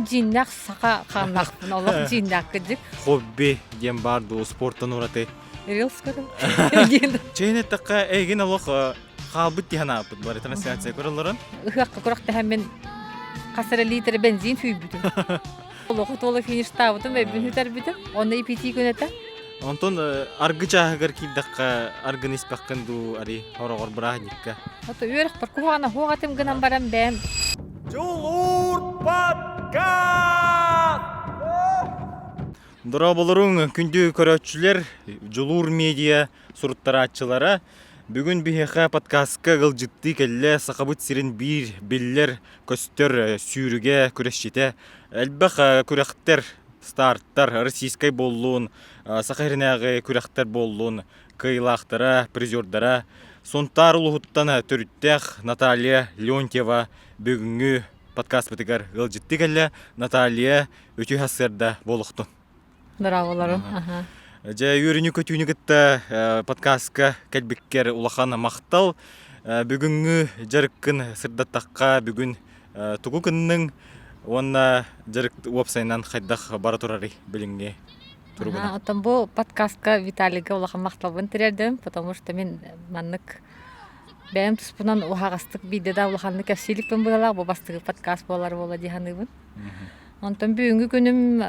Мин дьииннээх саха хааннаахпын, олох дьииннээх кырдьык. Хобби диэн баар дуу, спортан ураты. Рилс көрөм. Диэн. Чэйин эттэххэ, эйигин олох хаалбыт дии санаабыт бары трансляция көрөллөрүн. Ыһыахха күрэхтэһэммин хас эрэ лиитэрэ бензин сүүйбүтүм. Олоҕу туола фиништаабытым, өйбүн сүтэрбитим. Онно ипитии күн этэ. Онтон аргы чааһыгар киирдэххэ аргыны испэххин дуу, ари хороҕор бырааһынньыкка. Ото үөрэхпэр куһаҕана суох этим гынан баран бэйэм Дьулуур подкаст! Дорооболоруҥ, күндү көрөөччүлэр, Дьулуур медиа суруттарааччылара. Бүгүн биһиэхэ подкастка ыалдьыттыы кэллэ Сахабыт сирин биир биллэр көстөр сүүрүгэ, күрэсчитэ, элбэх күрэхтэр, старттар, российскай буоллун, Саха сиринээҕи күрэхтэр буоллун, кыайыылаахтара, призердара Сунтаар улууһуттан төрүттээх Наталья Леонтьева бүгүҥҥү подкастпытыгар ыалдьыттыы кэллэ. Наталья, үтүө сарсыарда буолуохтун. Браво Дьэ, үөрүүнү-көтүүнү кытта подкастка кэлбиккэр улахан махтал. Бүгүҥҥү дьарыккын сырдаттахха, бүгүн тугу гынныҥ уонна дьарык уопсайынан хайдах бара турарый билиҥҥи туругунан? Оттон бу подкастка Виталийга улахан махталбын тириэрдэбин, потому что мин маннык бэйэм туспунан уһаҕастык биирдэ да улаханнык кэпсииликпин быһыылаах, бу бастакы подкаст буолар буола дии саныыбын. Онтон бүгүҥҥү күнүм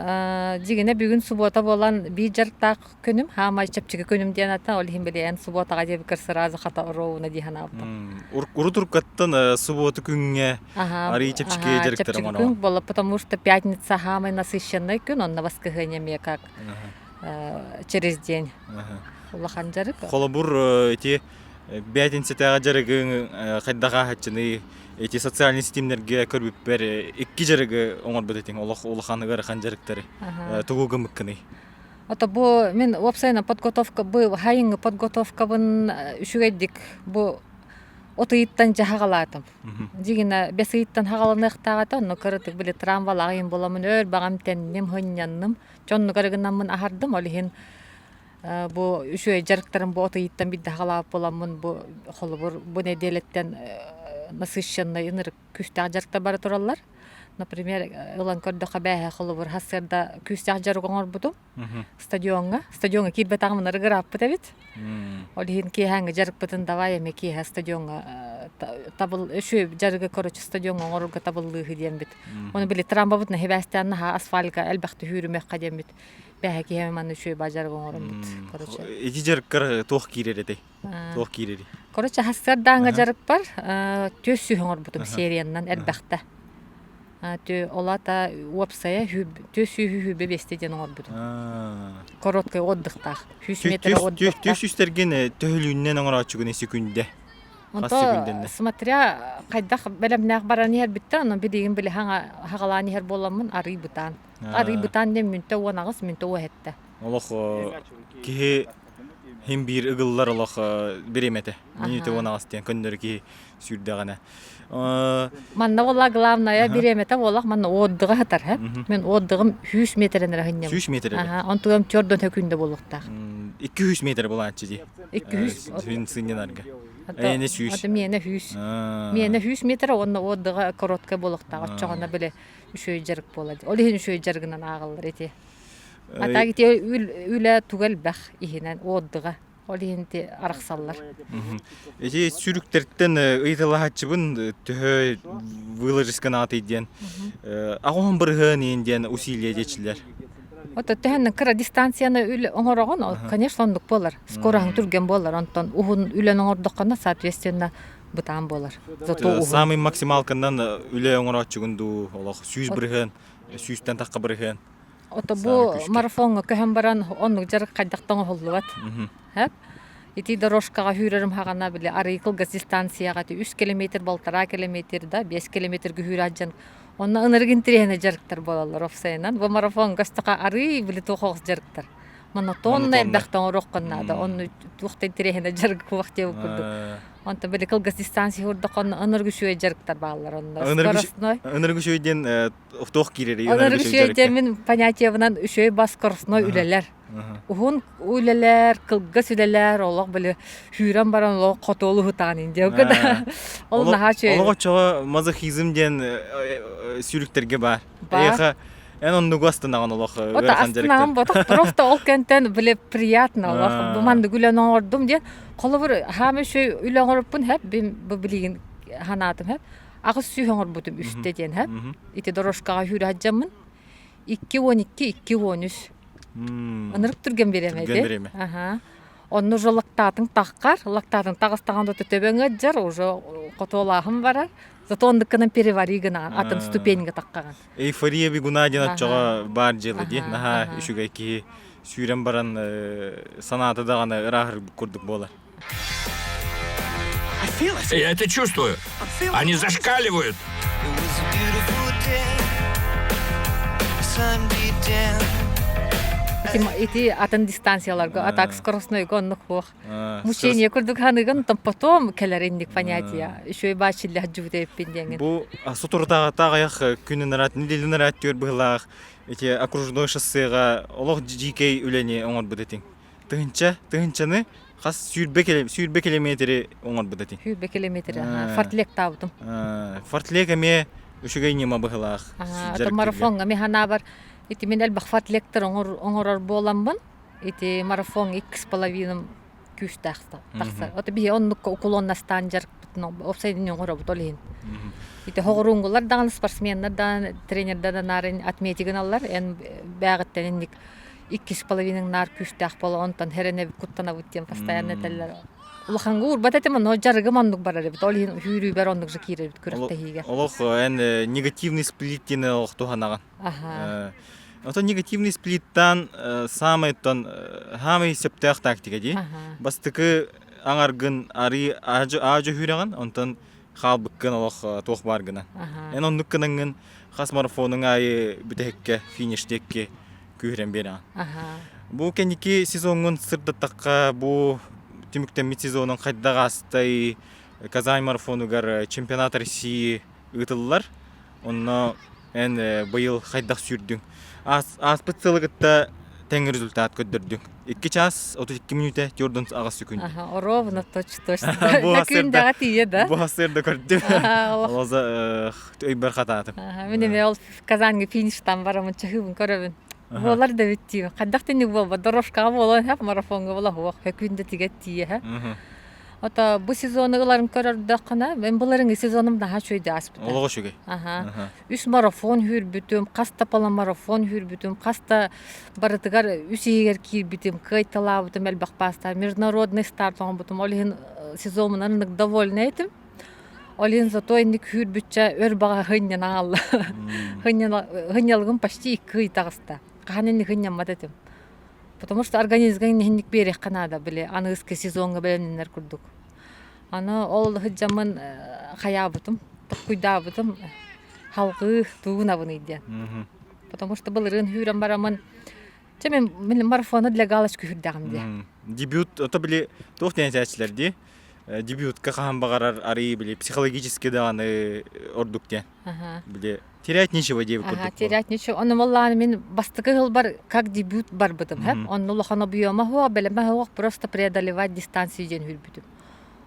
дьиҥинэ бүгүн субуота буолан биир дьарыктаах күнүм, хаамай чэпчэки күнүм диэн ата, ол иһин били эн субуотаҕа диэбиккэр сразу хата оруобуна дии санаабытым. Урут уруккаттан субуота күҥҥэ арыый чэпчэки дьарыктар чэпчэки күн буолла, потому что пятница самый насыщенный күн, онно воскресенье эмиэ как через день улахан дьарык. Холобур, ити бээтинсэтээҕи дьарыгыҥ хайдах ааһаччыный? Эти социальный ситимнэргэ көрбүппэр икки дьарыгы оҥорбут этиҥ, олох улахан ыарахан дьарыктары. Тугу гыммыккыный? Ото бу мин уопсайынан подготовка бу хайыҥҥы подготовкабын үчүгэйдик бу от ыйыттан дьэ хаҕалаатым. Дьигинэ бэс ыйыттан хаҕаланыахтаах этэ, онно кыратык били трамвалаах ыйым буоламмын өр баҕам тэнним, хынньанным, дьоннук эрэ гынаммын аһардым, ол иһин бу үчүгэй дьарыктарым бу от ыйыттан биирдэ хаҕалаабыт буоламмын бу холобур бу нэдиэлэттэн насыщенный ынырык күүстээх дьарыктар бара тураллар. Например, ылан көрдөххө бээһэ холобур сарсыарда күүстээх дьарык оҥорбутум стадиоҥҥа. Стадиоҥҥа киирбэтэҕим ынырык ырааппыт эбит. Ол иһин киэһээҥҥи дьарыкпытын давай эмиэ киэһэ стадиоҥҥа табыл үчүгэй дьарыгы короче стадиоҥҥа оҥорорго табыллыыһы диэммит. Ону били трамвабытын сибээстээн наһаа асфалька элбэхтик үүрүмүөххэ диэммит. Бэһэ киһи манна үчүгэй ба дьарык оҥороммут короче. Ити дьарыккар туох киирэр этэй? Туох киирэрий? Короче, сарсыардааҥҥа дьарыкпар түөс сүүһү оҥорбутум сериянан элбэхтэ. Түү олата уопсайа түөс сүүһү сүүрбэ биэстэ диэн оҥорбутум. Короткай отдыхтаах. Сүүс метр отдыхтаах. Түөс сүүстэргин төһөлүүннэн оҥорооччугун секүндэ? Онто смотря хайдах бэлэмнээх баран иһэрбиттэн, онон билигин били хаҕалаан иһэр буоламмын арый бытаан. Арый бытаан диэн мүнтэ 18, мүнтэ 17. Олох киһи хим биир ыгыллар олох бириэмэтэ. Мүнүүтэ 18 диэн көннөрү киһи сүүрдэҕинэ. Манна буолла главное бириэмэтэ буоллах манна отдыҕа сытар һэ. Мен отдыҕым 100 метрен эрэ хынньабын. 100 метр эрэ. Онтугам төрдөн хөкүндэ буолуохтаах. 200 метр булааччы дии. 200. Сүн сынньанарга. Эйэне сүүс. Аты миэнэ сүүс. Миэнэ 100 метр уонна отдыҕа короткай буолуохтаах. Оччоҕуна били үчүгэй дьарык буолар. Ол иһин үчүгэй дьарыгынан ааҕыллар ити. А так ити үлэ туга элбэх иһинэн отдыга. Ол иһин ити арахсаллар. Ити сүрүктэртэн ыйыталаһааччыбын төһө выложискан аатый диэн аҕоһон бырыһыан иин диэн усилие диэчилэр. Ото төһөннөн кыра дистанцияны үлэ оҥороҕун, конечно, оннук буолар. Скороһың түргэн буолар. Онтон уһун үлэни оҥордоххуна, соответственно, бытаан буолар. Зато уһун. Самый максималканнан үлэ оҥорооччугун дуу, олох 100 бырыһыан, сүүстэн тахха бырыһыан. Ото бу марафоҥҥа көһөн баран оннук дьарык хайдах да оҥоһуллубат. Хэп. Ити дорожкаҕа сүүрэрим хаҕана били арыый кылгас дистанцияҕа ити 3 километр, 1,5 километр да 5 километрга сүүрээт дьон онно ынырык интэриэһинэй дьарыктар буолаллар уопсайынан. Бу марафоҥҥа көстөххө арыый били туох оҕус дьарыктар. Монотонно элбэхтэ оҥоруоххун наада. Онно туох да интэриэһинэй дьарык куох диэбит курдук. Онтон били кылгас дистанция урдахонно ынырык үчүгэй дьарыктар бааллар онно. Скоростной. Ынырык үчүгэй диэн туох киирэрий? Ынырык үчүгэй диэн мин понятиебынан үчүгэй бас скоростной үлэлэр. Уһун үлэлэр, кылгас үлэлэр, олох били сүүрэн баран олох хотуолу ытаан индия. Ол наһаа үчүгэй. Олох оччоҕо мазохизм диэн сүүрүктэргэ баар. Эйиэхэ эн оннугу астынаҕын олох ыарахан дьарыктар. Ботох просто ол кэнтэн били приятно олох бу маннык үлэни оҥордум диэн холобур хаама үчүгэй үлэ оҥоруппун хэп бу билигин ханаатым хэп 800 оҥорбутум үстэ диэн хэп ити дорожкаҕа сүүрэ сылдьаммын 2.12 2.13 ынырык түргэн бириэмэ ити аха онно уже лактаатыҥ таххар лактаатыҥ таҕыстаҕын да төбөҥ ыалдьар уже хотуолааһын барар зато оннуккынан перевари гынаҕын атын ступеньга таххаҕын эйфория бегуна диэн оччоҕо баар дьыала дии наһаа үчүгэй киһи сүүрэн баран санаата даҕаны ырааһыр курдук буолар Я это чувствую. Они зашкаливают. Ити атын дистанцияларга, а так скоростнойго оннук суох. Мучение курдук ханыгын, там потом кэлэр инник понятие. Еще и бачиллэх жубут эппин диэҥин. Бу соторутааҕыта аҕыйах күнүн араат, нэдиэлэн араат түөр быһылаах ити окружной шоссеҕа олох дьиикэй үлэни оҥорбут этиҥ. Тыһынча, тыһынчаны хас 20 километри оҥорбут этиҥ. 20 километр, фортлектаабытым. Фортлек эмиэ үчүгэй ньыма быһылаах. Марафоҥҥа ми ханаабар ити мин элбэх фортлектер оҥорор буоламмын ити марафон икки с половиным күүстээх тахсар. Ото биһи оннукка уклоннастаан дьарыкпытын уопсайдын оҥоробут ол иһин. Ити хоҕуруҥгулар даҕаны спортсменнар даҕаны тренердэр да наарын отмети гыналлар эн бээҕиттэн инник иккис половинаҥ наар күүстээх буола онтон хэрэнэбит куттанабыт диэн постоянно этэллэр. Улаханга уурбат этим, но дьарыгым оннук барар эбит. Ол иһин сүүрүүбэр оннук же киирэр эбит күрэхтэһиигэ. Олох эн негативный сплит диэн олох туһанаҕын. Аха. Оттон негативный сплиттан саамай оттон хаамай сөптөөх тактика дии. Бастакы аҥаргын арыы аадьы үүрэҕин, онтон хаалбыккын олох туох баар гына. Эн оннук гынаҥҥын хас марафонуҥ аайы бүтэһиккэ финиш диэкки күүһүрэн биэрэҕин. Бу кэнники сезоҥҥун сырдаттахха, бу түмүктэммит сезонуҥ хайдах аастай Казань марафонугар чемпионат России ыытыллар. Онно эн быйыл хайдах сүүрдүҥ? Ааспыт сылы кытта тэҥ результат көрдөрдүҥ. 2 час 32 мүнүүтэ 48 секунд. Ага, ровно точь-точь. Күндэҕэ тиийэ да? Бу хасырда көрдүм. Олоза өйбөр хатаатым. Мин эмиэ ол Казаньга фиништан барамын чаһыыбын көрөбүн. Буолар да эбит диибин. Хайдах тинник буолбат. Дорожкаҕа буолан хэп, марафоҥҥа буола суох. Күндэ тигэ тиийэ. Ото бу сезону ыларын көрөрдөххүнэ, мен былырыҥҥы сезоным наһаа үчүгэйдик ааспыта. Олоҕо үчүгэй. Аха. Үс марафон сүүрбүтүм, хас да полумарафон сүүрбүтүм, хас да барытыгар үс иһигэр киирбитим, кыайталаабытым элбэх паастаах, международный старт оҥорбутум. Ол иһин сезонунан ыннык довольна этим. Ол иһин зато инник сүүрбүччэ өр баҕа хынньана аалла. Хынньалыгым почти икки ый таҕыста. Хаһан инник хынньаммат этим. Потому что организмҥа инник биэриэххэ наада, били аныгыскы сезоҥҥа бэлэмнэнэр курдук. Аны ол сылдьаммын хайаабытым, токкуйдаабытым халҕыы тугунабыный диэн. Потому что былырыын сүүрэн бараммын чэ мин, мин марафону для галочки сүүрдэҕим диye. Дебют, ото били туох диэн этээччилэр дии? Дебютка хаһан баҕарар арыый били психологически даҕаны ордук диэн. Били терять нечего диэбит курдук. Терять нечего. Ону моллааны мин бастакы сылбар как дебют барбытым. Онно улахан объема суох, бэлэмэ суох, просто преодолевать дистанцию диэн хүрбүтүм.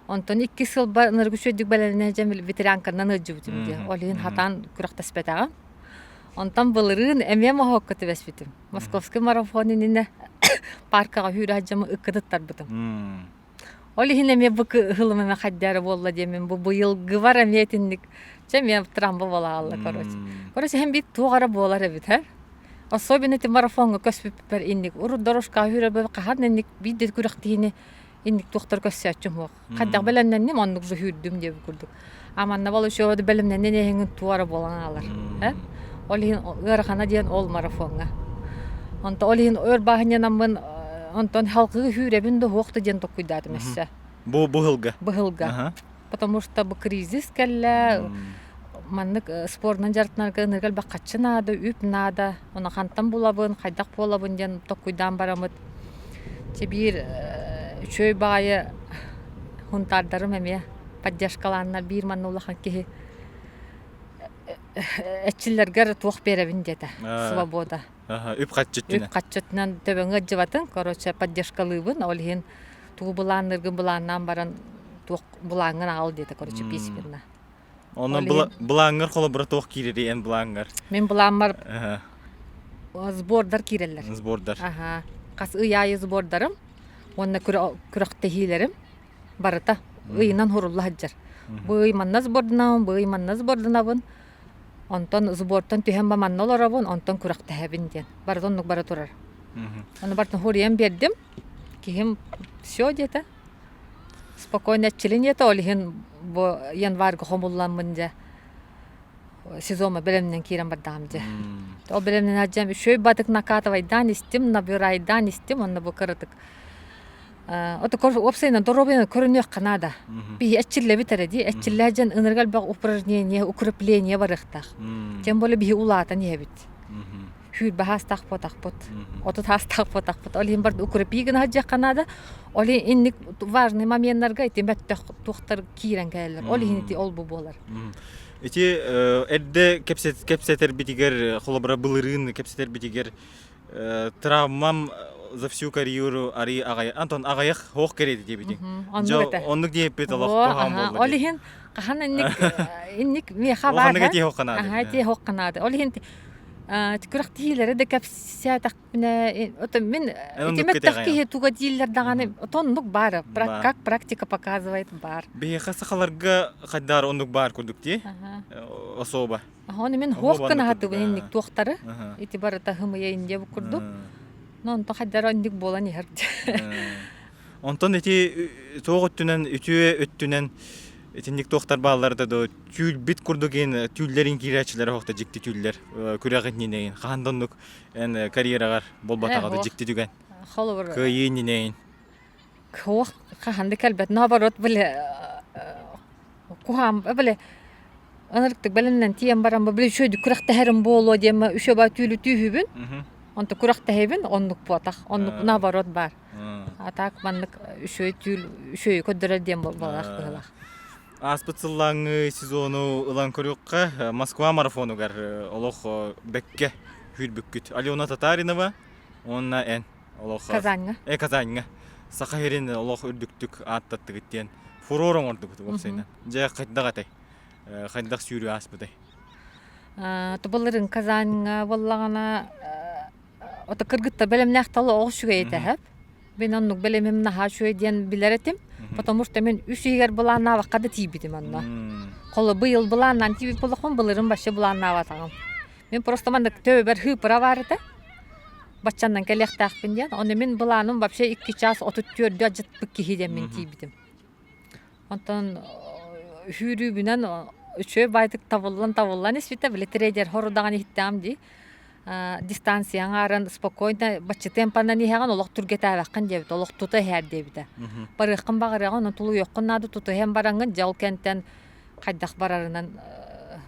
Онтон икки сылбар ыныргы үчүгэйдик бэлэмнээх дьэн ветеранканан ыалдьыбытым дии. Ол иһин хатаан күрэхтэспэтэҕим. Онтон былырыын эмиэ моһуокка түбэспитим. Московский марафон иннинэ паркаҕа сүүрэ сылдьаммын ыккытыттарбытым. Ол иһин эмиэ бу ыһылым эмэ хайдара буолла диэммин бу быйылгыбар эмиэ итинник чэ эмиэ трамба буолаалла короче. Короче иһэн биир туох эрэ буолар эбит һэ. Особенно ити марафоҥҥа көспүппэр инник урут дорожкаҕа сүүрэрбэр хаһан инник биир да күрэхтиһиини инник туохтар көссөөччүм суох. Хайдах бэлэмнэнним оннук же сүүрдүм диэбит курдук. А манна бол еще бэлэмнэнэн иһиҥин туора буолан аалар. Э? Ол иһин ыарахана диэн ол марафоҥҥа. Онто ол иһин өр бааһынньанаммын онтон халкыы сүүрэбин да суох да диэн токкуйдаатым өссө. Бу быһылга. Быһылга. Потому что бу кризис кэллэ, маннык спорунан дьарыктанарга ынырга элбэх хаччы наада, үп наада. Ону хантан булабын, хайдах буолабын диэн токкуйдаан бараммыт. Чэ биир үчүгэй баҕайы хунтаардарым эмиэ. Поддержкалааннар биир манна улахан киһи эрчиллэргэр туох биэрэбин диэтэ. Свобода. Үп-харчы өттүнэн. Үп-харчы өттүнэн төбөҥө ыдьыбатын, короче, поддержкалыыбын. Ол иһин тугу былаанныыргын былааннаан баран туох былааҥҥын аҕал диэтэ, короче, письменно. Онон былааҥҥар холобура туох киирэрий эн былааҥҥар? Мин былааммар сбордар киирэллэр. Сбордар. Аха. Хас ый аайы сбордарым уонна күрэхтэһиилэрим барыта ыйынан хурулла сылдьар. Бу ый манна сборданабын, бу ый манна сборданабын. Онтон сбортан түһэн ба манна олоробун, онтон күрэхтэһэбин диэн. Барыта оннук бара турар. Ону барытын хуруйан биэрдим. Киһим все диэтэ. Спокойно эрчилин диэтэ, ол иһин бу январьга хомулламмын дьэ сезоҥҥа бэлэмнэн киирэн бардаҕым дьэ. Ол бэлэмнэн дьэм үчүгэй батык накатывайдаан истим, набирайдаан истим, онно бу кыратык Ото уопсайынан доруобуйаны көрүнүөххэ наада. Биһи эрчиллэбит эрэ дии. Эрчиллээ дьэн ынырык элбэх упражнение, укрепление барыахтаах. Тем более биһи улаатан иһэбит. Хүүрбэ хаастаах буотахпыт, 30 хаастаах буотахпыт. Ол иһин барда укрепи гына сылдьыахха наада. Ол иһин инник важный моменнарга ити мөттөх туохтар киирэн кэлэллэр. Ол иһин ити ол-бу буолар. Ити эрдэ кэпсэтэрбитигэр, холобура былырыын кэпсэтэрбитигэр травмам за всю карьеру арый аҕай Антон аҕайах хоох кэриэтэ диэбитиҥ. Оннук этэ. Оннук диэппит олох куһаҕан буолла. Ол иһин хаһан инник инник миэхэ баар. Оннук этии хоох Аха этии хоох наада. Ол иһин күрэхтэһиилэри да кэпсээтэхпинэ ото мин итимэттэх киһи туга дииллэр даҕаны оннук баар как практика показывает баар. Биһиэхэ сахаларга хайдаар оннук баар курдук дии особо. Ону мин хуох гына хатыбын инник туохтары ити барыта хымыйа индия бу курдук. Но онто хайдара инник буолан иһэр. Онтон ити туох өттүнэн үтүө өттүнэн итинник туохтар бааллар да до түүл курдук ин түүллэрин киирээччилэр оһохто дьикти түүллэр күрэх иннинэйин хаһан да оннук эн карьераҕар буолбатаҕа да дьикти түгэн Холобур кыайыы иннинэйин Куох хаһан да кэлбэт наоборот били куһаам били ынырыктык бэлэмнэн тиийэн баран били үчүгэйдик күрэхтэһэрим буолуо диэммэ үчүгэй баа түүлү түүһүбүн онто күрэхтэһэбин оннук буотах оннук наоборот баар а так маннык үчүгэй түүл үчүгэйи көрдөрөр диэн буоллах быһыылаах. Ааспыт сыллааҥҥы сезону ылан көрүөххэ, Москва марафонугар олох бэккэ сүүрбүккүт. Алена Татаринова уонна эн олох Казаньҥа. Казаньҥа. Саха сирин олох үрдүктүк ааттаттыгыт диэн фурор оҥордугут уопсайынан. Дьэ хайдах этэй? Хайдах сүүрүү ааспытай? Тубаларын Казаньҥа буоллаҕына ото кыргыттар бэлэмнээх талы оҕус үчүгэй этэ Мин оннук бэлэмим наһаа үчүгэй диэн билэр этим. Потому что мин үс иһигэр былааннаабакка да тиийбитим онно. Холо быйыл былааннаан тиийбит буоллахпын былырын вообще былааннаабатаҕым. Мин просто маннык төбөбөр хыыпыра баар этэ. Баччаннан кэлиэхтээхпин диэн. Ону мин былааным вообще 2 час 34 адьытпыт киһи диэн мин тиийбитим. Онтон сүүрүүбүнэн үчүгэй баайдык табыллан-табыллан испитэ, били тренер хорудаҕын иһиттэҕим дии. Дистанция аҥаарын спокойно бачча темпанан иһэҕин, олох түргэтээбэххин диэбитэ, олох тута иһээр диэбитэ. Барыаххын баҕарыаҕын, онон тулуйуоххун наада, тутуһан бараҥҥын, дьэ ол кэнтэн хайдах барарынан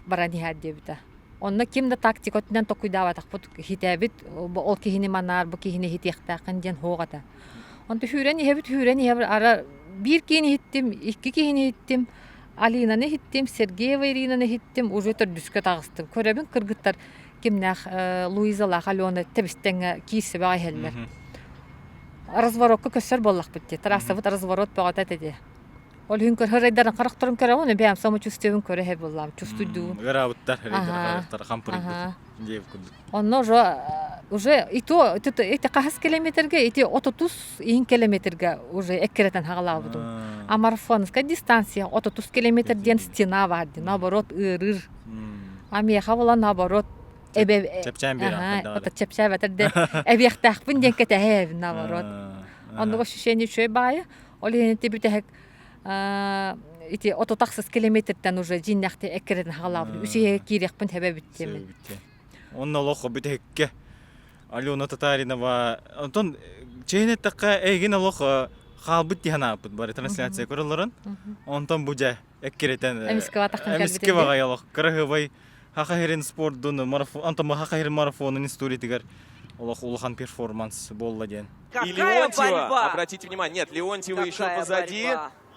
баран иһээр диэбитэ. Онно ким да тактика өттүнэн токуйдаабатахпыт, иһитээбит, ол киһини манаар, бу киһини иһитиэхтээххин диэн суох этэ. Онто сүүрэн иһэбит, сүүрэн иһэбит, ара биир киһини иһиттим, икки киһини иһиттим, Алинаны иһиттим, Сергеева Иринаны иһиттим, уже төрдүскэ таҕыстым. Көрөбүн кыргыттар кимнээх Луизалаах Алена тэбистэҥҥэ киирсибэҕэ иһэллэр. Разворотка көссөр буоллахпыт дии, трассабыт разворот бөҕөтө этэ дии. Ол иһин көрөр харахтарын көрөбүн, бэйэм самочувствиебын көрө иһэ буоллаам, чувствуйдуубун. Ыараабыттар, харахтара хампырыйбыт диэбит курдук. Онно уже уже и то эти хаһыс километрга ити 30 иин километрга уже эккирэтэн хаҕалаабытым. А марафонская дистанция 30 километр диэн стена бар дии, наоборот ыарыыр. А миэхэ була наоборот эбэ чэпчээн биэрэн чэпчээбэтэр де эбиэхтээхпин диэн кэтэһэбин наоборот. Оннук ощущение үчүгэй баайы. Ол иһин ити бүтэһик ити 36 километртэн уже дьииннэхти эккирэтэн хаҕалаабытым. Үс иһэ киириэхпин хэбэ бүттүм. Онно олох бүтэһиккэ Алена Татаринова онтон чэйин эттэххэ эйигин олох хаалбыт дии санаабыппыт бары трансляция көрөллөрүн. Онтон бу дьэ эккирэтэн эмискэ баҕайы олох кыраһыабай Хаха сирин спордун марафон онтон Хаха сирин марафонун историятыгар олох улахан перформанс буолла диэн. И Леонтьева, обратите внимание, нет, Леонтьева еще позади.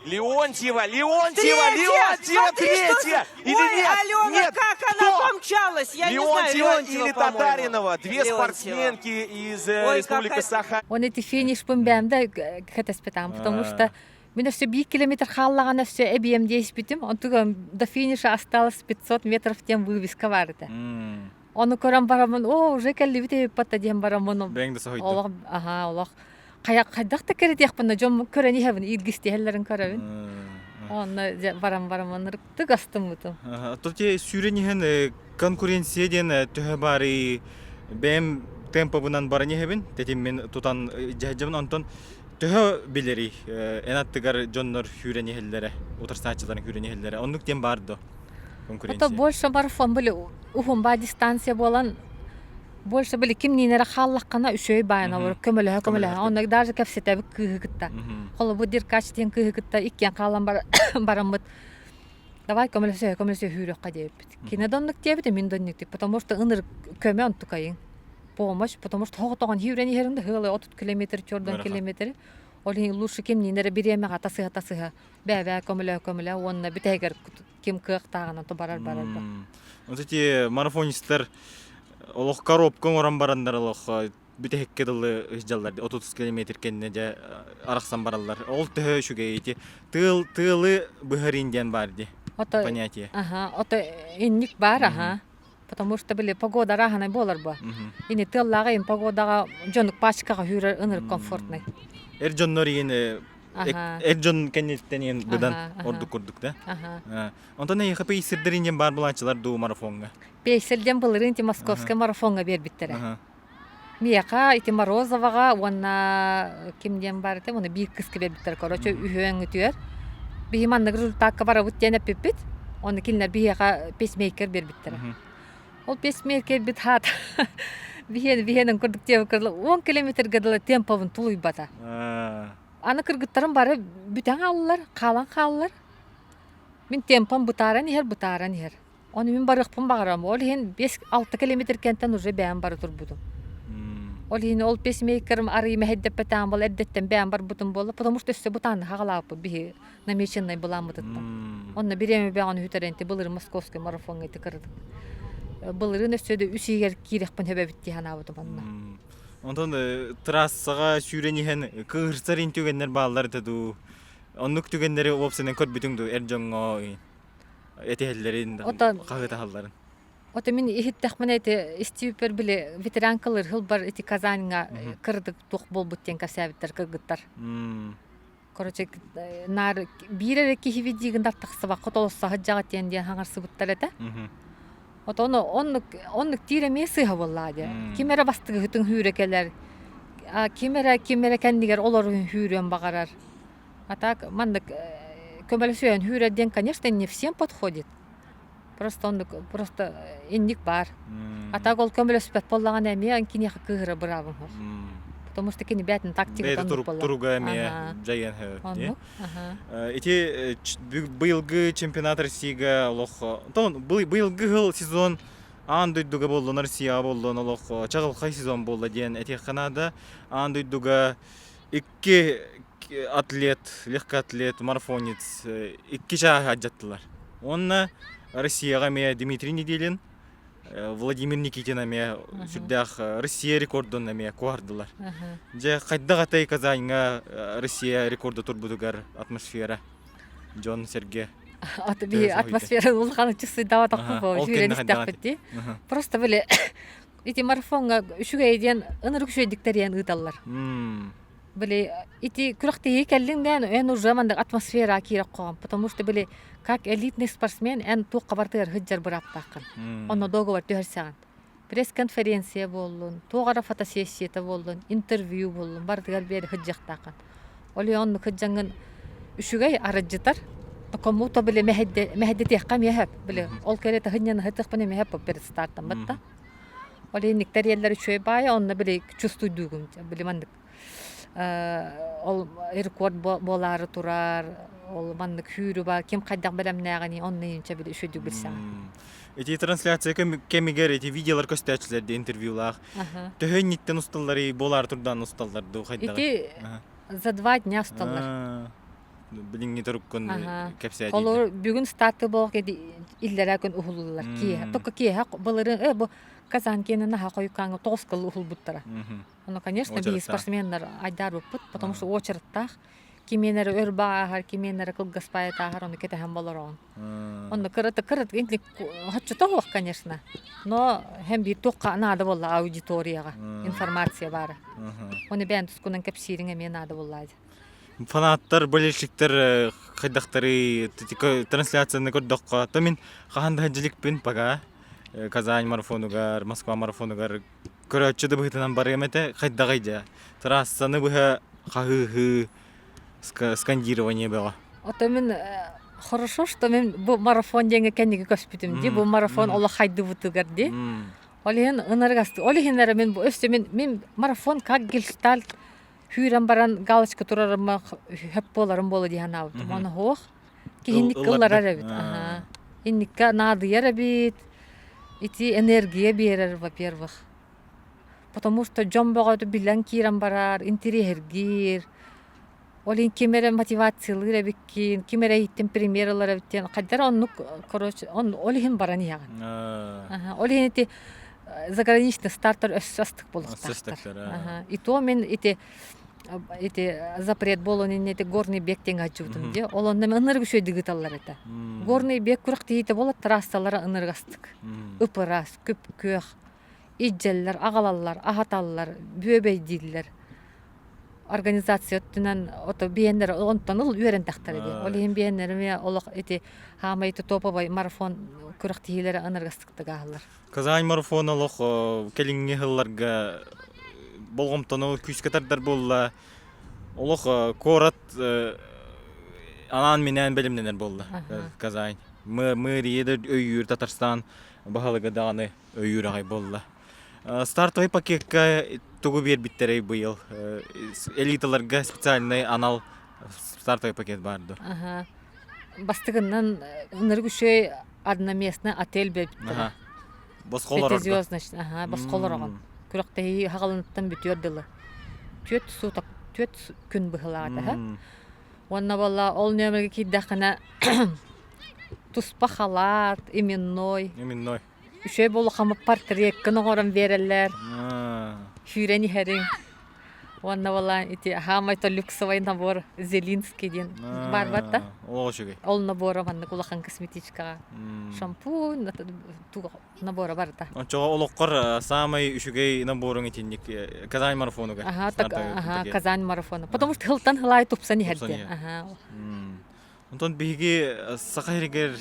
Леонтьева, Леонтьева, Третья! Леонтьева, Смотри, что третья! Или Ой, нет? Алена, нет. как она Кто? помчалась! Я не знаю, Леонтьева Леонтьева, или по-моему. Татаринова. Две Леонтьева. спортсменки из Ой, Республики какая- Саха. Он эти финишпын бээмдэ кэтэспэтам, потому что мин өссө биир километр хааллаҕына өссө эбиэм диэспитим, онтугам до финиша осталось 500 метров диэн вывеска баар этэ. Ону көрөн бараммын, оо, уже кэллибит эбиппат диэн бараммын Бэйэҥ да соһуйдуҥ. олох, аха, олох хайа хайдах да кэрэтиэхпин дьон көрөн иһэбин, илгистиһэллэрин көрөбүн. Онно дьэ баран бараммын ырыктык астыммытым. Тут сүүрэн иһэн конкуренция диэн төһө баарый бэйэм темпобунан баран иһэбин, тэтиммин тутан дьэһдьэбин, онтон төһө билэрий эн аттыгар дьоннор сүүрэн иһэллэрэ, утарсааччыларын сүүрэн иһэллэрэ, оннук диэн баар дуо Это конкуренция? больше марафон были уһун баа дистанция буолан больше были кимниин эрэ хааллаххына үчүгэй баайан олорор көмөлөһө көмөлөһө онно даже кэпсэтэбит кыыһы кытта холобур Деркач диэн кыыһы кытта иккиэн хаалан бараммыт давай көмөлөсөһө көмөлөсөһө сүүрүөххэ диэбиппит кини да оннук диэбитэ мин да оннук потому что ынырык көмө онтукайыҥ помощь потому что тоҕотоҕон иһиүрэн иһэриҥ да ыалы 30 километр чордон километр ол иһин лучше кимниин эрэ бириэмэҕэ тасыһа тасыһа бэбээ көмөлөһө көмөлөһө уонна бүтэһигэр ким кыахтааҕынан то барар барар ба Вот эти марафонистар олох коробка оҥорон бараннар олох бүтэһиккэ дылы ыһдьаллар 30 километр кэннэ дьэ арахсан бараллар ол төһө үчүгэй ити тыал тыалы быһарин диэн баар ди ото понятие аха ото инник баар аха потому что били погода арааһынай буолар бу ини тыаллааҕа им погодаҕа дьонук пачкаҕа сүүрэр ынырык комфортный эр дьоннор иин эр дьон кэнниттэн иэн быдан ордук курдук да онтон эйиэхэ пейсердэрин диэн баар булааччылар дуу марафоҥҥа пейсер диэн былырыын ити московскай марафоҥҥа биэрбиттэрэ миэхэ ити Морозоваҕа уонна ким диэн баар этэ уонна биир кыска биэрбиттэр короче үһүөҥүтүгэр биһи маннык результакка барабыт диэн эппиппит онно кинилэр биһиэхэ пейсмейкер биэрбиттэрэ ол пейсмейкербит хаата биһиэн биһиэнин курдук диэбит 10 километрга дылы темпобун тулуйбата аны кыргыттарым бары бүтэн хааллар хаалан хааллар мин темпом бытааран иһэр бытааран иһэр Ону мин барыахпын баҕарам. Ол иһин 5-6 километр кэнтэн уже бэйэм бара турбутум. Ол иһин ол пейсмейкерым арыый мэһэйдэппэтэҕим буолла, эрдэттэн бэйэм барбытым буолла, потому что өссө бытаанны хаҕалаабыппыт биһи намеченный былааммытыттан. Онно бириэмэ бөҕөнү сүтэрэн былырыын московский марафоҥҥа ити кырдык. Былырыын өссө да үс иһигэр киирэхпин сөбөбүт дии санаабытым онно. Онтон трассаҕа сүүрэн иһэн кыырсар ин түгэннэр бааллар этэ дуу? Оннук түгэннэри уопсайынан көрбүтүҥ дуу эр дьоҥҥо этиһэллэрин, хаһыытаһалларын. Ото мин иһиттэхпинэ ити истибиппэр били ветеранкалар хылбар ити Казаньҥа кырдык туох буолбут диэн кэпсээбиттэр кыргыттар. Короче, наар биир эрэ киһи видигин тахсыбакка толосса сылдьаҕыт диэн диэн хаҥарсыбыттар этэ. Ото ону оннук оннук диир эмиэ сыыһа буоллаҕа дии. Ким эрэ бастыгыһытын хүүрэ кэлэр, ким эрэ ким эрэ кэннигэр олорун хүүрүөн баҕарар. А так маннык көмөлөсүөн хүүрэр диэн, конечно, не всем подходит. Просто оннук просто инник баар. А так ол көмөлөспөт буоллаҕына эмиэ киниэхэ кыыһыра быраабым суох. Потому что кини бэйэтин тактиката оннук буолла. Туруга эмиэ дьайыан сөп. Ити быйылгы чемпионат Россияга олох быйылгы сыл сезон аан дойдуга буоллун Россияҕа буоллун олох чаҕылхай сезон буолла диэн этиэххэ наада. Аан дойдуга икки атлет, легкоатлет, марафонец икки чааһы алдьаттылар. Уонна Россияҕа эмиэ Дмитрий Неделин, Владимир Никитин эмиэ сүрдээх Россия рекордун эмиэ куоһардылар. Дьэ, хайдах этэй Казаньҥа Россия рекорда турбутугар атмосфера дьон-сэргэ Аты биһи атмосфера улахан чысыйдаабатахпыт сүүрэн истэхпит дии. Просто били ити марафоҥҥа үчүгэй диэн ынырык үчүгэйдик тэрийэн ыыталлар. Били ити күрэхтэһии кэллиҥ дээн эн уже маннык атмосфера киирэ хоҕон потому что били как элитный спортсмен эн туохха барытыгар сылдьар бырааптааххын. Онно договор түһэрсэҕин. Пресс-конференция буоллун, туох эрэ фотосессията буоллун, интервью буоллун, барытыгар биэри сылдьыахтааххын. Ол иһин оннук сылдьаҥҥын үчүгэй арыдьытар кому-то били мэһэйдэтиэххэ эмиэ сөп. Били ол кэриэтэ сынньана сытыахпын эмиэ сөп перед стартом батта. Ол иһин тэрийэллэр үчүгэй баайа, онно били чувствуйдуугун били маннык ол рекорд буолаары турар, ол маннык сүүрүү баар, ким хайдах бэлэмнээҕиний, онно инчэ били үчүгүйдүк билсэҕин. Ити трансляция кэмигэр ити видеолар көстөөччүлэр дии интервьюлаах. Төһө инниттэн усталларый, буолаары турдаан усталлар дуу хайдаҕый? Ити за 2 дня усталлар. Билиҥҥи туруккун кэпсээтиин. Холобур, бүгүн старты буолуох иллэрээ күн уһулуллар киэһэ. Только киэһэ былырыын бу Казан киэнэ наһаа хойуккааҥҥа тоҕус кыл уһулбуттара. Ону, конечно, биһи спортсменнар айдаарбыппыт, потому что очераттаах кимиэнэ эрэ өр бааһар, кимиэнэ эрэ кылгас баайатааһар, ону кэтэһэн болороҕун. Онно кырата кырат хоччото суох, конечно. Но һэм биир туохха наада буолла аудиторияҕа информация баара. Оны бэйэн тускунан кэпсиириҥ эмиэ наада буолла. Фанаттар, болельщиктэр хайдахтарый трансляцияны көрдөххө, то мин хаһан да дьиликпин пока Казань марафонугар, Москва марафонугар көрөөччү да быһыытынан барыам этэ, хайдаҕый дьэ? Трассаны быһа хаһыыһыы, скандирование бөҕө. Ото мин хорошо, что мин бу марафон диэҥҥэ кэнники көспүтүм дии. Бу марафон олох хайдыбытыгар дии. Ол иһин ынырыгасты. Ол иһин эрэ мин өссө мин мин марафон как гештальт хүүрэн баран галочка турарыма хөп буоларым буолуо дии санаабытым. Ону суох. Киһинник ылларар эбит. Аха. Инникке наадыйар эбит. Ити энергия биэрэр, во-первых. Потому что дьон бөҕөтө билэн киирэн барар, интириэһиргиир. Ол иһин ким эрэ мотивациялыыр эбиккин, ким эрэ иһиттэн пример ылар эбит диэн хайдах оннук, короче, ол иһин баран иһэҕин. Аха. Ол иһин ити заграничный стартер өссө астык буолуохтаахтар. И то мин ити ити запрет буолуон иннинэ ити горный бег диэн сылдьыбытым дии. Ол онно ынырык үчүгэйдик ыыталлар этэ. Горный бег күрэх тиийитэ буолар трассалара ынырык астык. Ып-ыраас, күп-күөх. Илдьэллэр, аҕалаллар, аһаталлар, бүөбэйдииллэр. Организация өттүнэн ото биэннэр онтон ыл үөрэнтэхтэрэ дии. Ол иһин биэннэр эмиэ олох ити хаамай ити топовай марафон күрэхтэһиилэрэ ынырыгастыктык ааһаллар. Казань марафон олох кэлиҥҥи сылларга болҕомтону күүскэ тардар буолла. Олох куорат анаан-минээн бэлэмнэнэр буолла Казань. Мэрия да өйүүр Татарстан баһылыга даҕаны өйүүр аҕай буолла. Стартовый пакекка тугу биэрбиттэрэй быйыл? Элиталарга специальный анал стартовый пакет баар дуо? Бастыгынан ынырык үчүгэй одноместный отель биэрбиттэрэ. Босхолор Пятизвездочный, ага, босхолор оҕон. Күрэхтэһии хаҕалыныттан бүтүөр дылы. Түөрт суток, түөрт күн быһылаата, ха. Уонна буолла ол нөмерге киирдэххинэ туспа халаат, именной. Именной. Үчүгэй буолуххаммыт портреткын оҥорон биэрэллэр. Сүүрэн иһэриҥ. Уонна буолла ити хаамай то люксовый набор Зелинский диэн баар барта. Олох үчүгэй. Ол набора маннык улахан косметичкаҕа. Шампунь, набора барыта. Оччоҕо олоххор саамай үчүгэй наборуҥ итинник Казань марафонугар. Ага, так, ага, Казань марафону. Потому что хылтан хылай тупсан иһэрди. Ага. Онтон биһиги Саха сиригэр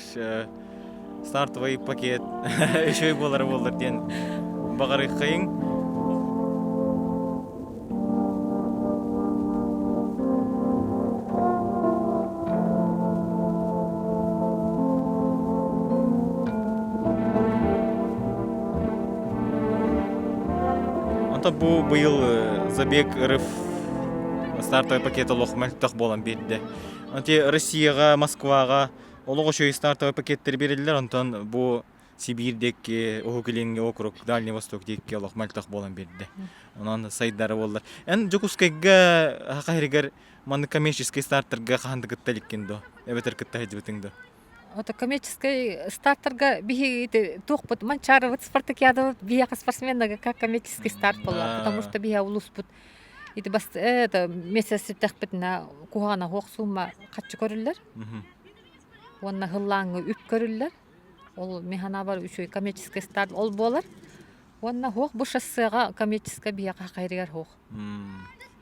стартовый пакет үчүгэй буолара буоллар диэн баҕарыаххайыҥ. Онтон бу быйыл забег РФ стартовый пакет олох мөлтөх буолан биэрдэ. Ити Россияҕа, Москваҕа олох үчүгэй стартовый пакеттары биэрэллэр, онтон бу Сибиир диэки, Уһук Илиҥҥи округ, Дальний Восток диэки олох мөлтөх буолан биэрдэ. Онон сайдара буоллар. Эн Дьокуускайга Саха сиригэр маннык коммерческий стартерга хаһан да кытта иликкин дуо? Эбэтэр кытта сылдьыбытыҥ дуо? Это коммерческий стартерга биһиги ити туохпут Манчаровыт спартакиадабыт биһиэхэ спортсменнарга как коммерческий старт буолла, потому что биһиэхэ улууспут Ити бас это месяц ситтэхпитинэ куһаҕана суох суумма хаччы көрүллэр. Уонна һыллааҥҥы үп көрүллэр. Ол мин санаабар үчүгэй коммерческий старт ол буолар. Уонна суох бу шоссеҕа коммерческай биһиэхэ хайырыгар суох.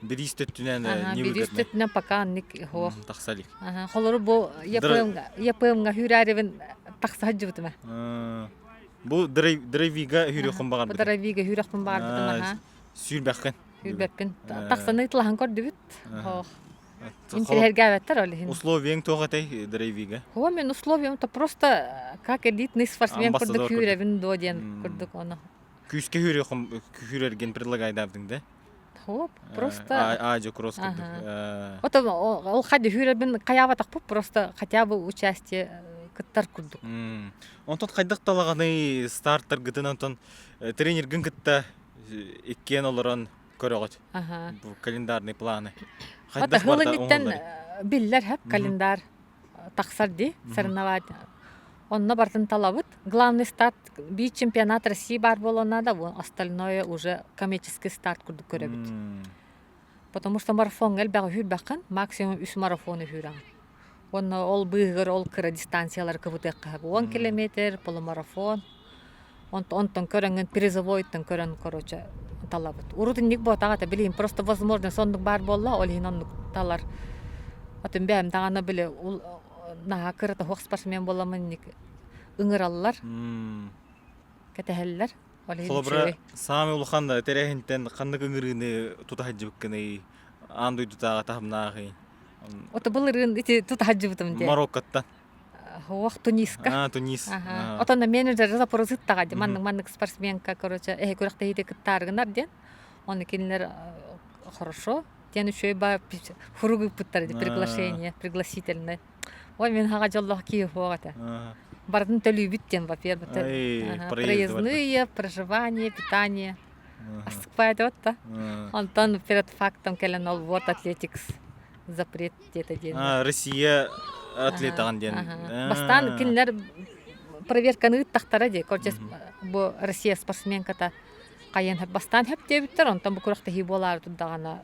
Бириис төттүнэн Бириис төттүнэн пока аннык суох. Тахса илик. Холору бу ЯПМ-га хүүрээрибин тахса сылдьыбытым. Бу драйвига хүүрүөххүн баҕарбытым. Драйвига хүүрүөхпүн баҕарбытым. Сүүрбэххин. Сүүрбэппин. Тахсаны ытылаһан көрдүбүт. Ох. Интириэһиргээбэттэр ол иһин. Условиең туох этэй драйвига? О, мен условием то просто как элитный спортсмен курдук хүүрэбин дуо диэн курдук ону. Күүскэ хүүрэргин предлагайдаабытыҥ да? Хоп, просто... А, кросс курдук. Ото ол хадди хүүрэбин хайаабатахпыт просто хотя бы участие кыттар курдук. Онтон хайдах талаҕаный старттаргытын онтон тренергин кытта иккиэн олорон көрөҕүт бу календарный планы. Хайдах барыта оҥоһуллар? биллэр хэп календарь тахсар дии соревновать. Онно бартын талабыт. Главный старт биир чемпионат России баар буолуон наада, остальное уже коммерческий старт курдук көрөбүт. Потому что марафоҥҥа элбэҕи үһүүрбэххин, максимум үс марафон үһүүрэҕин. Уонна ол быыһыгар ол кыра дистанциялары кыбытыахха сөп. 10 километр, полумарафон. Онтон көрөҥҥүн призовойтан көрөн, короче, талабыт. Урут инник буотаҕа этэ, билигин просто возможность оннук баар буолла, ол иһин оннук талар. Атын бэйэм даҕаны били наһаа кырата суох спортсмен буоламмын инник ыҥыраллар, кэтэһэллэр. Ол иһин Холобура, үчүгэй. саамай улахан тэрээһинтэн ханнык ыҥырыыны тута сылдьыбыккыный? Аан дойдутааҕы таһымнааҕый? Ото былырыын ити тута сылдьыбытым дии. Мароккоттан. Уох Туниска. А, Тунис. Аха. Отон менеджер запрос ыттаҕа дии. Маннык маннык спортсменка, короче, эһи күрэхтэһиитэ кыттаарыгынар диэн. Оны кинилэр хорошо. Диэн үчүгэй ба хуруг ыыппыттар ди приглашение, пригласительное. Ой, мин хаҕа дьоллоох киһи суох этэ. Барытын төлүүбүт диэн, во-первых, проездные, проживание, питание. Астыкпай да. Онтон перед фактом кэлэн ол вот Athletics запрет диэтэ диэн. Россия атлетаҕын диэн. Бастаан кинилэр проверканы ыыттахтара дии. Короче, бу Россия спортсменката хайан бастаан хөп диэбиттэр, онтон бу күрэхтэһии буолаары турдаҕына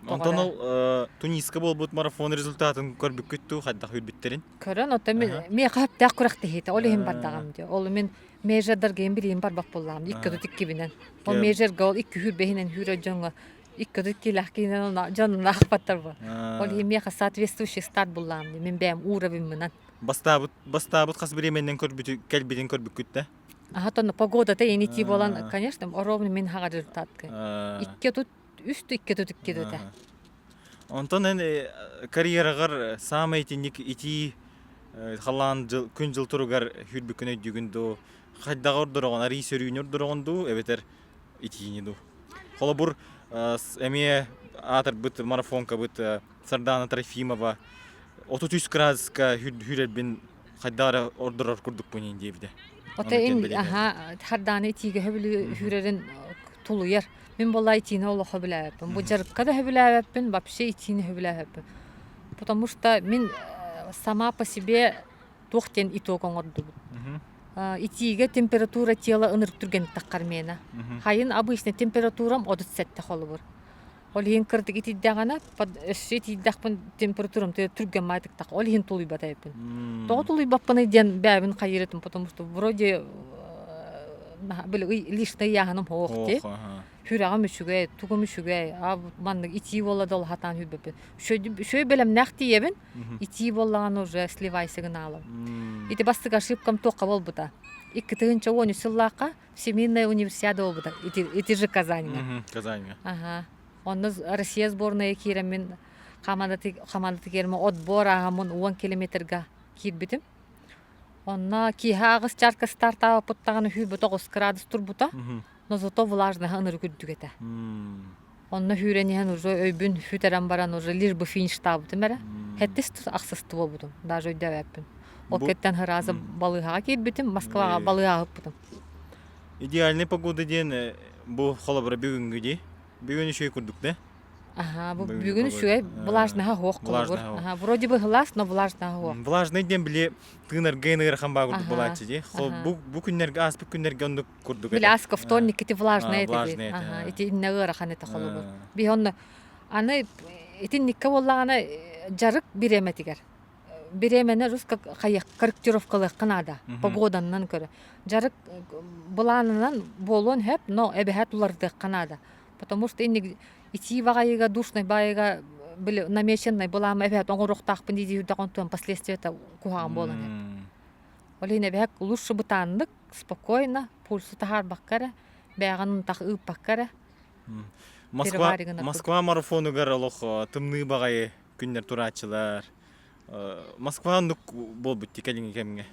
Онтон ол Туниска буолбут марафон результатын көрбүккүт дуу, хайдах үүрбүттэрин? Көрөн, оттон миэхэ сөптөөх күрэхтэһиитэ, ол иһин бардаҕым дии. Ол мин межердарга билиим барбат буоллаҕым, икки отут иккибинэн. Ол межерга ол икки сүүрбэһинэн сүүрэр дьоҥҥо икки отут иккилээх киинэн дьонун аахпаттар бу. Ол иһин миэхэ соответствующий старт буллаҕым дии, мин бэйэм уровеньмынан. Бастаабыт, бастаабыт хас бириэмэннэн көрбүтү, кэлбитин көрбүккүт да? Аха, тонно погодата ини буолан, конечно, ровно мин хаҕа результатка. Икки отут үс икки отут икки этэ. Онтон эн карьераҕар саамай итинник итии халлаан дьыл, күн-дьыл туругар сүүрбүккүн өйдүүгүн дуу, хайдаҕы ордороҕун, арыый сөрүүнү ордороҕун дуу, эбэтэр итиини дуу? Холобур, эмиэ аатырбыт марафонкабыт Сардаана Трофимова 33 градуска сүүрэрбин хайдах эрэ ордорор курдукпун диэбитэ. Ото ин аха Сардаана итиигэ сөбүлүү сүүрэрин тулуйар. Мин буолла итиини олох сөбүлээбэппин. Бу дьарыкка да сөбүлээбэппин, вообще итиини сөбүлээбэппин. Потому что мин сама по себе туох диэн итог оҥордубут. Итиигэ температура тела ынырык түргэнник таххар миэнэ. Хайын обычно температурам 37 холобур. Ол иһин кырдык итийдэҕинэ, өссө итийдэхпин температурам түргэн маайтыктах, ол иһин тулуйбат эбиппин. Тоҕо тулуйбаппыный диэн бэйэбин хайыырытым, потому что вроде били лишний ыйааһыным суох дии. Сүрэҕим үчүгэй, тугум үчүгэй, а маннык итии буолла да ол хатаан сүүрбэппин. Үчүгэй бэлэмнээх тиийэбин, итии буоллаҕына уже сливайся гынаалым. Ити бастакы ошибкам туохха буолбута. 2013 сыллаахха Всемирная универсиада буолбута. Ити, ити же Казаньга. Казаньга. Ага. Онно Россия сборная киирэммин хамаандаты киирэммин отбор ааһаммын 10 километрга киирбитим. Онно киэһэ аҕыс чарка стартаабыппыт даҕаны сүүрбэ тоҕус градус турбута, но зато влажноһа ынырык үрдүк этэ. Онно сүүрэн иһэн уже өйбүн сүтэрэн баран уже лишь бы фиништаабытым эрэ. Хэттис ахсыс буолбутум, даже өйдөөбөппүн. Ол кэттэн сразу балыыһаҕа киирбитим, Москваҕа балыыһаҕа ыппытым. Идеальный погода диэн бу холобура бүгүҥҥү дии. Бүгүн үчүгэй курдук да? Аха, бу бүгүн үчүгэй влажнаһа суох холобур. Аха, вроде бы сылаас, но влажнаһа суох. Влажный диэн били тыынарга ыарахан баа курдук буолааччы дии. Бу бу күннэргэ ааспыт күннэргэ оннук курдук Били ааска вторник ити влажный этэ. Аха, ити иннэ ыарахан этэ холобур. Би онно аны итинниккэ буоллаҕына дьарык бириэмэтигэр бириэмэни русско хайыах корректировкалыахха наада погоданнан көрө дьарык былаанынан буолуон сөп но эбэһээт уларытыахха наада потому что инник итии баҕайыга душный баҕайыга били намеченный былаама эбэһээт оҥоруохтаахпын дии дии онтон последствията куһаҕан буолан сөп ол иһин эбэһээт лучше бытааннык спокойно пульсу таһаарбакка эрэ бэйэҕин ынтах ыыппакка эрэ Москва Москва марафонугар олох тымныы баҕайы күннэр турааччылар Москва оннук буолбут дии кэлиҥҥи кэмҥэ.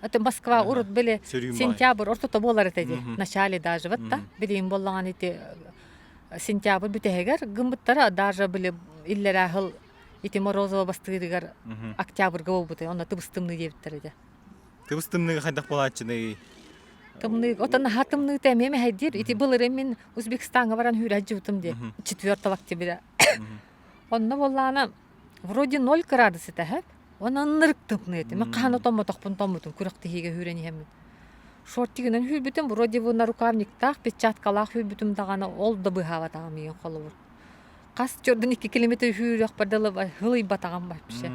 Это Москва урут били сентябрь ортото буолар этэ дии. Начале даже вот да. Билигин буоллаҕына ити сентябрь бүтэһигэр гыммыттара даже били иллэрээ сыл ити Морозова бастыырыгар октябрьга буолбута. Онно тыбыс-тымныы диэбиттэр этэ. Тыбыс-тымныыга хайдах буолааччыный? Тымныы, отон наһаа тымныыта эмиэ мэһэйдиир. Ити былырыын мин Узбекистаҥҥа баран сүүрэ сылдьыбытым дии. 4 октября. Онно буоллаҕына. Вроде 0 градус этэ һэп. Онон ынырык тымныы этэ. Мен хаһан отоммотохпун томмутум күрэхтэһиигэ үүрэн иһэммин. Шортигынан үүрбүтүм, вроде бы нарукавниктаах, перчаткалаах үүрбүтүм даҕаны ол да быһаабатаҕым ийэн холобур. Хас чордун 2 километр үүрүөхпэр дылы хылыйбатаҕым вообще.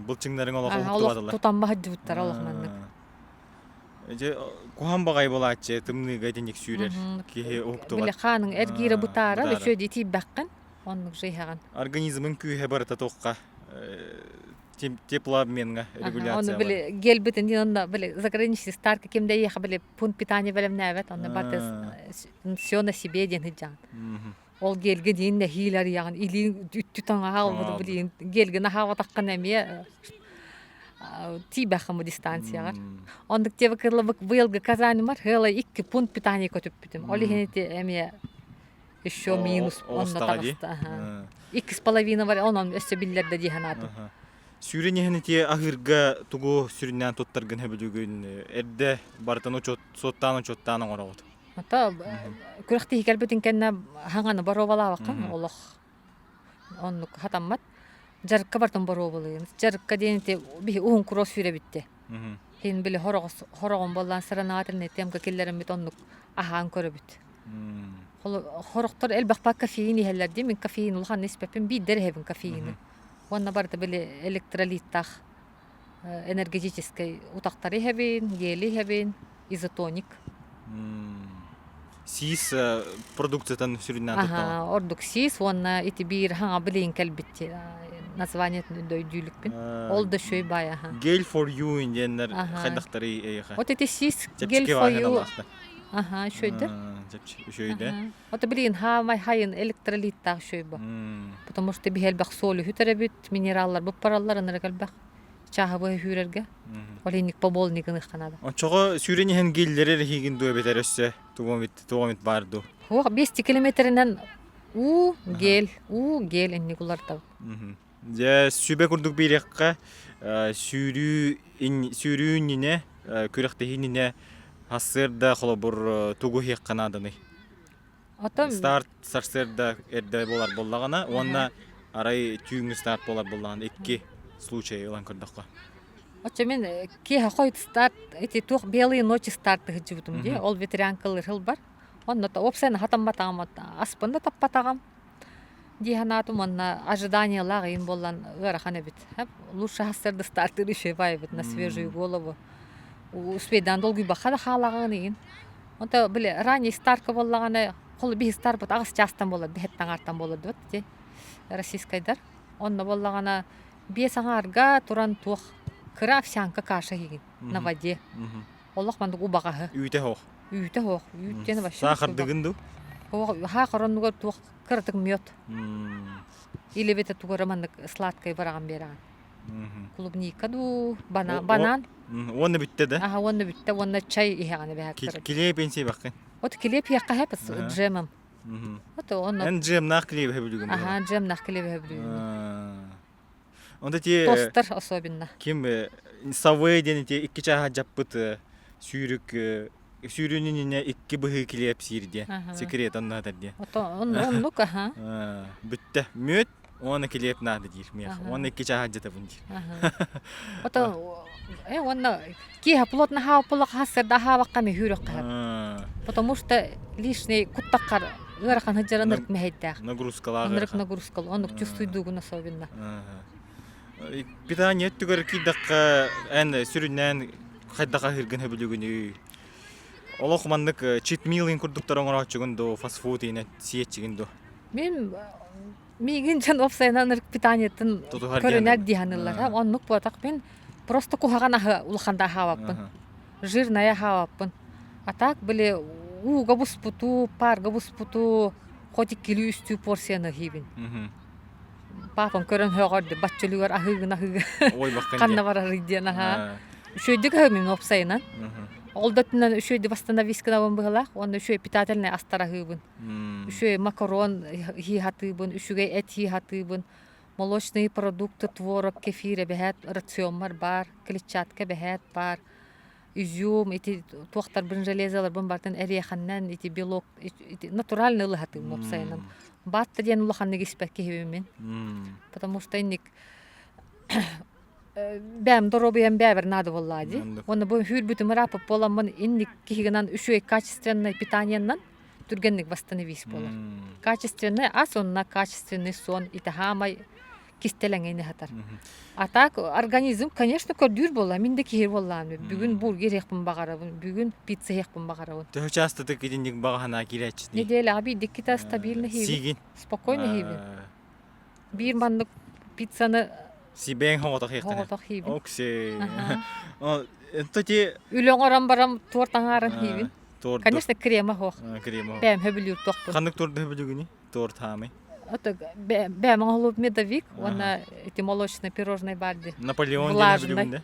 Былчыҥнарыҥ олох Олох уһуктубатылар. тутан баһыдьыбыттара олох маннык. Дьэ, куһаҕан баҕайы буолааччы, тымныыга итинник сүүрэр киһи уһуктубат. Били хааныҥ эргиирэ бытаарар, үчүгэй итийбэххин, оннук же иһэҕин. Организмын күүһэ барыта туохха теплообменҥа регуляция Ону били гелбитин диэн онно били заграничный старка ким да эйиэхэ били пункт питания бэлэмнээбэт, онно барыта все на себе диэн сылдьаҕын. Ол гельгэ диин нэһиилэ арыйаҕын, илииҥ үттү таҥаһа олбуту билиин гельгин аһаабатаххына эмиэ тиийбэххин бу дистанцияҕар. Оннук диэбэ кыллыбык быйылгы Казанимар хыала икки пункт питания көтүппүтүм. Ол иһин ити эмиэ еще минус онно таҕыста. Икки с половина бар онон өссө биллэрдэ дии санаатым. Сүүрэн иһэн ити аһыырга тугу сүрүннээн туттаргын сөбүлүүгүн эрдэ барытын учуот суоттаан учуоттаан оҥороҕут. Ата күрэхтэһии кэлбитин кэннэ хаҥаны боруобалаабаккын олох оннук хатаммат. Дьарыкка бартын боруобалыын. Дьарыкка диэн ити биһи уһун куруос сүүрэбитти. Хин били хороҕос хороҕон боллаан сыранаатырны темка киллэриммит оннук аһаан көрөбүт. Хорохтор элбэхпа кофеин иһэллэр дии. Мин кофеин улахан испэппин биирдэр иһэбин кофеины. Уонна барыта били электролиттаах энергетическэй утахтары иһэбин, гели иһэбин, изотоник. Сиис продукциятын сүрүннээн туттаҕын. Ордук сиис уонна ити биир хаҥа билиин кэлбит названиетын өйдүүлүкпүн. Ол да шөй бай аха. Gel for you диэннэр хайдахтары эйиэхэ? Вот эти сиис gel for you. Аха, шөйдер. Шөйдө. Ото билигин хаамай хайын электролиттаах шөй бу. Потому что биһи элбэх суолу үтэрэбит, минераллар буппараллар, ынырык элбэх чааһы хүүрэргэ. Ол инник поболник ыныхха надо. Оччоҕо сүүрэн иһэн гиллэрэр иһигин дуу эбэтэр өссө тугу эмит баар дуу? Хуох 200 километринэн уу, гель, уу, гель инник улартабыт. Дьэ, сүбэ курдук биэриэххэ, сүүрүү сүүрүү иннинэ, күрэхтэһии иннинэ сарсыарда холобур тугу иһиэххэ нааданый? Оттон Старт сарсыарда эрдэ буолар буоллаҕына уонна арай түүҥҥү старт буолар буоллаҕына икки случай ылан көрдөххө. Оччо мин киэһэ хойут старт ити туох белые ночи старт ыһыдьыбытым дии. Ол ветерянкалыыр сылбар. Онно уопсайынан хатамматаҕым, аспын да таппатаҕым. Дии санаатым уонна ожиданиелаах ыйым буоллан ыарахан эбит. Лучше сарсыарда стартыыр еще эбит на свежую голову. Успейдаан долгуйбакка да хаалаҕын игин. Онто били ранний стартка буоллаҕына холу биһи старпыт аҕыс чаастан буолар биһэт таҥаартан буолар дуот ити российскайдар. Онно буоллаҕына биэс аҥаарга туран туох кыра овсянка каша иһигин на воде. Олох маннык убаҕаһы. Үүтэ суох. Үүтэ суох. Үүт диэн вообще Саахардыгын дуу? Суох, саахар оннугар туох кыратык мед. Или эбэтэр тугу эрэ маннык сладкай быраҕан биэрэҕин. Клубника дуу, банан. Уонна бүттэ да? Аха, уонна бүттэ, уонна чай иһэҕин эбэһээт. Килиэп пенсия баххын. Вот килиэп иһэххэ хэп джемом. Вот онно. Эн джемнаах килиэп сөбүлүүгүн. Аха, джемнаах килиэп сөбүлүүгүн. Онто ти Тостер особенно. Ким Савэй диэн ити икки чааһа дьаппыт сүүрүк сүүрүүнүнүнэ икки быһыы килиэп сиир диэн секрет онно диэн. Оннук аха. Бүттэ. Мүөт уонна килиэп наада диир миэхэ. Уонна икки чааһа дьатабын диир. Ото уонна киэһэ плотно хааппылах хассарда аһаабакка мүһүүрөх хаһар. Потому что лишний куттаккар ыарахан сылдьар ынырык мэһэйдээх. Нагрузкалаах Ынырык нагрузкал, оннук чувствуйдуугун особенно. Питание өттүгэр киирдэххэ эн сүрүннээн хайдах аһыыргын сөбүлүүгүнүй? Олох маннык читмил курдуктар оҥорооччугун дуу, фастфуд иинэ сиэччигин дуу? Мин миигин дьон уопсайынан ынырык питаниетын көрүнэр дии саныыллар. Оннук буотах мин просто куһаҕан аһы улахан да аһаабаппын. Жирная аһаабаппын. А так били ууга буспуту, парга буспуту хоть иккилии үстүү порцияны иһиибин. Папам көрөн һөҕөрдө баччалыгар аһыыгын аһыыгын ханна барарый диэн аһаа. Үчүгэйдик аһыым уопсайынан. Ол да өттүнэн үчүгэйдик восстановись гынабын быһыылаах уонна үчүгэй питательнай астар аһыыбын. Үчүгэй макарон иһии хатыыбын, үчүгэй эт иһии хатыыбын, молочные продукты, творог, кефир эбэһээт рациоммар баар, клетчатка эбэһээт баар, изюм, ити туохтарбын, железаларбын барытын эриэхэннэн, ити белок, ити натуральный ылыһатыым уопсайынан. Баатта диэн улаханнык испэт киһибин мин. Потому что инник Бэйэм доруобуйам бэйэбэр наада буоллаа дии. Уонна бу сүүрбүтүм ырааппыт буоламмын инник киһигинэн үчүгэй качественнай питаниеннан түргэнник восстановись буолар. Качественный ас уонна качественный сон ити хаамай кистэлэҥин ыһатар. А так организм, конечно, көрдүүр буолла. Мин да киһи буоллаам. Бүгүн бургер иһиэхпин баҕарабын, бүгүн пицца иһиэхпин баҕарабын. Төһө частотык итинник баҕа санаа киирээччитий? Неделяҕа биирдиккитэ стабильно иһиибин. Сиигин. Спокойно иһиибин. Биир маннык пиццаны Сибэҥ хоҕотох иэхтэнэ. Хоҕотох иибин. Окси. Тоти Үлэ оҥорон баран торт аҥаарын иибин. Торт. Конечно, крема суох. Крема. Бэйэм хөбүлүүр туохпун. Ханнык торду хөбүлүүгүнүй? Торт хаамый. Это бэйэм оҥоһуллубут медовик уонна эти молочное пирожное баар дии. Наполеон диэн хөбүлүүгүн да?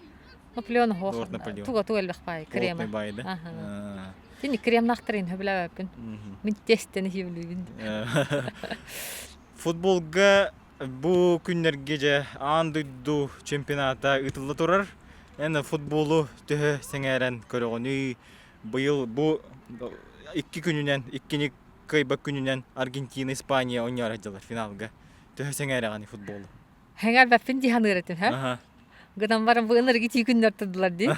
Наполеон суох. Торт Наполеон. Туга туга элбэх баай крема. Баай да. Тини кремнахтарын хөбүлээбэппин. Мин тестени хөбүлүүбүн. Футболга бу күннэргэ дьэ аан дойду чемпионата ыытылла турар. Эн футболу төһө сэҥээрэн көрөҕүнүй? Быйыл бу икки күнүнэн, иккини кыайбат күнүнэн Аргентина, Испания оонньоор сылдьаллар финалга. Төһө сэҥээрэҕиний футболу? Сэҥээрбэппин дии саныыр этим, һэ? Гынан баран бу ынырык итии күннэр турдулар дии.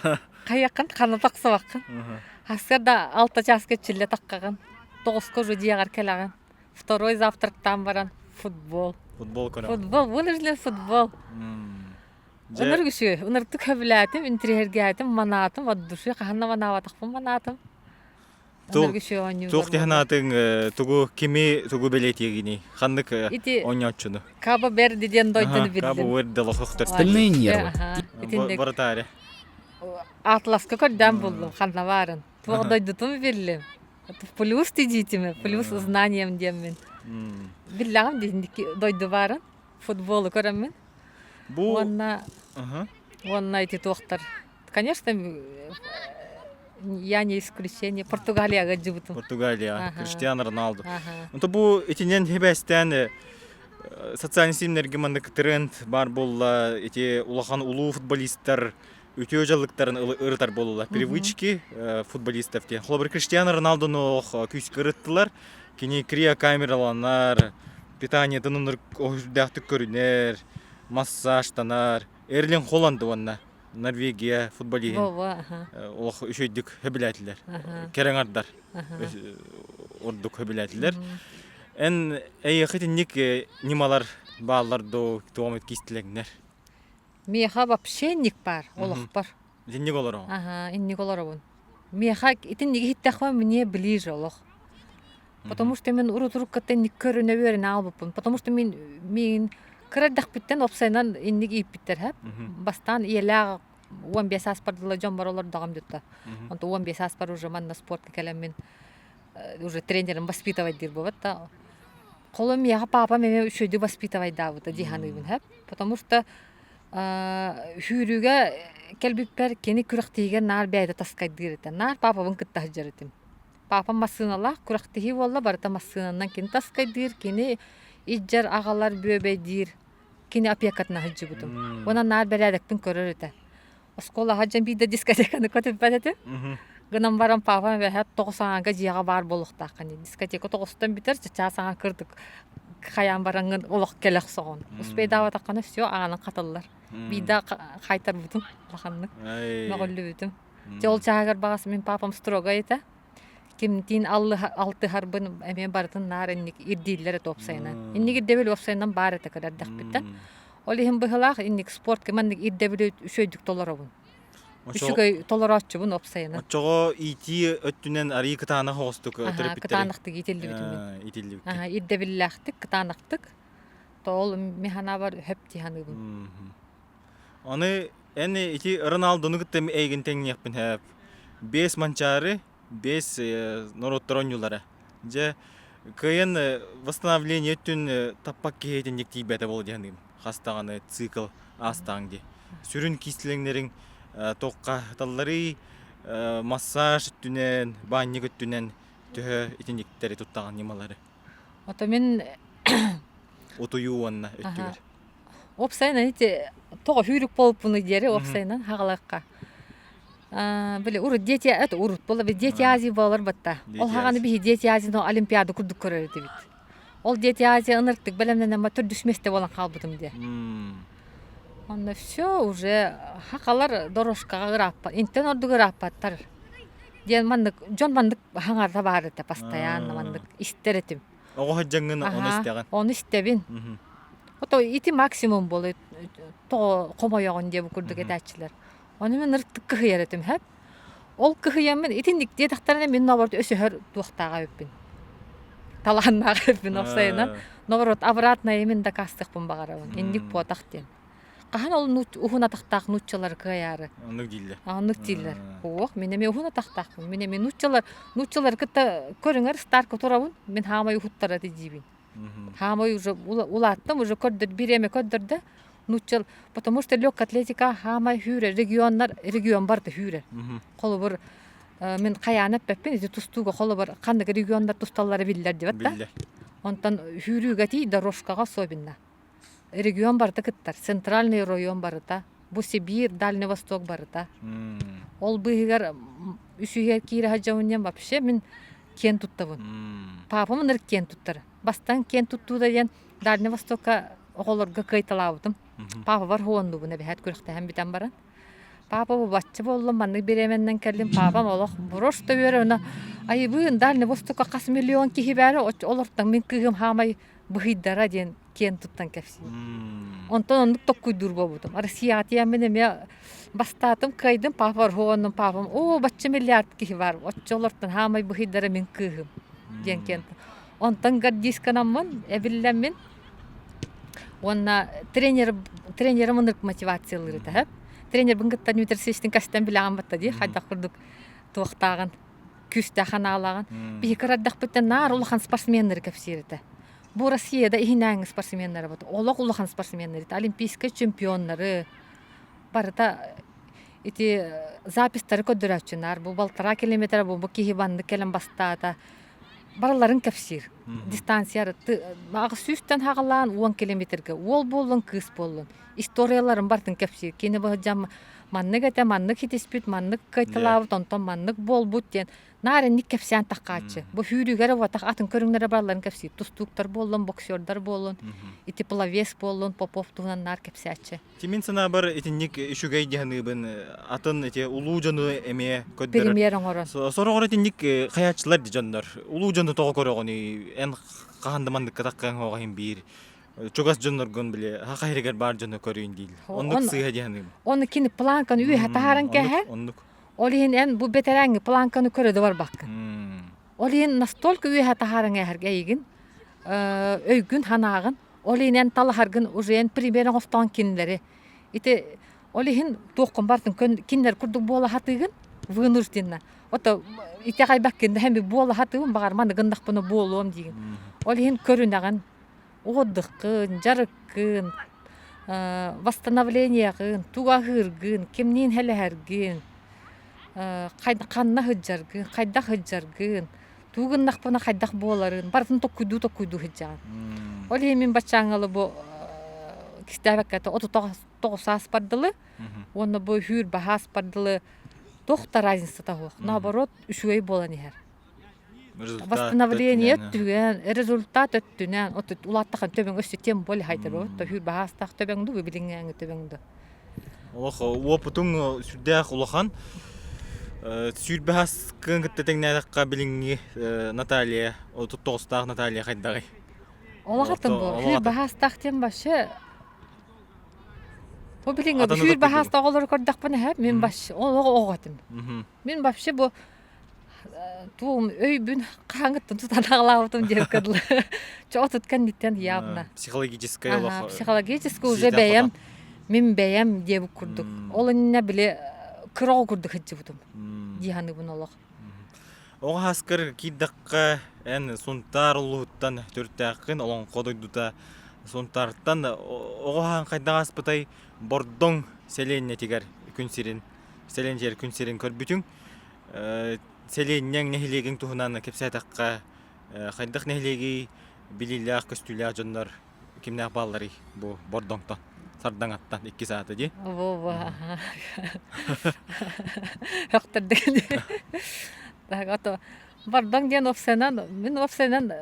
Хайыаххын ханна тахсыбаккын. Сарсыарда алта чааска чиллэ таххаҕын. Тоҕуска уже дьиэҕэр кэлэҕин. Второй завтрактаан баран футбол. Футбол көрөҕүн. Футбол, вынужден футбол. Ынырык үчүгэй. Ынырыктык сөбүлээтим, интириэһиргээтим, манаатым, от души хаһан да манаабатахпын манаатым. Ынырык үчүгэй оонньуулар Туох диэн аатыҥ тугу кими тугу бэлиэтиигиний? Ханнык Ити оонньооччуну? Кабо Верди диэн дойдуну билдим. Кабо Верди лохохтор. Остальные нервы. Итинник. Вратарь. Атласка көрдөөн буллум ханна баарын. Туох дойдутун биллим. Плюс тидиитими, плюс знанием диэммин. Биллэҕим дии дойду баарын, футболу көрөммүн. Бу Уонна уонна ити туохтар. Конечно, я не исключение. Португалияга дьыбытым. Португалия, Криштиану Роналду. Онто бу итинэн хибэстээн социальный симнерге маннык тренд бар буолла ити улахан улуу футболисттар үтүө дьаллыктарын ырытар буоллулар. Привычки футболистов диэн. Холобур, Криштиану Роналдону күүскэ ырыттылар. Кини криокамераланар, питаниетын үрдээхтик көрүнэр, массажтанар. Эрлин Холланд уонна Норвегия футболиһын олох үчүгэйдик сөбүлээтилэр. Кэрэҥардар ордук сөбүлээтилэр. Эн эйиэхэ итинник ньымалар бааллар дуу, туом кистилэҥнэр? Миэхэ вообще инник баар олохпор. Инник олороҕун? Аха, инник олоробун. Миэхэ итинник иһиттэхпинэ мне ближе олох. Потому что мин урут-уруккаттан инник көрүнэ үөрэнэ аалбыппын. Потому что мин миигин кыра эрдэхпиттэн уопсайынан инник ииппиттэр һэп. Бастаан ийэлээх 15 ааспар дылы дьоммор олордоҕум дьутта. Онто 15 ааспар уже манна спортка кэлэммин уже тренерим воспитывать диир буолбат да. Холом миэхэ папам эмиэ үчүгэйдик воспитывайдаабыта дии саныыбын һэп. Потому что сүүрүүгэ кэлбиппэр кини күрэхтэһиигэ наар бэйэтэ таскайдыыр этэ. Наар папабын кытта сылдьар этим. Папам массыыналаах күрэхтэһии буолла барыта массыынанан кини таскайдыыр, кини илдьэр аҕалар бүөбэйдиир. Кини опекатына сылдьыбытым. Уонна наар бэрээдэкпин көрөр этэ. Оскуолаҕа дьон биирдэ дискотеканы көтүппэт этим. Гынан баран папам эбэһээт тоҕус аҥаарга дьиэҕэ баар буолуохтааххын дии. Дискотека тоҕустан бүтэр, чычаас аҥаар кырдык хайаан бараҥҥын олох кэлэ охсоҕун. Успейдаабатаххына все аанын хатыллар. Биирдэ хайтарбытым улаханнык. Мөҕүллүбүтүм. Дьэ ол чааһыгар баҕас мин папам строгай этэ. Кимтиин алтыһарбын эмиэ барытын наар инник ирдииллэр этэ уопсайынан. Инник ирдэбил уопсайынан баар этэ кыра эрдэхпиттэн. Ол иһин быһылаах инник спортка маннык ирдэбили үчүгэйдик толоробун. Үчүгэй толорооччубун уопсайынан. Оччоҕо иитии өттүнэн арыый кытаанах оҕустук төрөппүттэри кытаанахтык иитиллибитим мин. Иитиллибиккин. Ирдэбиллээхтик, кытаанахтык. То ол мин санаабар хөп дии саныыбын. Аны эн ити Роналдону кытта эйигин тэҥниэхпин сөп. Биэс Манчаары, биэс норуоттар оонньуулара. Дьэ, кыайан восстановление өттүн таппак киһи итинник тиийбэтэ буолуо дии саныыбын. Хас даҕаны цикл аастаҕыҥ дии. Сүрүн кистэлэҥнэриҥ туохха талларый, массаж өттүнэн, баанньык өттүнэн төһө итинниктэри туттаҕын ньымалары? Ото мин Утуйуу уонна өттүгэр. Уопсайынан ити тоҕо сүүрүк буолбуппунуй диэри уопсайынан хаҕалыахха. Били урут Дети это урут буолла Дети Азии буолар батта. Ол хаҕаны биһи Дети Азии Олимпиада курдук көрөр этибит. Ол Дети Азия ыныртык бэлэмнэнэн төрдүс миэстэ буолан хаалбытым диэ. Онно все уже хахалар дорожкаҕа ырааппат, интэн ордук ырааппаттар диэн маннык дьон маннык хаҥарта баар этэ постоянно маннык истэр этим. Оҕо сылдьаҥҥын ону истэҕин. Ону истэбин. Ото ити максимум буолуо тоҕо хомойоҕун диэ бу курдук этээччилэр. Ону мин ыртык кыһыйар этим һэп. Ол кыһыйаммын итинник диэтэхтэринэ мин наоборот өсөһөр туохтааҕа эбиппин. Талааннаах эбиппин уопсайынан. Наоборот обратное мин дакаастыахпын баҕарабын. Инник буотах диэн. Хаһан ол уһун атахтаах нууччалары кыайаары? Оннук дииллэр. Оннук дииллэр. Ох, мин эмиэ уһун атахтаахпын. Мин эмиэ нууччалар нууччалары кытта көрүҥэр старка турабын. Мин хаамай уһуттара диибин. Хаамай уже улааттым, уже көрдөр бириэмэ көрдөрдө. Нууччал, потому что легкая атлетика хаамай хүүрэр, регионнар, регион барыта хүүрэр. Холобур, мин хайаан эппэппин, ити тустууга холобур ханнык регионнар тусталлара биллэр диэбэт да. Биллэр. Онтон хүүрүүгэ тиий дорожкаҕа особенно. Регион барыта кыттар, центральный район барыта, бу Сибиир, Дальний Восток барыта. Ол быыһыгар үсүһүгэр киирэ сылдьабын вообще мин киэн туттабын. Папам ынырык киэн туттар. Бастаан киэн туттуута диэн Дальний Востокка оҕолорго кыайталаабытым. Папабар хуоннубун эбэһээт күрэхтэһэн бүтэн баран. Папа бу бачча буоллум, маннык бириэмэннэн кэллим. Папам олох просто үөрэ уна айыбыын Дальний Востокка хас миллион киһи баара олортон мин кыыһым хаамай быһыйдара диэн киэн туттан кэпсиир. Онтон оннук токкуйдуур буолбутум. Россияҕа тиийэммин эмиэ бастаатым, кыайдым, папа орһуоннум, папам оо, бачча миллиард киһи бар, оччолортон хаамай быһыйдара мин кыыһым диэн киэн Онтон гордисканаммын, эбиллэммин уонна тренер тренерим ынырык мотивациялыыр этэ. Тренербин кытта Дмитрий кастан билэҕин батта дии, хайдах курдук туохтааҕын, күүстээх анаалааҕын. Биһи кыра эрдэхпиттэн наар улахан спортсменнары кэпсиир этэ. Бу Россияда иһинээҥҥи спортсменнары бут олох улахан спортсменнары, олимпийскай чемпионнары барыта ити записьтары көрдөрөөччү наар бу балтараа километр бу киһи баннык кэлэн бастаата барыларын кэпсиир. Дистанция 800-тэн хаҕалаан 10 километрга уол буоллун, кыыс буоллун. Историяларын барытын кэпсиир. Кини быһыдьам маннык этэ, маннык хитиспит, маннык кайталаабыт, онтон маннык буолбут диэн наар инник кэпсээн таххааччы. Бу сүүрүүгэр убатах атын көрүҥнэрэ барыларын кэпсиир. Тустууктар буоллун, боксердар буоллун, ити пловец буоллун, Попов туһунан наар кэпсээччи. Мин санаабар итинник үчүгэй дьаһаныыбын атын ити улуу дьону эмиэ көрдөрөр. Премьер оҥорон. Сороҕор итинник хайааччылар ди дьоннор. Улуу дьону тоҕо көрөҕүнүй? Эн хаһан да манныкка таххаҥ оҕоһин биир чугас дьонноргун били хаһырыгар баар дьону көрүүн диил. Оннук сыыһа дьаһаныым. Оны кини планканы үөһэ таһааран кэһэ. Оннук. Ол иһин эн бу бэтэрээҥҥи планканы көрө да барбаккын. Ол иһин настолько үөһэ таһааран эһэргэ эйигин өйгүн санааҕын Ол иһин эн талаһаргын уже эн пример оҥостоон кинилэри ити ол иһин туоххун бартын кинилэр курдук буола сатыыгын вынужденно ото итэҕэйбэккин да һэми буола сатыыбын баҕар маны гыннахпына буолуом диигин ол иһин көрүнэҕин отдыххын дьарыккын восстановлениеҕын тугу аһыыргын кимниин хэлэһэргин ханна сылдьаргын хайдах сылдьаргын тугу гыннахпына хайдах буоларын барытын токкуйдуу токкуйдуу сылдьаҕын. Ол иһин мин баччааҥҥылы бу кистээбэккэ 39 ааспар дылы уонна бу хүүр баһааспар дылы туох да разницата суох. Наоборот, үчүгэй буолан иһэр. Восстановление өттүгэн, результат өттүнэн, от улааттахан төбөҥ өссө тем более хайдар то хүүр баһаастаах төбөҥ ду билиҥҥээҥи төбөҥ ду. Олох уопутуҥ сүрдээх улахан. Сүүрбэһас кыын кытта тэҥнээтэххэ билиҥҥи Наталья, 39-таах Наталья хайдаҕый? Олохатын бу. Сүүрбэһастаах диэн вообще Бу билиҥҥи сүүрбэһаастаах оҕолору көрдөхпүнэ эһэ мин вообще олох оҕо этим. Мин вообще бу туом өйбүн хааңыттан тутан аҕалаабытым диэн кыдылы. Чо отут кэнниттэн явно. Психологическай олох. Психологически уже бэйэм мин бэйэм диэбит курдук. Ол иннинэ били кыра оҕо курдук сылдьыбытым дии саныыбын олох. Оҕо хаскар киирдэххэ эн Сунтаар улууһуттан төрүттээххин Олоҥхо дойдута Сунтаартан оҕо хаһан хайдах ааспытай Бордоҥ сэлиэнньэтигэр күн сирин сэлиэнньэтигэр күн сирин көрбүтүҥ Сэлиэнньэҥ нэһилиэгиҥ туһунан кэпсээтэххэ, хайдах нэһилиэгий, билиилээх, көстүүлээх дьоннор кимнээх баалларый бу Бордоҥтон, Сардаҥаттан иккис аата дии? Во-во. Хөхтөрдүк. Так, ото Бордоҥ диэн уопсайынан, мин уопсайынан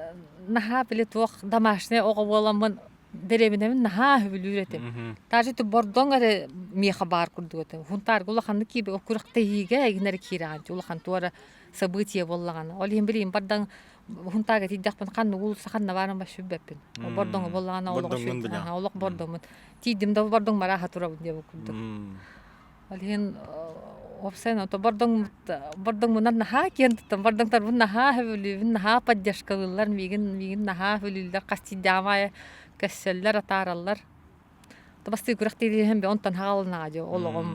наһаа били туох домашний оҕо буоламмын. Дэриэбинэбин наһаа сөбүлүүр этим. Даже ити Бордоҥ эрэ миэхэ баар курдук этэ. Хунтаарга улаханнык киирбэт, ол күрэхтэһиигэ игин эрэ киирэҕин улахан туора событие буоллаҕына. Ол иһин билигин Бордоҥ Хунтаарга тиийдэхпин ханна уулусса ханна баарын вообще билбэппин. Бордоҥу буоллаҕына олох Бордоҥҥун билэҕин. олох Бордоҥмун. Тиийдим да Бордоҥ барааха турабын диэбит курдук. Ол иһин уопсайынан ото Бордоҥмут Бордоҥмунан наһаа киэн туттан Бордоҥторбун наһаа сөбүлүүбүн, наһаа поддержкалыыллар миигин, миигин наһаа сөбүлүүллэр, хас тиийдэҕим аайы көрсөллөр, атаараллар. Бастыы күрэхтэһииһин онтон хаалынаҕа дьэ олоҕум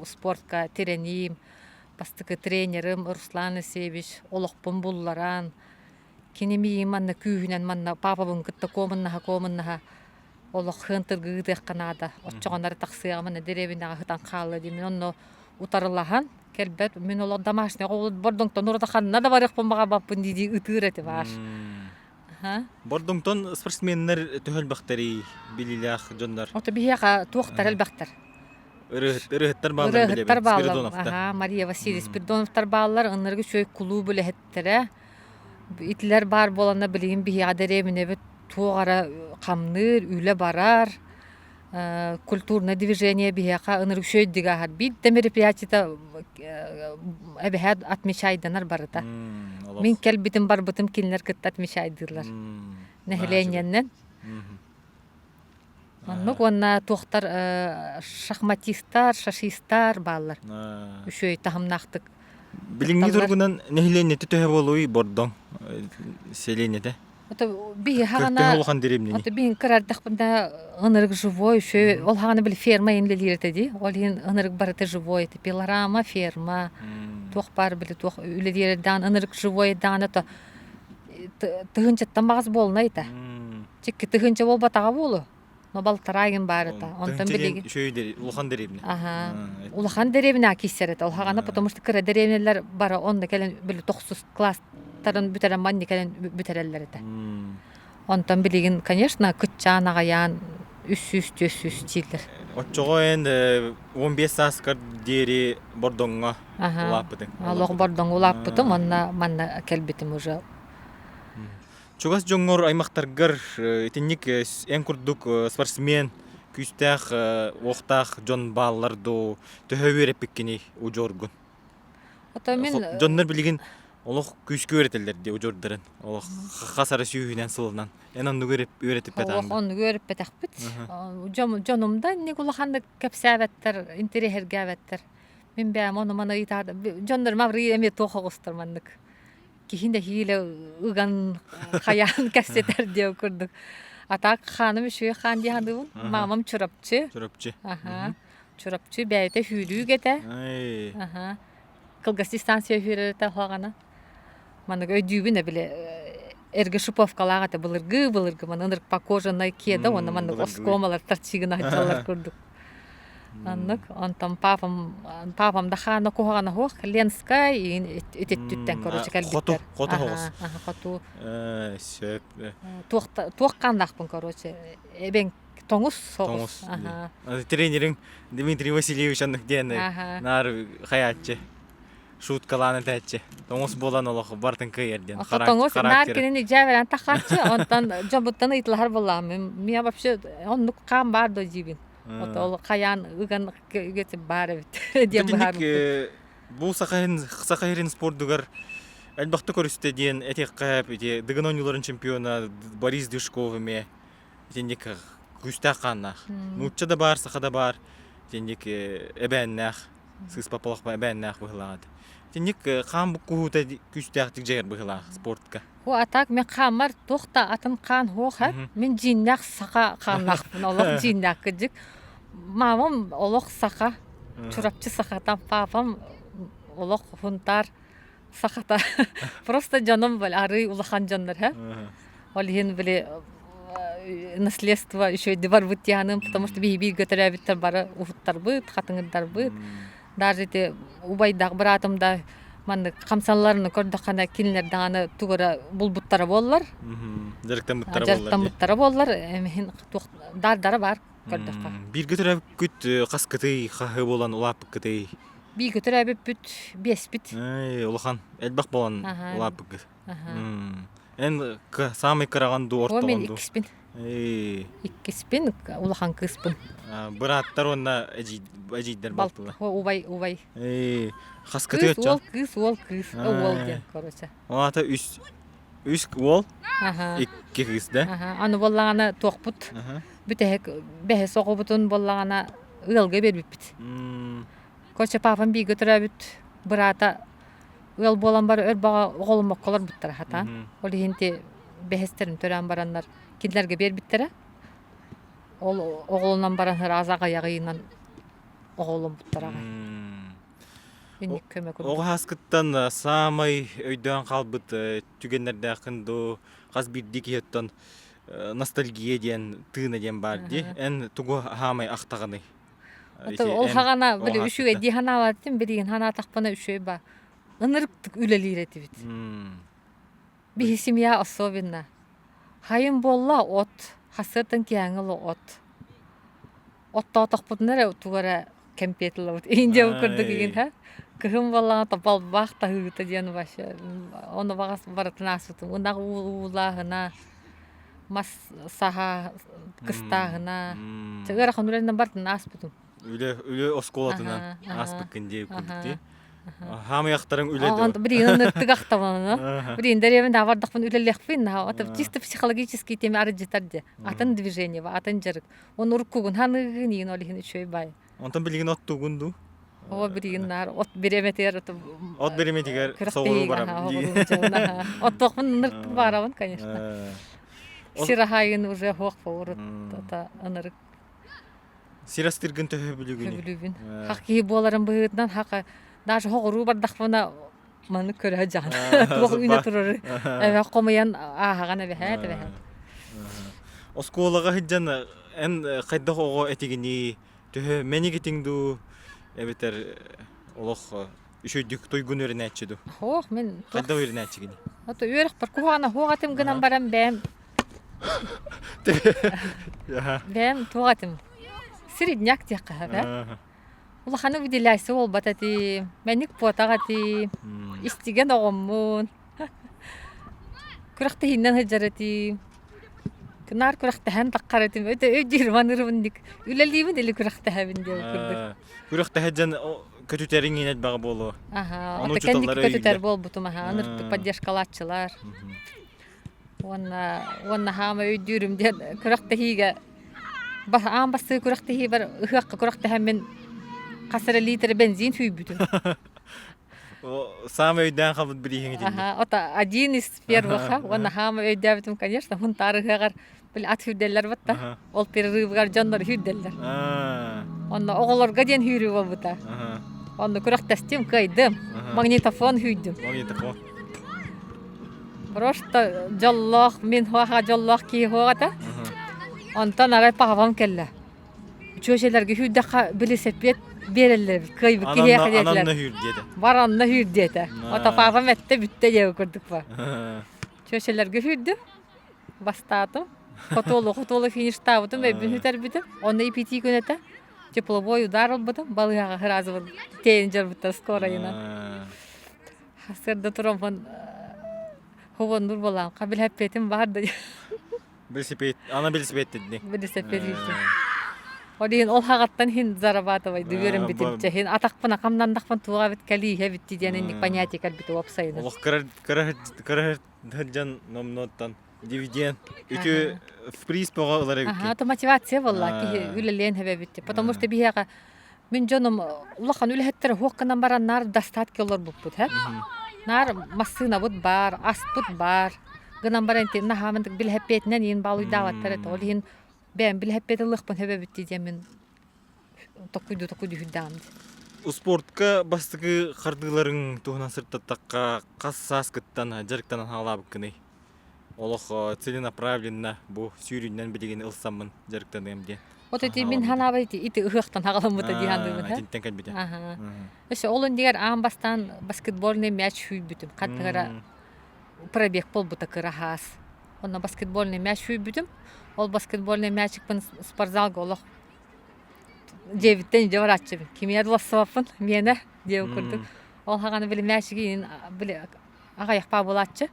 спортка тирэниим, бастакы тренерим Руслан Алексеевич олохпун булларан, кини миигин манна күүһүнэн манна паапабын кытта куомуннаһа-куомуннаһа олох хыантыргыытыахха наада оччоҕуна эрэ тахсыаҕа манна дэриэбинэҕэ сытан хаалла дии мин онно утарылаһан кэлбэт мин олох домашний Бордоҥтон ураты ханна да барыахпын баҕарбаппын дии дии ытыыр этим аар Бордоҥтон спортсменнэр төһө элбэхтэрий билиилээх дьоннор Ото биһиэхэ туохтар элбэхтэр ырыаһыттар бааллар ырыаһыттар бааллар аха Мария Васильевна Спиридоновтар бааллар ынырык үчүгэй кулууп үлэһиттэрэ Итилэр баар буоланнар билигин биһиэхэ дэриэбинэбит туох эрэ хамныыр, үлэ барар, культурное движение биһиэхэ ынырык үчүгэйдик ааһар. Биир да мероприятиета эбэһээт отмечайданар барыта. Мин кэлбитим барбытым кинилэр кытта отмечайдыыллар. Нэһилиэнньэннэн. Оннук уонна туохтар шахматистар, шашистар бааллар. Үчүгэй таһымнаахтык Билиҥҥи туругунан нэһилиэнньэтэ төһө буолуой Бордоҥ сэлиэнньэтэ? Ото биһи хаҕана Төһө улахан дэриэбинэний? Ото биһин кырардахпына ынырык живой үчүгэй ол хаҕана били ферма үлэлиир этэ дии. Ол иһин ынырык барыта живой этэ. Пилорама, ферма туох баар били туох үлэлиир даҕаны ынырык живой даҕаны то тыһыынчаттан баҕас буолунай этэ. Чикки тыһыынча буолбатаҕа буолуо. Но балтараа игин баар этэ. Онтон билигин Үчүгэй улахан дэриэбинэ. Аха. Улахан дэриэбинэ киирсэр этэ. Улахана потому что кыра дэриэбинэлэр бары онно кэлэн били тохсус класстарын бүтэрэн манни кэлэн бүтэрэллэр этэ. Онтон билигин, конечно, кыччаан аҕайаан 300 400 дииллэр. Оччоҕо эн 15 сааскар диэри Бордоҥҥо улааппытыҥ. Олох Бордоҥҥо улааппытым, онно манна кэлбитим уже. Чугас дьоҥҥор, аймахтаргар итинник эн курдук спортсмен, күүстээх, уохтаах дьон бааллар дуу, төһө үөрэппиккиний удьуоргун? Ото мин Дьоннор билигин олох күүскэ үөрэтэллэр дии удьуордарын. Олох хас эрэ сүүһүнэн сылынан. Эн оннук үөрэтиппэт Олох оннук үөрэппэтэхпит. Дьонум да инник улаханнык кэпсээбэттэр, интэриэһиргээбэттэр. Мин бэйэм ону-маны ыйытаат, дьоннорум абырыы эмиэ туох оҕустар маннык. Киһи нэһиилэ ыган хайаан кэпсэтэр диэн курдук. А так хааным үчүгэй хаан дии саныыбын. Мамам Чурапчы. Чурапчы. Аха. Чурапчы бэйэтэ сүүрүүк этэ. Аха. Кылгас дистанция сүүрэр этэ хоҕана. Маннык өйдүүбүн бile эргэ шиповкалаах этэ былыргы былыргы маннык ынырык по кожаной кеда уонна маннык оскуомалар торчигына сылдьаллар курдук. Оннук. Онтон папам папам да хаана куһаҕана суох Ленскай иин ититтүттэн короче кэлбиттэр. Хоту, хоту соҕус. Хоту. Сөп. Туох туох хааннаахпын короче эбэҥ тоҥус соҕус. Тоҥус. Тренериҥ Дмитрий Васильевич оннук диэн наар хайааччы. Шуткалаан этээччи. Тоҥус буолан олох бартын кыайар диэн. Тоҥус наар кинини дьээбэрэн тахааччы, онтон дьоммуттан ыйыталаһар буоллаҕым. Миа вообще оннук хаан баар да диибин. Ол хайаан ыган баар эбит диэн быһаарбыппыт. Бу Саха сирин спордугар элбэхтэ көрүстэ диэн этиэххэ ити Дыгын оонньууларын чемпиона Борис Дышков эмиэ итинник күүстээх хааннаах. Нуучча да баар, саха да баар итинник эбээннээх, сыыспапалах эбээннээх быһыылаах этэ. Итинник хаан буккуһуута күүстээхтик дьайар быһыылаах спортка. Ху а так мен хааммар туох да атын хаан суох э. Мин дьииннээх саха хааннаахпын олох дьииннээх кырдьык. Мамам олох саха, Чурапчы сахата, папам олох Хунтаар сахата. Просто дьонум били арыый улахан дьоннор э. Ол иһин били наследство үчүгэйдик барбыт диэханым, потому что биһи бииргэ төрөөбүттэр бары уһуттарбыт, хатыҥырдарбыт. Даже ити убайдаах быраатым да маннык хамсалларын көрдөххүнэ кинилэр даҕаны тугу эрэ булбуттара буоллар. Дьарыктаммыттара буоллар. Дьарыктаммыттара буоллар, эмиһин туох даардара баар көрдөххө. Бииргэ төрөөбүккүт хас кытый хаһы буолан улааппыккытый? Бииргэ төрөөбүппүт биэспит. Эй, улахан элбэх буолан улааппыккыт. Эн самый кыраҕан дуу, ортоҕон дуу? Иккиспин. Иккиспин, улахан кыыспын. Бырааттар уонна эдьиийдэр балтылар. Убай, убай. Хаскытыы Кыыс, уол, кыыс, уол, кыыс. Уол диэн, короче. Ол аата үс үс уол, икки кыыс да? Аны буоллаҕына туохпут бүтэһик бэһис оҕобутун буоллаҕына ыалга биэрбиппит. Короче, папам бииргэ төрөөбүт быраата ыал буолан бары өр баҕа оҕоломмокко олорбуттара хатаан. Ол иһин ти бэһистерин төрөөн бараннар кинилэргэ биэрбиттэрэ. Ол оҕолонон баран ыраас аҕыйах ыйынан оҕоломмуттара аҕай. Инник көмө курдук. Оҕо сааскыттан саамай өйдөөн хаалбыт түгэннэрдээххин дуу, хас биирдии киһиттэн ностальгия диэн тыына диэн баар дии. Эн тугу хаамай ахтаҕыный? Ол хаҕана били үчүгэй дии санаабаттым, билигин санаатахпына үчүгэй ба. Ынырыктык үлэлиир этибит. Биһи семья особенно. Хайын буолла от, хасыаттан киһээҥи от. Оттоотохпутуна эрэ тугу эрэ кэмпиэт ылабыт. Индия курдук игин ха. Кыһын буоллаҕына топалбаах таһыыта диэн вообще ону баҕас барытын ааспытым. Ынах уулааһына, мас саһа кыстааһына. Ыарахан үлэнэн барытын ааспытым. Үлэ үлэ оскуолатынан ааспыккын дии курдук дии. Хаамыйахтарыҥ үлэ дуо? Билигин ыныртык ахтабын. Билигин дэриэбин абардахпын үлэлиэхпин это чисто психологический теме арыдьытар де. Атын движение атын дьарык. Он уруккугун ханыгын иин ол иһин үчүгэй бай. Онтон билигин оттуугун дуу? Оо билигин наар от бириэмэтигэр От бириэмэтигэр соҕуруу барабын. Оттуохпун ынырык барабын, конечно. Сир аһайын уже хуох урут ынырык Сир астыргын төһө бүлүгүнүй? Сөбүлүүбүн. Хах киһи буоларын быһыытынан хах даже хоҕуруу бардахпына маны көрө дьаһан туох үүнэ турары эбэ хомуйан ааһаҕан эбэһээт эбэһээт. Оскуолаҕа сылдьан эн хайдах оҕо этигиний? Төһө мэнигитиҥ дуу эбэтэр олох үчүгдүк туйгун үөрэнээччи дуу? Ох, мен Хайдах үөрэнээччигиний? Ото үөрэхпэр куһаҕана суох этим гынан баран бэйэм бэйэм туох этим средняк диэххэ сөп ээ. Улаханы выделяйся буолбат этим, мэник буотах этим, истигэн оҕоммун. Күрэхтэһиинэн сылдьар этим. Наар күрэхтэһэн таххар этим. Өтө өйдүүр манырыбын үлэлиибин или күрэхтэһэбин диэн курдук. Күрэхтэһэ дьон көтүтэриҥ иин элбэҕэ буолуо. Аха, ото кэнники көтүтэр буолбутум аха, ынырыктык поддержкалааччылар. Уонна уонна хаама өйдүүрүм диэн күрэхтэһиигэ аан бастакы күрэхтэһиибэр ыһыахха күрэхтэһэммин хас эрэ лиитэрэ бензин сүүйбүтүм. Саамай өйдөөн хаалбыт бирииһиҥ итинник. Аха, ото один из первых уонна хаама өйдөөбүтүм, конечно, Хунтаар ыһыаҕар били ат сүүрдэллэр батта. Ол перерывыгар дьоннор сүүрдэллэр. Онно оҕолорго диэн сүүрүү буолбута. Онно күрэхтэстим, кыайдым. Магнитофон сүүрдүм. Магнитофон. Просто дьоллоох, мин хуаха дьоллоох киһи хуоҕата. Онтон арай паҕабам кэллэ. Чүөчэлэргэ сүүрдэххэ билисэпиэт биэрэллэр эбит. Кыайбыт киһиэхэ диэтилэр. Ананна сүүр диэтэ. Бар анна сүүр диэтэ. Ото паапам эттэ бүттэ диэбит курдук ба. Чүөчэлэргэ сүүрдүм. Бастаатым. Хотуолу хотуолу фиништаабытым, өйбүн сүтэрбитим. Онно ипитии күн этэ. Тепловой удар ылбытым. Балыыһаҕа сразу тиэйэн дьарбыттар скорайынан. Сарсыарда тураммын хобоннуур буолаам. Билэппиэтим баар да Велосипед, ана велосипед дедни. Велосипед илдьин. Ол иһин ол хаҕаттан иһин зарабатывай үөрэн битим иһин атахпын акамнандахпын туоҕа бит кэлииһэ битти диэн инник понятие кэлбит уопсайынан. Олох кыра кыра кыра сылдьан номнуоттан дивиденд үтүө в приз бөҕө ылар эбиккин. Аха, то мотивация буолла киһи үлэлиэн хэбэбит. Потому что биһиэхэ мин дьонум улахан үлэһиттэрэ суох гынан баран наар достатки олорбуппут һэ. Наар массыынабыт баар, аспыт баар. Гынан баран ити наһаамындык билэһэппиэтинэн иин баалыйдаабаттар этэ. Ол иһин бэйэм билэһэппиэт ылыахпын сөбөбүт дии диэн мин токуйду токуйду сүрдээҕим дии. Успуортка бастакы хардыыларыҥ туһунан сырдаттахха хас сааскыттан дьарыктанан хаалаабыккыный? Олох целенаправленно бу сүүрүүнэн билигин ылсаммын дьарыктаныам диэн. Вот ити мин ханаабар ити ити ыһыахтан хаҕаламмыта дии саныыбын. Итинтэн кэлбитэ. Аха. Өссө ол иннигэр аан бастаан баскетбольный мяч сүүйбүтүм. Хаттыгара пробег буолбута кыра хаас. Онно баскетбольный мяч сүүйбүтүм. Ол баскетбольный мячикпын спортзалга олох дьиэбиттэн илдьэ барааччыбын. Кимиэ дулассыбаппын, миэнэ диэбит курдук. Ол хаҕана били мячигин били аҕайахпаа буолааччы.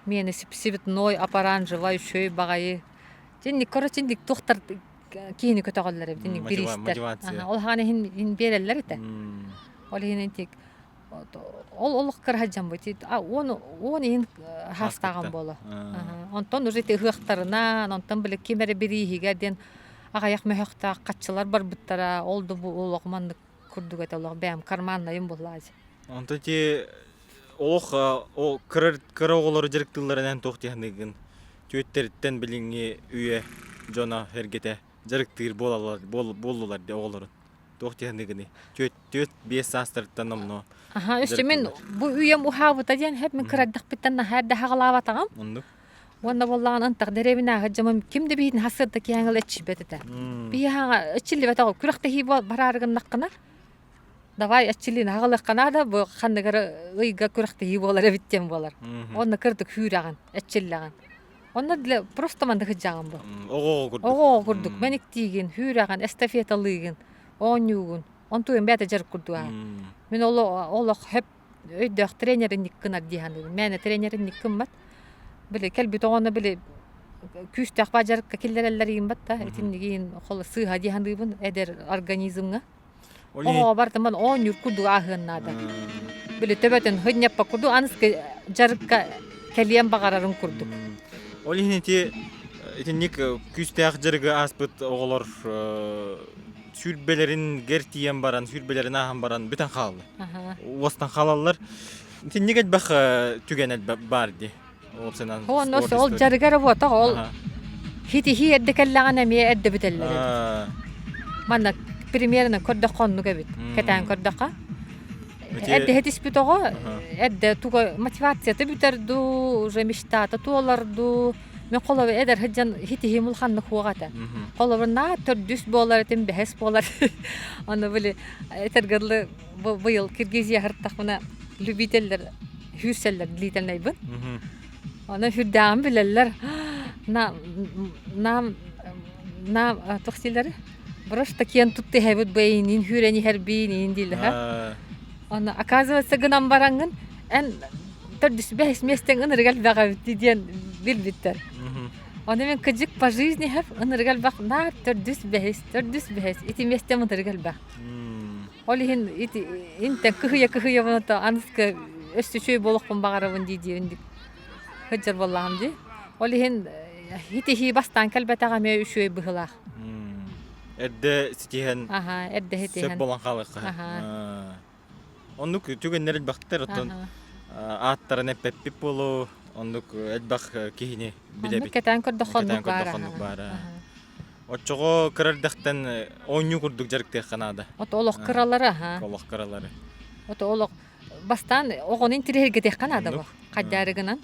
Миэнэ сипсибит ной апараан живай үчүгэй баҕайы. Дьинник, короче, инник туохтар киһини көтөҕөллөр эбит, инник бириистэр. Мотивация. Ол хаан иһин иһин биэрэллэр этэ. Ол иһин интик ол олох кыраһа бу уон уон иһин хаастааҕым буоло. Онтон уже ити ыһыахтарынан, онтон били ким эрэ бирииһигэр диэн аҕыйах мөһөхтөөх хаччылар барбыттара, ол да бу олох маннык курдук этэ олох бэйэм карманнайым буоллаачы. Онтон ити олох о кыра кыра оҕолору дьарыктыылларынан туох дии Түөттэриттэн билиҥҥи үйэ дьоно эргэтэ дьарыктыыр буолаллар буоллулар дии оҕолорун. Туох дии саныыгыный? Түөт түөт биэс саастарыттан номнуо Аха, өссө мин бу үйэм уһаабыта диэн хэп мин кыраддахпыттан наһаа эрдэ хаҕалаабатаҕым. Оннук. Уонна буоллаҕына ынтах дэриэбинэ дьомум ким да биһитин хасыарда киһиэҥ ыччибэт этэ. Биһи ыччиллибэтэх күрэхтэһии бараары гыннаххына давай аччилиин аҕалыахха наада бу ханныгар ыйга күрэхтэһии буолар эбит диэн буолар. Онно кырдык хүүрэҕин, эччиллэҕин. Онно для просто маннык сылдьаҕын бу. Оҕо курдук. Оҕо курдук мэниктиигин, хүүрэҕин, эстафеталыыгын, оонньуугун. Онтуйун бэйэтэ дьарык курдук аа. Мин олох хөп өйдөөх тренеринник гынар дии саныыбын. Мээнэ тренеринник гыммат. Били кэлбит оҕону били күүстээх баа дьарыкка киллэрэллэр иин батта. Итиннигиин холо сыыһа дии саныыбын эдэр организмҥа. Оҕо бартыман оонньуур курдук ааһыан наада. Били төбөтүн хынньаппа курдук аныскы дьарыкка кэлиэн баҕарарын курдук. Ол иһин ити итинник күүстээх дьарыгы ааспыт оҕолор сүүрбэлэрин гэр тиийэн баран, сүүрбэлэрин ааһан баран бүтэн хаалла. Уостан хаалаллар. Итинник элбэх түгэн элбэх баар дии. Онно ол дьарыгар буотах ол хитиһии эрдэ кэллэҕинэ эмиэ эрдэ бүтэллэр эбит. Манна примерно көрдөххө оннук эбит. Кэтээн көрдөххө. Эрдэ хитиспит оҕо эрдэ туга мотивацията бүтэр дуу, уже мечтата туолар дуу. Мен холобур эдэр сылдьан хитиһиим улаханнык суох этэ. Холобур наа төрдүс буолар этим, бэһис буолар. Аны били этэргэ дылы быйыл Киргизия сырыттахпына любителлэр хүүрсэллэр длительнайбын. Аны хүрдээҕин билэллэр. На нам нам туох дииллэр просто киэн тутта иһэбит бэйиниин хүүрэн иһэрбиин иин дииллэр. Аны оказывается гынан бараҥҥын эн төрдүс бэһис миэстэҥ ынырык элбэх эбит диэн билбиттэр. Оны мен кыдьык по жизни хэп ынырык элбэх наар төрдүс бэһис төрдүс бэһис ити миэстэм ынырык элбэх. Ол иһин ити интэн кыһыйа-кыһыйа то аныска өссө үчүгэй буолуохпун баҕарабын дии-дии инник сылдьар буоллаҕым дии. Ол иһин итиһии бастаан кэлбэтэҕэ эмиэ үчүгэй быһыылаах. Эрдэ ситиһэн Аха, эрдэ сөп ситиһэн. буолан хаалыахха. Аха. Оннук түгэннэр элбэхтэр оттон ааттарын эппэппит буолуо оннук элбэх киһини Оннук билэбит. кэтээн көрдөххө Кэтээн оннук баар көрдөххө оннук баар. Аха. Оччоҕо кыра эрдэхтэн оонньуу курдук дьарыктыахха наада. Ото олох кыралары аха. Олох кыралары. Ото олох бастаан оҕону интириэһиргэтиэххэ наада бу. Оннук. Хайдары гынан.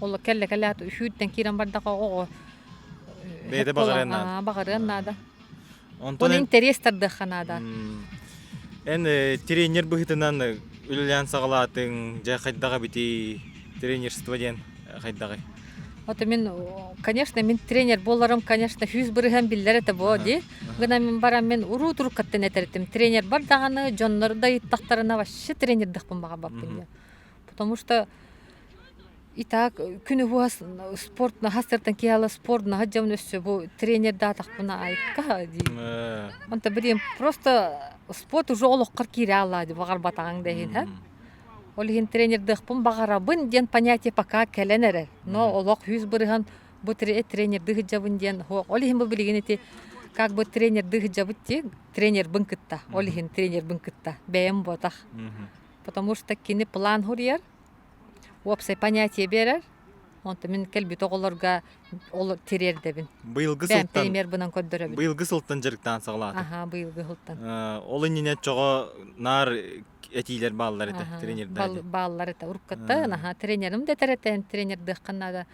Олох кэллэ кэлээт үһүүттэн киирэн бардаха оҕо Бэйэтэ баҕарыан наада. Баҕарыан наада. Онтон Оны интэриэс тардыахха наада. Эн тренер быһыытынан үлэлээн саҕалаатыҥ, дьэ хайдах эбитий тренерство диэн хайдаҕый? Вот мин, конечно, мин тренер буоларым, конечно, сүүс бырыһыан биллэр этэ буо дии. Гына мин баран мин уруу туруккаттан этэр этим. Тренер бар даҕаны, дьоннор да ыйыттахтарына вообще тренердыхпын баҕарбаппын диэн. Потому что и так күнү буһа спорт хастартан киһи спорт наһа өссө бу тренердаатахпына айка дии. Онто билим просто спорт уже олоххор киирэ алла дии баҕарбатаҕыҥ да иһин һэ. Ол иһин тренердыахпын баҕарабын диэн понятие пока кэлэн эрэр. Но олох сүүс бырыһан бу тренердыы сылдьабын диэн ол иһин бу билигин ити как бы тренердыы сылдьабыт дии тренербин кытта ол иһин тренербин кытта бэйэм буотах. Потому что кини план суруйар, уопсай понятие биэрэр. Онтон мин кэлбит оҕолорго ол тириэрдэбин. Быйылгы Бэйэм сылтан примербынан көрдөрөбүн. Быйылгы сылтан дьарыктаан саҕалаатым. Аха, быйылгы сылтан. Ол иннинэ чоҕо наар этиилэр бааллар этэ, тренердэр. Бааллар этэ. Уруккаттан аха тренерим да этэр этэ, тренердыахха наада.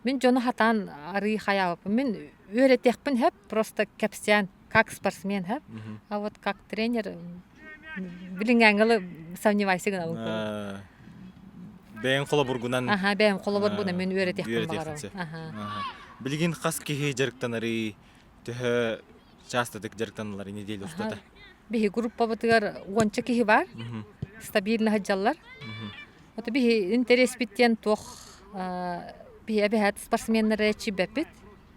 Мин дьону хатаан арыы хайаабаппын. Мин үөрэтиэхпин сөп, просто кэпсээн, как спортсмен сөп. А вот как тренер билиҥҥээҥҥи сомневайся гынабын. Бэйэҥ холобургунан Аха, бэйэм холобурбунан мин үөрэтиэхпин баҕарабын. Аха. Билигин хас киһи дьарыктанарый, төһө частотык дьарыктаналлар неделя устата? Биһи группабытыгар уонча киһи бар, стабильно сылдьаллар. Ото биһи интэриэспит диэн туох биһи эбэһээт спортсменнары чибэппит.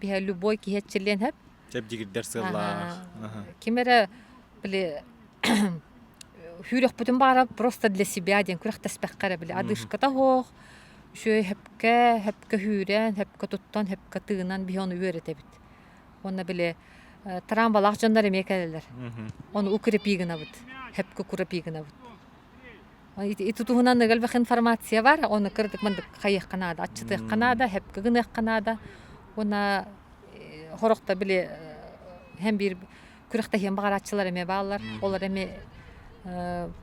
Биһэ любой киһи эрчиллиэн сөп. Чэбдигирдэр сыаллаах. Ким эрэ били сүүрүөхпүтүн баара просто для себя диэн күрэхтэспэххэ эрэ били одышката суох үчүгэй сөпкө сөпкө сүүрэн сөпкө туттан сөпкө тыынан биһи ону үөрэтэбит уонна били трамвалаах дьоннор эмиэ кэлэллэр ону укрепи гынабыт сөпкө укрепи гынабыт ити туһунан элбэх информация бар ону кырдык мандык хайыахха наада аччытыахха наада сөпкө гыныахха наада уонна хорохто били һэм биир күрэхтэһиэн баҕарааччылар эмиэ бааллар. Олор эмиэ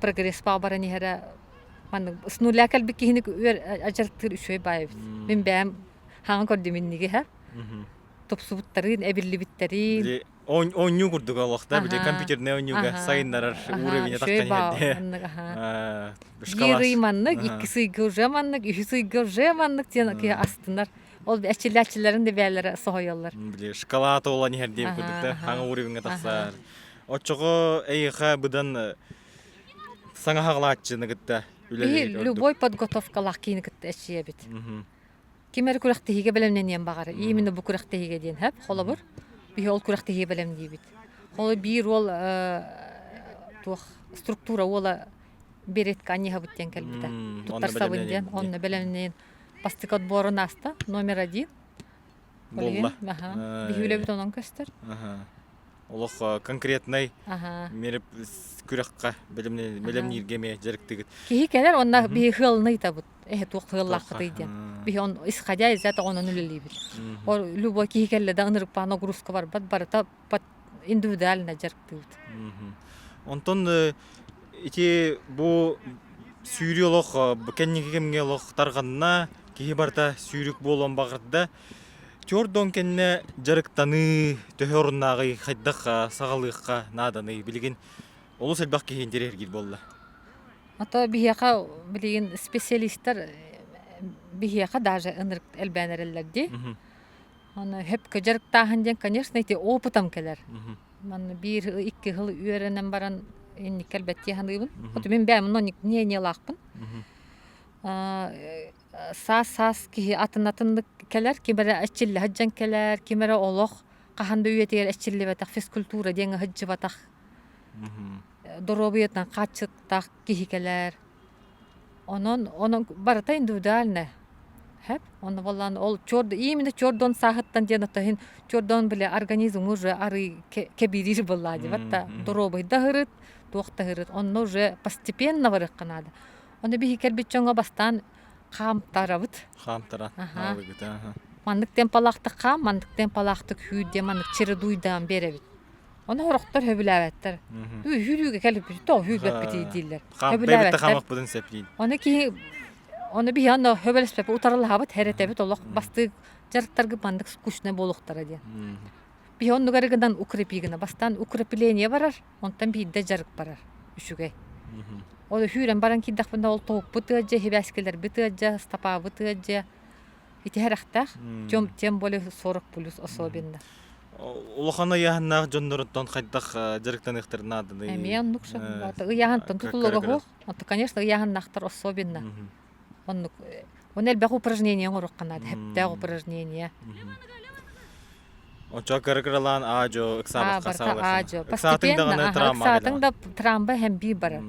прогресс баран иһэрэ маннык с нуля кэлбит киһини адьарыктыыр үчүгэй баай эбит. Мин бэйэм хаҥа көрдүм инниги һэ. Тупсубуттарын, эбиллибиттэрин. Оонньуу курдук олохта били компьютерный оонньууга сайыннарар уровень таххан иһэрде. Биир ый маннык, икки ыйга уже маннык, үһүс ыйга уже маннык диэн астынар. Ол эрчиллээччилэрин да бэйэлэрэ соһуйаллар. Били шоколад олан иһэр диэн курдук да хаҥа уровеньҥа тахсар. Оччоҕо эйиэхэ быдан саҥа хаҕалааччыны кытта үлэлиир Любой подготовкалаах киини кытта эчийэбит. Ким эрэ күрэхтэһиигэ бэлэмнэниэн баҕар. Именно бу күрэхтэһиигэ диэн хэп холобур. Биһи ол күрэхтэһиигэ бэлэмниибит. Ол биир уол туох структура уола беретка анньыһабыт диэн кэлбитэ. Туттарсабын диэн онно бэлэмнээн Бастакы отборун ааста, номер один. Буолла. Биһи үлэбит онон көстөр. Олох конкретнай күрэххэ бэлэмнииргэ эмиэ дьарыктыгыт. Киһи кэлэр, онно биһи ыалны ыйтабыт. Эһэ туох ыаллааххытый диэн. Биһи он исходя из этого онон үлэлиибит. Ол любой киһи кэллэ да ынырыкпаа нагрузка барбат, барыта индивидуально дьарыктыыбыт. Онтон ити бу сүүрүү олох кэнники кэмҥэ олох тарҕанна, киһи барыта сүүрүк буолуон баҕарда. Чордон кэннэ дьарыктаныы төһө оруннааҕый, хайдах саҕалыахха нааданый? Билигин олус элбэх киһи интэриэһиргиир буолла. Ото биһиэхэ билигин специалистар биһиэхэ даже ынырык элбээн эрэллэр дии. Аны хөпкө дьарыктааһын диэн, конечно, ити опытом кэлэр. Манна биир икки сыл үөрэнэн баран инник кэлбэттии саныыбын. Хоту мин бэйэм онно мнениелаахпын. Саас-саас киһи атын-атыннык кэлэр, ким эрэ эрчиллэ сылдьан кэлэр, ким эрэ олох хаһан да үйэтигэр эрчиллибэтэх физкультура диэҥҥэ сылдьыбатах доруобуйатынан хааччахтаах киһи кэлэр. Онон онон барыта индивидуально. Хэп. Онно буоллаан ол чуорду именно чуордон сааһыттан диэн оттоһин чуордон бile организм уже арый кэбириир буоллаа дибат да доруобай да ыһырыт, туох да ыһырыт. Онно уже постепенно барыахха наада. Ону биһи кэлбит дьоҥҥо бастаан хаамтарабыт. Хаамтара. Аха. Маннык темпалаахтык хаам, маннык темпалаахтык сүүр диэн маннык чередуйдаан биэрэбит. Ону сорохтор сөбүлээбэттэр. Сүүрүүгэ кэлбит, тоҕо сүүрбэппитий дииллэр. Сөбүлээбэттэр. Ону киһи ону биһи онно сөбүлэспэппит утарылаһабыт, хэрэтэбит олох бастык дьарыктаргы маннык скучный буолуохтара диэн. Биһи оннугар гынан укрепи гына бастаан укрепление барар, онтон биирдэ дьарык барар. Үчүгэй. Ол сүүрэн баран киирдэхпинэ ол тоһукпут ыалдьа, хибээскилэрбит ыалдьа, стопабыт ыалдьа. Ити хэрэхтээх, тем, тем более 40 плюс особенно. Улахан ыйааһыннаах дьонноруттан хайдах дьарыктаныахтарын нааданый? Эмиэ оннук ыйааһынтан тутулуга суох. Онто, конечно, ыйааһыннаахтар особенно. Оннук. Оны элбэх упражнение оҥоруохха наада, хэптээх упражнение. Очо кыры-кыралаан аа-дьуо ыксаабакка аа-дьуо. Постепенно, ыксаатыҥ да трамба һэм биир барар.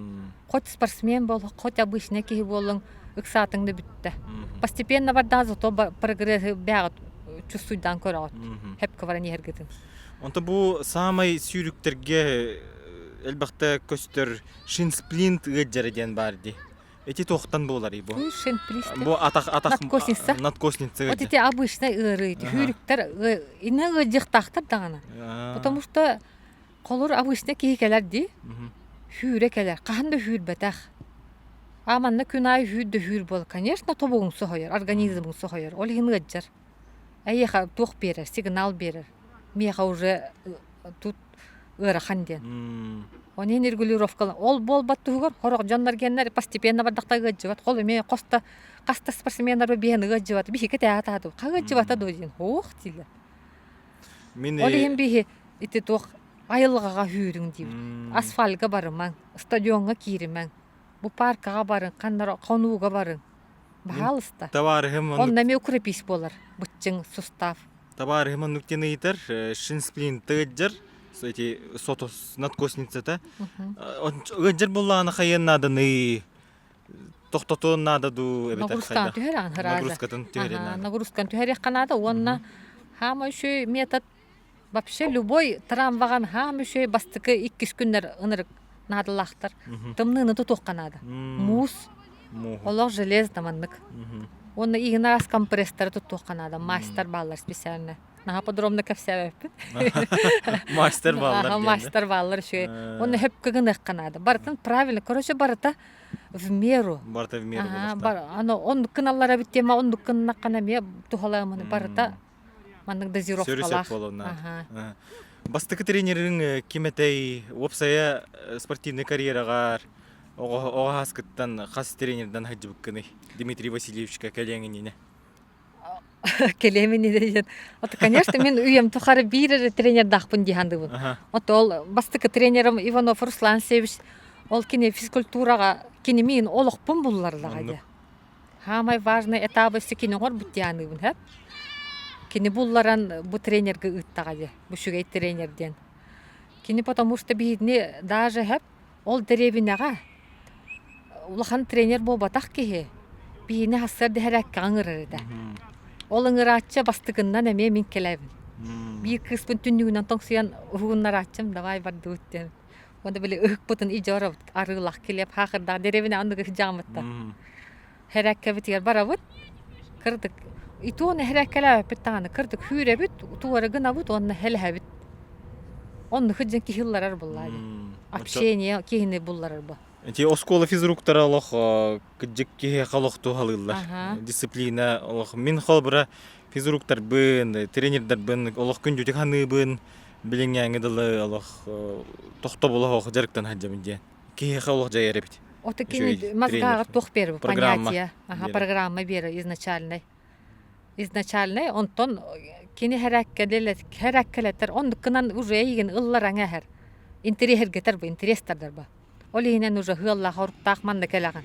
Хоть спортсмен бол, хоть обычный киһи буоллуҥ, ыксаатыҥ да бүттэ. Постепенно бардаҕа зато прогресс бэҕэ чувствуйдаан көрөҕүт. Хэпкэ баран иһэргитин. Онто бу саамай сүүрүктэргэ элбэхтэ көстөр шинсплинт ыаддьара диэн баар дии. Эти туохтан буоларый бу? Бу атах атах надкосница. Надкосница. Вот эти обычный ыарыы. Сүүрүктэр инна ыалдьыахтаахтар даҕаны. Потому что холур обычный киһи кэлэр дии. Сүүрэ кэлэр. Хаһан да сүүрбэтэх. А манна күн аайы сүүр да сүүр буол. Конечно, тобугуҥ соһуйар, организмыҥ соһуйар. Ол иһин ыалдьар. Эйиэхэ туох биэрэр, сигнал биэрэр. Миэхэ уже тут ыарахан диэн. Оны иһин регулировкалар ол буолбат туһугар сорох дьоннор геннэр постепенно бардахта ыалдьыбат. Ол эмиэ хоста хаста спортсменнар биһэн ыалдьыбат. Биһиги тээтаату. Ха ыалдьыбата дуо диэн. Ох дииллэр. Мин Ол иһин биһи ити туох айылҕаҕа сүүрүҥ диибит. Асфальга барымаҥ, стадиоҥҥа кииримэҥ. Бу паркаҕа барыҥ, ханнара хонууга барыҥ. Баһаалыста. Табаарыһым Онно эмиэ укрепись буолар. Быччыҥ, сустав. Табаарыһым оннук диэн ыйытар, шинсплинт ыалдьар, эти сотос надкосницата. Ыалдьар буоллаҕына хайыан нааданый? Тохтотуон наада дуу эбэтэр Нагрузканы түһэрэҕин сразу. Нагрузкатын түһэрин наада. Нагрузканы түһэриэххэ наада уонна хаама үчүгэй метод вообще любой травмаҕа хаама үчүгэй бастакы иккис күннэр ынырык наадалаахтар. Тымныыны тутуохха наада. Муус, олох железно маннык. Уонна иһин араас компресстары туттуохха наада. Мастер бааллар специально. Наһаа подробно кэпсээбэппин. Мастер бааллар диэн. Мастер бааллар үчүгэй. Уонна хөпкө гыныахха наада. Барытын правильно. Короче, барыта в меру. Барыта в меру Аны оннук гыналлар эбит диэмэ, оннук гыннаххына эмиэ туһалааманы барыта маннык дозировкалаах. Бастакы тренериҥ ким этэй? Уопсайа спортивный карьераҕар оҕо ааскыттан хас тренердэн сылдьыбыккыный? Дмитрий Васильевичка кэлиэҥ иннинэ. Кэлиэм иннинэ диэн. Ото, конечно, мин үйэм тухары биир эрэ тренердаахпын дии саныыбын. Ото ол бастакы тренерим Иванов Руслан Алексеевич ол кини физкультураҕа кини миин олохпун буллардаҕа дии. Самый важный этап өссө кини оҥорбут дии саныыбын һэп. Кини булларан бу тренергэ ыыттаҕа дии, бу үчүгэй тренер диэн. Кини потому что биһигини даже һэп ол дэриэбинэҕэ улахан тренер буолбатах киһи биһини сарсыарда иһэрээккэҕэ ыҥырар этэ. Ол ыҥырааччы бастакыннан эмиэ мин кэлэбин. Биир кыыспын түннүгүнэн тоҥсуйан уһугуннарааччым давай бардыбыт диэн. Уонна били ыһыкпытын идьоробут арыылах килиэп хаахырдаах дэриэбинэ оннук ыһдьааммыттар. Хэрээккэбитигэр барабыт. Кырдык итуон эһэрээккэлээбэппит даҕаны кырдык хүүрэбит, туора гынабыт уонна хэлэһэбит. Оннук дьэн киһи ылларар буллаа дии. Общение киһини булларар бу. Эти оскуола физруктара олох кырдьык киһиэхэ олох туһалыыллар. Дисциплина олох мин холобура физруктарбын, тренердарбын олох күндүтүк ханыыбын, билиҥҥээҥи дылы олох тохтобула суох дьарыктан сылдьабын диэн. Киһиэхэ олох дьайар эбит. Ото кини мозгааҕа туох биэрэр понятие. Ага, программа биэрэр изначальный. Изначальный, онтон кини хэрээккэлэтэр, оннуккунан уже эйигин ыллараҥ эһэр. Интэриэһиргэтэр бу, интерес тардар бу. Ол иһинэн уже ыаллаах оруктаах манна кэлэҕин.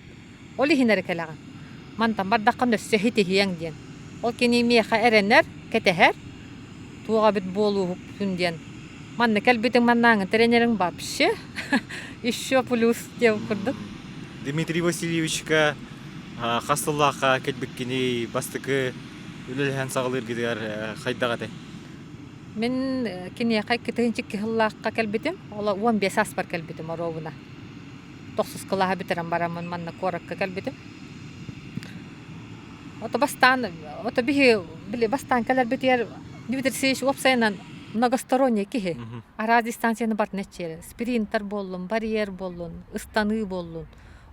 Ол иһин эрэ кэлэҕин. Мантан бардаххын өссө хитиһиэҥ диэн. Ол кини миэхэ эрэнэр, кэтэһэр. Туох эбит буолууһукпун диэн. Манна кэлбитиҥ маннааҥы тренериҥ вообще еще плюс диэбит курдук. Дмитрий Васильевичка хас сыллаахха кэлбиккиний, бастакы үлэлэһэн саҕалыыргытыгар хайдах этэй? Мин киниэхэ 2002 сыллаахха кэлбитим. Ол 15 ааспар кэлбитим оруобуна. Тохсус кылааһы бүтэрэн бараммын манна куоракка кэлбитим. Ото бастаан, ото биһи били бастаан кэлэрбитигэр Дмитрий Алексеевич уопсайынан многосторонний киһи. Араас дистанцияны барытын эччиэрэ. Спринтер буоллун, барьер буоллун, ыстаныы буоллун,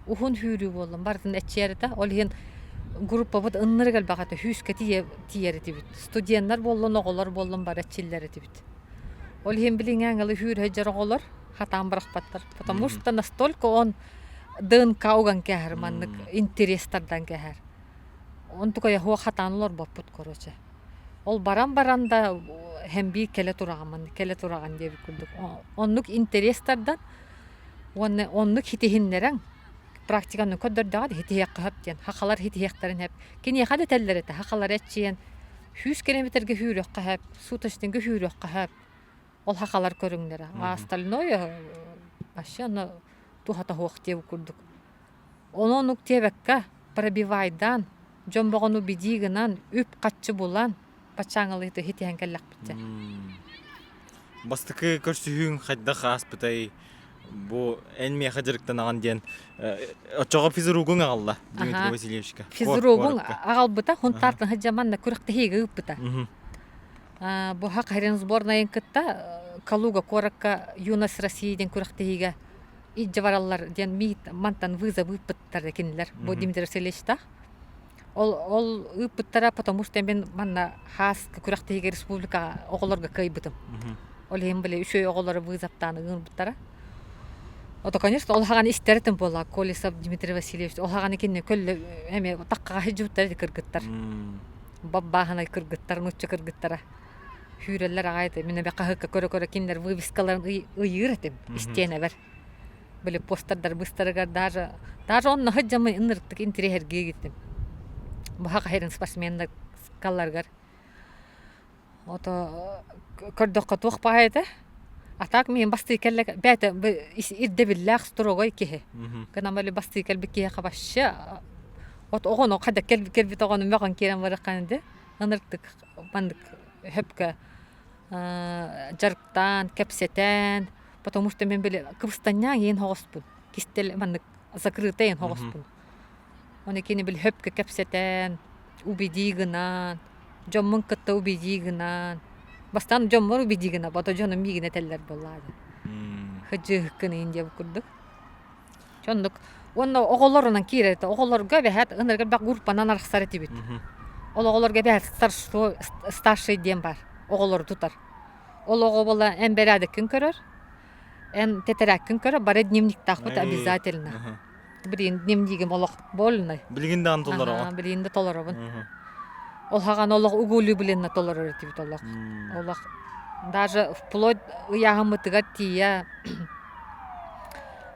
уһун сүүрүү буоллун барытын эччиэрэтэ. Ол иһин группабыт ыннырык элбэх этэ, сүүскэ тиийэр этибит. Студеннар буоллун, оҕолор буоллун бары эччиллэр этибит. Ол иһин билиҥҥи аҥалы сүүрэ сылдьар оҕолор хатаан бырахпаттар. Потому что настолько он ДНК уган кээһэр маннык интерес тардан кээһэр. Онтукайа суох хатаан олорбоппут короче. Ол баран-баран да һэм биир кэлэ тураҕын кэлэ тураҕын диэбит курдук. Оннук интерес тардан уонна оннук хитиһиннэрэн практиканы көрдөрдөҕө да хитиһиэххэ сөп диэн хахалар хитиһиэхтэрин сөп. Киниэхэ да этэллэр этэ хахалар эччийэн сүүс километрга сүүрүөххэ сөп, суточныйга сүүрүөххэ сөп. Ол хахалар көрүҥнэрэ. А остальное вообще ону туһата суох диэбит курдук. Ону оннук диэбэккэ пробивайдаан, дьон бөҕөнү бидии гынан, үп-харчы булан, баччааҥҥылыы хитиһэн кэллэхпит дьэ. Бастакы көрсүһүүҥ хайдах ааспытай? Бу эн миэхэ дьарыктанаҕын диэн оччоҕо физругуҥ аҕалла Дмитрий Васильевичка. Физругуҥ аҕалбыта, хунтаартан сылдьаманна күрэхтэһиигэ ыыппыта. Бу Хахарин сборнайын кытта Калуга куоракка Юность России диэн күрэхтэһиигэ илдьэ бараллар диэн миит мантан вызов ыыппыттар кинилэр бу Дмитрий Васильевичтаах. Ол ол ыыппыттара потому что мин манна хаас күрэхтэһиигэ республикаҕа оҕолорго кыайбытым. Ол иһин били үчүгэй оҕолору вызовтаан ыҥырбыттара. Ото, конечно, ол хаҕаны истэр этим буолла Колесов Дмитрий Васильевич. Ол хаҕаны кинини көллө эми таххаҕа сылдьыбыттар эти кыргыттар. Баббааһынай кыргыттар, нуучча кыргыттара. Сүүрэллэр аҕай этэ. Мин эбэ хаһыакка көрө-көрө кинилэр вывескаларын ыйыыр этим истиэнэбэр. Били постердар быстарыгар даже даже онно сылдьаммын ынырыктык интириэһиргии гиттим. Баха хаһырын спортсменнар скалларыгар. Ото көрдөххө туох баҕайы этэ. А так мин бастыы кэллэ бэйэтэ ирдэбиллээх строгой киһи. Гынан били бастыы кэлбит киһиэхэ вообще от оҕону хайда кэлбит оҕону мөҕөн киирэн барыаххын ди ынырыктык маннык хөпкө дьарыктаан, кэпсэтэн, потому что мин били кыбыстанньаҥ иин хоҕоспун, кистэл маннык закрытый иин хоҕоспун. Оны кини били хөпкө кэпсэтэн, убедии гынан, дьоммун кытта убедии гынан, бастаан дьоммор убедии гына, бото дьонум миигин этэллэр буоллаады. Хыдьыыһыккын иин диэбит курдук. Оннук. Уонна оҕолорунан киирэр этэ. Оҕолорго эбэһээт ынырык элбэх группанан арахсар этибит. Ол оҕолорго эбэһээт старший диэн баар. Оҕолору тутар. Ол оҕо буола эн бэрээдэккин көрөр, эн тэтэрээккин көрөр, бары дневниктаахпыт обязательно. Билигин дневнигим олох больный. Билигин даҕаны толороҕун. Билигин да толоробун. Ол хаҕан олох угулюбленно толорор этибит олох. Олох даже вплоть ыйааһыммытыгар тиийэ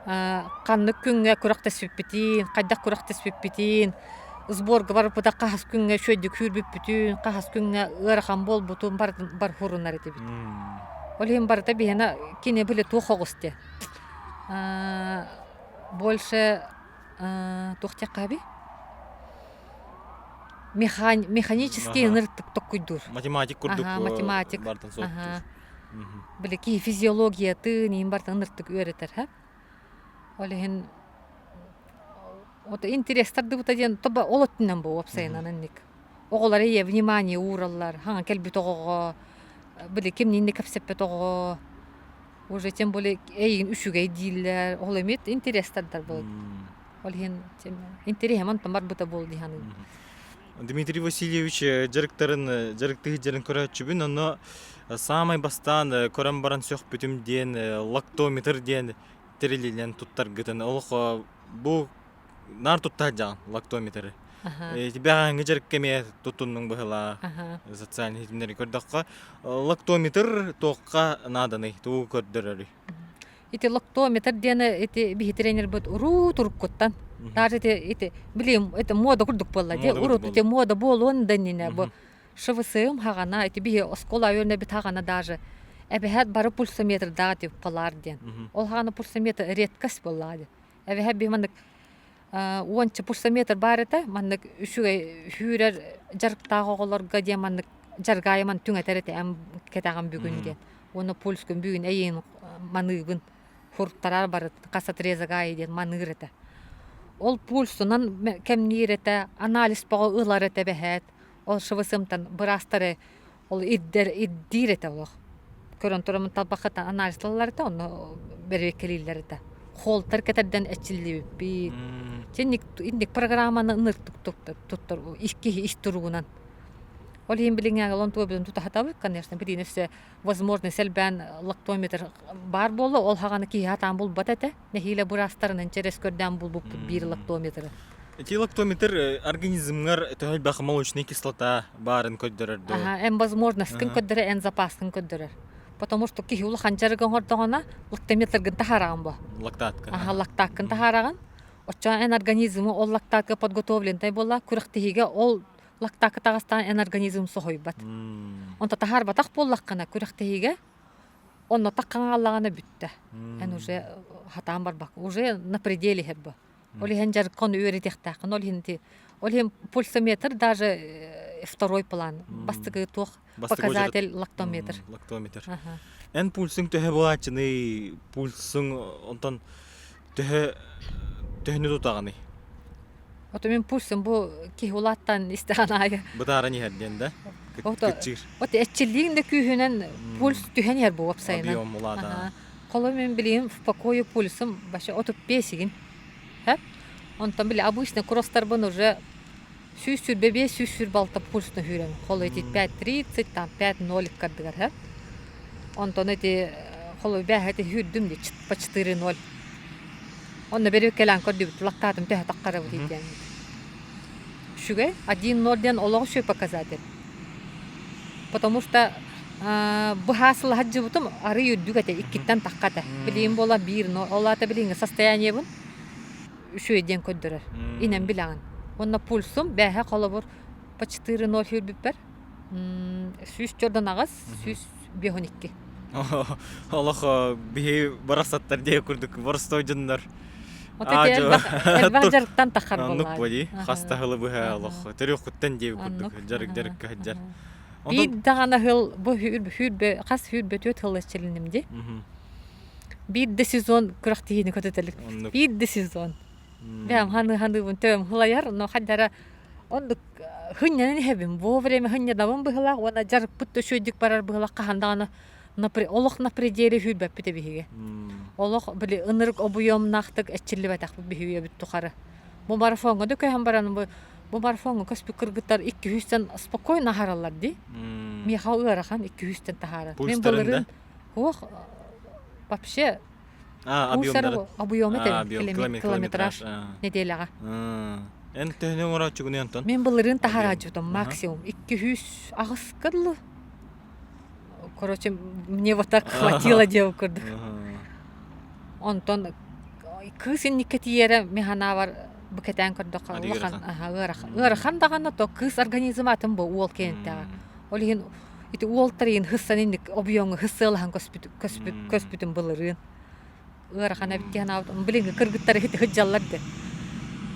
ханнык күҥҥэ күрэхтэспиппитин, хайдах күрэхтэспиппитин, сборга барбыта хаһыс күҥҥэ үчүгэйдик сүүрбүппүтүн, хаһыс күҥҥэ ыарахан буолбутун барытын бар хурунар этибит. Ол иһин барыта биһиэнэ кини были туох оҕус диэн. Больше туох диэххэ Механический ынырык токкуйдуур. Математик курдук математик. бартан суоттуур. Били киһи физиологиятын иин бартан ынырыктык үөрэтэр ха. Ол иһин вот интерес тардыбыта диэн тобо ол өттүнэн бу уопсайынан инник. Оҕолор ийэ внимание уураллар, хаҥа кэлбит оҕоҕо, били кимниин да кэпсэппэт оҕоҕо уже тем более эйигин үчүгэй дииллэр, ол эмиэ интерес тардар буолар. Ол иһин интэриэһим онтон барбыта буол дии саныыбын. Дмитрий Васильевич дьарыктарын дьарыктыы сылдьарын көрөөччүбүн, онно саамай бастаан көрөн баран сөхпүтүм диэн лактометр диэн тэрилинэн туттаргытын олох бу наар тутта сылдьаҕын лактометры. Бэҕэһээҥҥи дьарыкка эмиэ туттуннуҥ быһыылаах социальнай ситимнэри көрдөххө лактометр туохха нааданый тугу көрдөрөрүй? Ити лактометр диэн ити биһи тренербит урут уруккуттан даже ити ити билим это мода курдук буолла дии урут ити мода буолуон да иннинэ бу ШВСМ хаҕана ити биһи оскуола үөрэнэбит хаҕана даже эбэһээт бары пульсометрдаах ити палаар диэн ол хаҕана пульсометр редкость буоллаҕа дии эбэһээт биһи маннык уонча пульсометр баар этэ маннык үчүгэй сүүрэр дьарыктаах оҕолорго диэн маннык дьаргаайыман түҥэтэр этэ эн кэтэҕин бүгүн диэн уонна пульскун бүгүн эйиин маныыбын хуртарар барыт хас отрезок аайы диэн маныыр этэ ол пульсунан кэмниир этэ анализ бөҕө ылар этэ эбэһээт ол ШВСМтан быраастары ол ирдэр ирдиир этэ олох көрөн тураммын талбаххытан анализлаллар этэ онно бэрэбиэркэлииллэр этэ холтер кэтэрдэн эчиллибиппит инник инник программаны ынырык туттар киһи ис туругунан ол иһин билиҥҥээҥи олон туга тутаһатабыт конечно билигин өссө возможность элбээн лактометр баар буолла ол хаҕаны киһи сатаан булбат этэ нэһиилэ быраастарынан через көрдөөн булбуппут биир лактометры Ити лактометр организмҥар төһө элбэх молочная кислота баарын көрдөрөр дуо? Аха, эн возможностькын көрдөрөр, эн запаскын көрдөрөр. Потому что киһи улахан дьарыгы оҥордоҕуна лактометргын таһаараҕын бо. Лактаткын. Аха, лактаккын таһаараҕын. Оччоҕо эн организмы ол лактатка подготовленный буолла, күрэхтэһиигэ ол лактакка таҕыстаан эн организм соһуйбат. Онто таһаарбатах буоллаххына күрэхтэһиигэ онно таххаҥааллаҕына бүттэ. Эн уже хатаан барбакка, уже на пределе иһэр бу. Ол иһин дьарыккын үөрэтиэхтээххин. Ол иһин ол иһин пульсометр даже второй план. Бастакы туох показатель лактометр. Лактометр. Эн пульсуң төһө буолааччыный? Пульсуң онтон төһө төһөнү тутаҕыный? Ото мин пульсум бу киһи улааттан истэҕин аайы. Бытааран иһэр диэн да? Кыччыыр. Ото эччиллииҥ да күүһүнэн пульс түһэн иһэр бу уопсайынан. Объем улаатан. Холо мин билигин в покое пульсум вообще 35 игин. Һэ? Онтон били обычно кросстарбын уже 125 146 пульсна сүүрэн. Холо эти 5.30 там 5.0 кардыгар һэ. Онтон эти холо бэһ эти сүүрдүм ди по 4.0. Онно бери кэлэн көрдүбүт лактаатым төһө таххарабыт диэн. Үчүгэй 1.0 диэн олох үчүгэй показатель. Потому что быһаа сылаһадьыбытым арый үрдүк этэ, иккиттэн тахха этэ. Билигин буола биир, но ол аата билиҥҥи состояниебын үчүгэй диэн көрдөрөр. Инэн билэҕин. Уонна пульсум бээһэ холобур по 4.0 сүүрбүппэр. 148, 152. Олох биһи барахсаттар диэ курдук боростой дьоннор. Вот эти элбэх дьарыктан тахар Оннук буоллаа. буолии. Хас таһылы быһа олох төрүөххүттэн диэби курдук дьарык дьарыкка сылдьар. Биир даҕаны сыл бу хүүрбэ хас хүүрбэ түөрт сыл эчилиним дии. Биир да сезон күрэхтэһиини көтүтэлик. Биир да сезон. Бэйэм ханыы-ханыыбын төбөм хылайар, но хайдара оннук хынньанан иһэбин. Бу время хынньанабын быһылаах уонна дьарыкпыт да үчүгэйдик барар быһылаах хаһан даҕаны олох на пределе сүүрбэппит эбиһиги. Олох били ынырык обуйуомнаахтык эчиллибэтэхпит биһиги эбит тухары. Бу марафоҥҥа да көһөн баран бу бу марафоҥҥа көспүт кыргыттар икки сүүстэн спокойно аһараллар дии. Миэхэ ыарахан икки сүүстэн таһаарар. Мин былырыын Ох, вообще А, объемы этэбин километраж неделяҕа. Эн төһөнү оҥорооччугунуй онтон? Мин былырыын таһарааччытым максимум 208 дылы. Короче, мне вот так хватило диэбит курдук. Онтон кыыс инникке тиийэрэ мин санаабар бу кэтээн көрдөххө улахан ыарахан. Ыарахан даҕаны то кыыс организм атын бу уол киэнтэҕэ. Ол иһин ити уолтар иһин хыссан инник объемҥа хыссыалаһан көспүт көспүт көспүтүм былырыын. Ыарахан эбит дии санаабытым. Билиҥҥи кыргыттар ити сылдьаллар дии.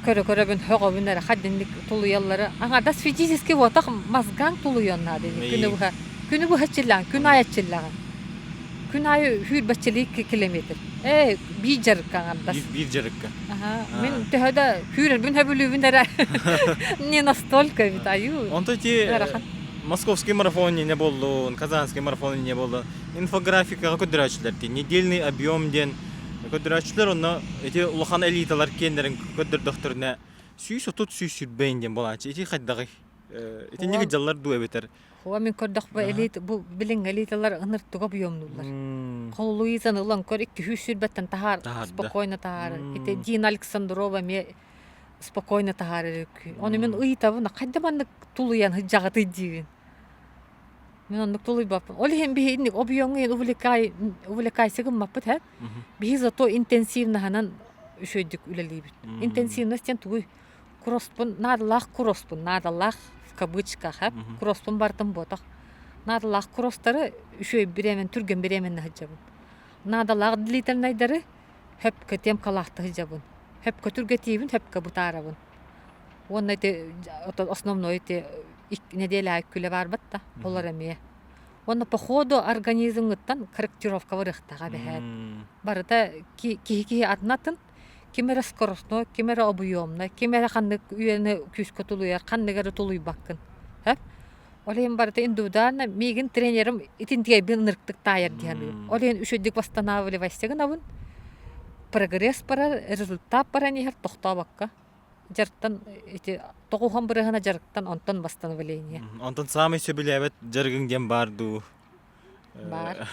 Көрө-көрөбүн сөҕөбүн эрэ хаддинник тулуйаллара. Аҥардас физически буотах мозгаҥ тулуйуон наада ини. Күнү быһа күнү быһа чиллэҕин, күн аайы чиллэҕин. Күн аайы сүүрбэччэлии километр. Ээ, биир дьарыкка аҥардас. Биир дьарыкка. Аха. Мин төһө да күүрэрбин сөбүлүүбүн эрэ не настолько эбит айуу. Онто ити Ыарахан. Московский марафон не боллун, Казанский марафон не боллун. Инфографикаҕа көрдөрөөччүлэр дии. Недельный объем диэн көрдөрөөччүлэр онно ити улахан элиталар киэннэрин көрдөрдөхтөрүнэ 130 120 диэн буолааччы. Ити хайдаҕый? Итинник дьаллар дуу эбэтэр Хуа мин көрдөхпө элит бу билиҥҥи элиталар ыныртыга объемнууллар. Холлуизаны ылан көр 2 сүүрбэттэн таһаар спокойно таһаар. Ити Дина Александрова эмиэ спокойно таһаарар үкүү. Ону мин ыйытабын, хайда маннык тулуйан сылдьаҕытый диибин. Мин оннук тулуйбаппын. Ол иһин биһи инник объемҥа иһин увлекай увлекайся гыммаппыт һэ. Биһи зато интенсивноһынан үчүгэйдик үлэлиибит. Интенсивность диэн тугуй? Кросспун наадалаах кросспун наадалаах в кавычках һэ кросспун бартым буотах. Наадалаах кросстары үчүгэй бириэмэн түргэн бириэмэннэ сылдьабын. Наадалаах длительнайдары хөпкө темкалаахта сылдьабын. Хөпкө түргэтиибин, хөпкө бытаарабын. Уонна ити основной ити нэдиэлэ күлэ баарбат да, олор эмиэ. Уонна по ходу организмҥыттан корректировка барыахтаах эбэһээт. Барыта киһи-киһи атын-атын, ким эрэ скоростной, ким эрэ объемнай, ким эрэ ханнык үйэни күүскэ тулуйар, ханнык эрэ тулуйбаккын. Сөп? Ол иһин барыта индивидуально миигин тренерим итинтигэйбин ынырыктык таайар дии саныыбын. Ол иһин үчүгэйдик восстанавливайся гынабын. Прогресс барар, результат баран иһэр тохтообокко. Дьарыктан ити тоҕуһан бырыһына дьарыктан онтон восстановление. Онтон саамай сөбүлээбэт дьарыгыҥ диэн баар дуу? Баар.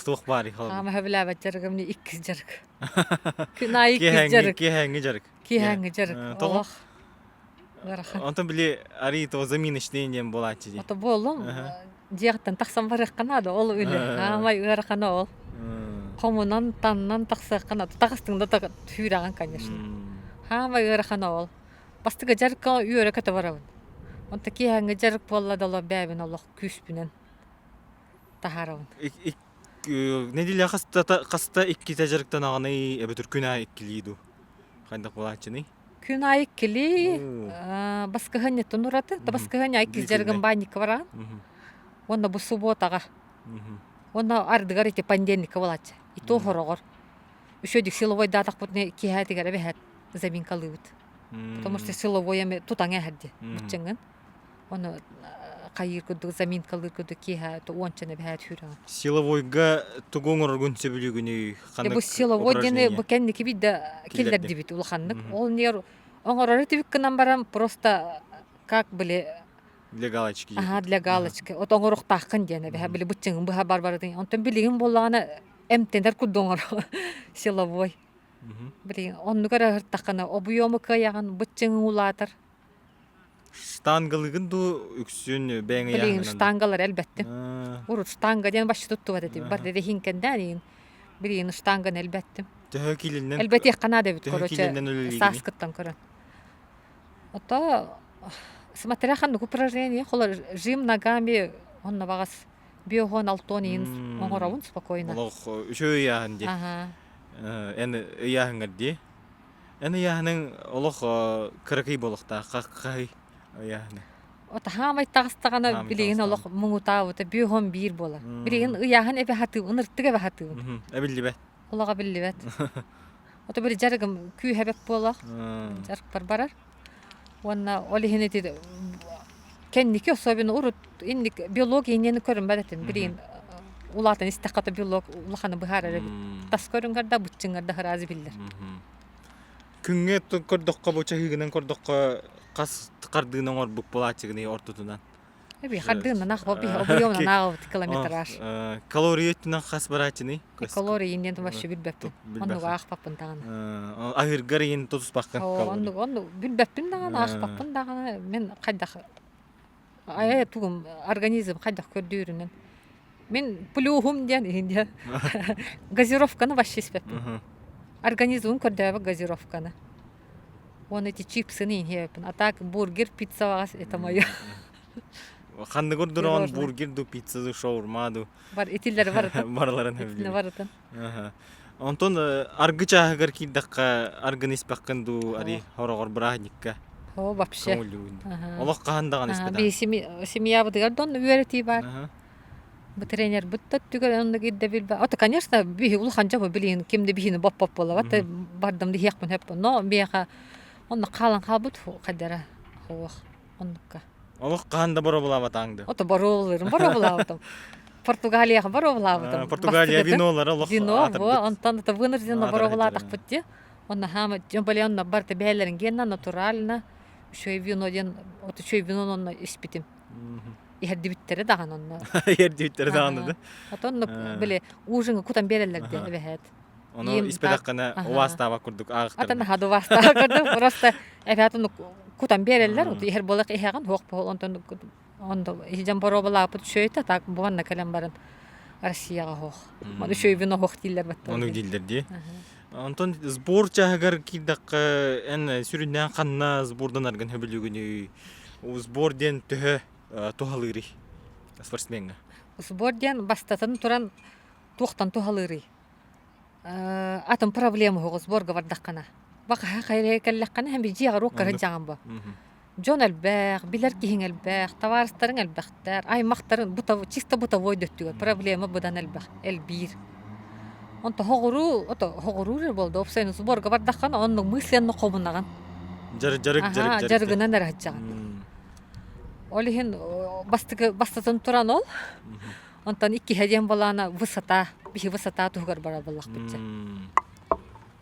Туох баарый? Хаама сөбүлээбэт дьарыгым иккис дьарык. Күн аайы иккис дьарык. Киэһээҥҥи дьарык. Киэһээҥҥи дьарык. Тоҕо? Олох ыарахан. Онтон били арыы то заминочный диэн буолааччы дии. Ото буоллум дьиэҕиттэн тахсан барыахха наада ол үлэ. Аамай ыарахана ол. Хомунан, таннан тахсыахха наада. Таҕыстыҥ да сүүрэҕин, конечно. Хаамай ыарахана ол. Бастакы дьарыкка үөрэ-көтө барабын. Онто киэһээҥҥи дьарык буолла да олох бэйэбин олох күүспүнэн таһаарабын. Нэдиэлэ хаста хаста иккитэ дьарыктанаҕыный эбэтэр күн аайы иккилии дуу? Хайдах буолааччыный? Күн аайы иккилии баскыһыанньаттан ураты. Баскыһыанньа иккис дьарыгым баанньыкка бараҕын. Уонна бу субуотаҕа. Уонна ардыгар ити понедельникка буолааччы. И то хороҕор. Үчүгэйдик силовойдаатахпытына киэһээтигэр эбэһээт заминкалыыбыт. Потому что силовой эми тутаҥ эһэрди быччыҥҥын. Ону хайыыр курдук заминкалыыр курдук киэһэ уончаны эбэһээт сүүрэҕин. Силовойга тугу оҥороргун сөбүлүүгүнүй? Бу силовой диэни бу кэнники биирдэ киллэрдибит улаханнык. Ол нер оҥорору түбүк гынан баран просто как были Для галочки. Ага, для галочки. От оҥоруохтааххын диэн эбэһэ били быччыҥын быһа бар барытын. Онтон билигин буоллаҕына эмтэнэр курдук оҥоро силовой. Билигин оннук эрэ ыһыртаххына обуйуому кыайаҕын быччыҥ улаатар. Штангалыгын дуу үксүн бэйэҥ Билигин штангалар элбэттим. Урут штанга диэн вообще туттубат этим. Бар дэһиҥкэндээн иин. Билигин штанганы элбэттим. Төһө киилинэн Элбэтиэххэ наада эбит, төһө короче, киилинэн үлэлиигиний? сааскыттан көрөн. Ото. Смотря ханнык упражнение, холор жим ногами онно баҕас биохон алтон иин оҥоробун спокойно. Олох үчүгэй ыйааһын дии. Аха. Эн ыйааһыҥҥар дии. Эн ыйааһыныҥ олох кыракый буолуохтаах хаһый ыйааһыны? От хаамай таҕыстаҕына билигин олох муҥутаабыта биохон биир буолар. Билигин ыйааһын эбэ хатыыбын, ыртык эбэ хатыыбын. Эбиллибэт. Олоҕо биллибэт. Ото били дьарыгым күүһэ бэт буолар. Дьарыкпар барар. Уонна ол иһин ити кэнники особенно урут инник биология инньэни көрүммэт этим. Билигин улаатан истэххэ биолог улаханы быһаарар эбит. Тас көрүҥэр да быччыҥар да сразу биллэр. Күҥҥэ көрдөххө бу чаһыыгынан көрдөххө хас хардыыны оҥорбук буолааччыгыный ортотунан? Эби хардыынан объемынан ааҕабыт километраж. Калория өттүнэн хас барааччыный? Калория иннин вообще билбэппин. Оннук аахпаппын даҕаны. Аһыыргар иин тутуспаккын. Оннук оннук билбэппин даҕаны, аахпаппын даҕаны. Мин хайдах айа тугум организм хайдах көрдүүрүнэн. Мин плюһум диэн иһин диэн газировканы вообще испэппин. Организмым көрдөөбөт газировканы. Уонна эти чипсыны иһиэппин. А так бургер, пицца баҕас это мое. Ханнык ордороон бургер ду, пицца ду, шаурма ду. Бар итиллер барытын. Барыларын Итини барытын. Онтон аргы чааһыгар киирдэххэ аргын испэххин дуу, ари хороҕор бырааһынньыкка. О, вообще. Олох хаһан даҕаны испэтэх. Би семьябытыгар дон үөрэтии бар. Бу тренербит да өттүгэр оннук ирдэбил баар. Ото, конечно, биһи улахан дьомо билигин ким да биһини боппот буолабат, бардам да иһиэхпин сөп. Но биэхэ онно хаалан хаалбыт хайдара хуох оннукка. Олох хаһан да боруобалаабатаҥ да? Ото боруобалыырым, боруобалаабытым. Португалияҕа боруобалаабытым. Португалия винолара олох Вино, во, онтон это вынужденно боруобалаатахпыт дии. Онно хаама, тем более онно барыта бэйэлэрин гиэннэ натурально үчүгэй вино диэн, вот үчүгэй вино онно испитим. Иһэрдибиттэрэ даҕаны онно. Иһэрдибиттэрэ даҕаны да. Отон били ужиҥы кутан биэрэллэр диэн эбэһээт. Ону испэтэххинэ убаастаабат курдук ааҕыктар. Атын наһаа да убаастаабат курдук. Просто эбэһээт ону кутан биэрэллэр. Иһэр буолах иһэҕин суох буол онтон ондо иһдьэн боруобалаабыт үчүөйтэ так буонна кэлэн баран Россияҕа оһох. Ону үчүөйбүн оһох дииллэр баттар. Ону дииллэр дии. Онтон сбор чааһыгар киирдэххэ эн сүрүннээн ханна сборданаргын сөбүлүүгүнүй? Сбор диэн төһө туһалыырый спортсмеҥҥа? Сбор диэн бастатан туран туохтан туһалыырый? Атын проблема уһугу сборга бардаххына. Бакаһа хайрая кэллэххинэ һэм дьиэҕэр уокка сылдьаҕын бо. Дьон элбэх, билэр киһиҥ элбэх, табаарыстарыҥ элбэхтэр, аймахтарыҥ чисто бытовой да өттүгэр проблема быдан элбэх, элбиир. Онто хоҕуруу, ото хоҕуруур эрэ буолда, уопсайынан сборга бардаххына оннук мысленно хомунаҕын. Дьарык, дьарык, дьарык. Дьарыгынан эрэ сылдьаҕын. Ол иһин бастакы бастатан туран ол, онтон иккиһэ диэн буолаана высота, биһи высота туһугар барар буоллахпыт дьэ.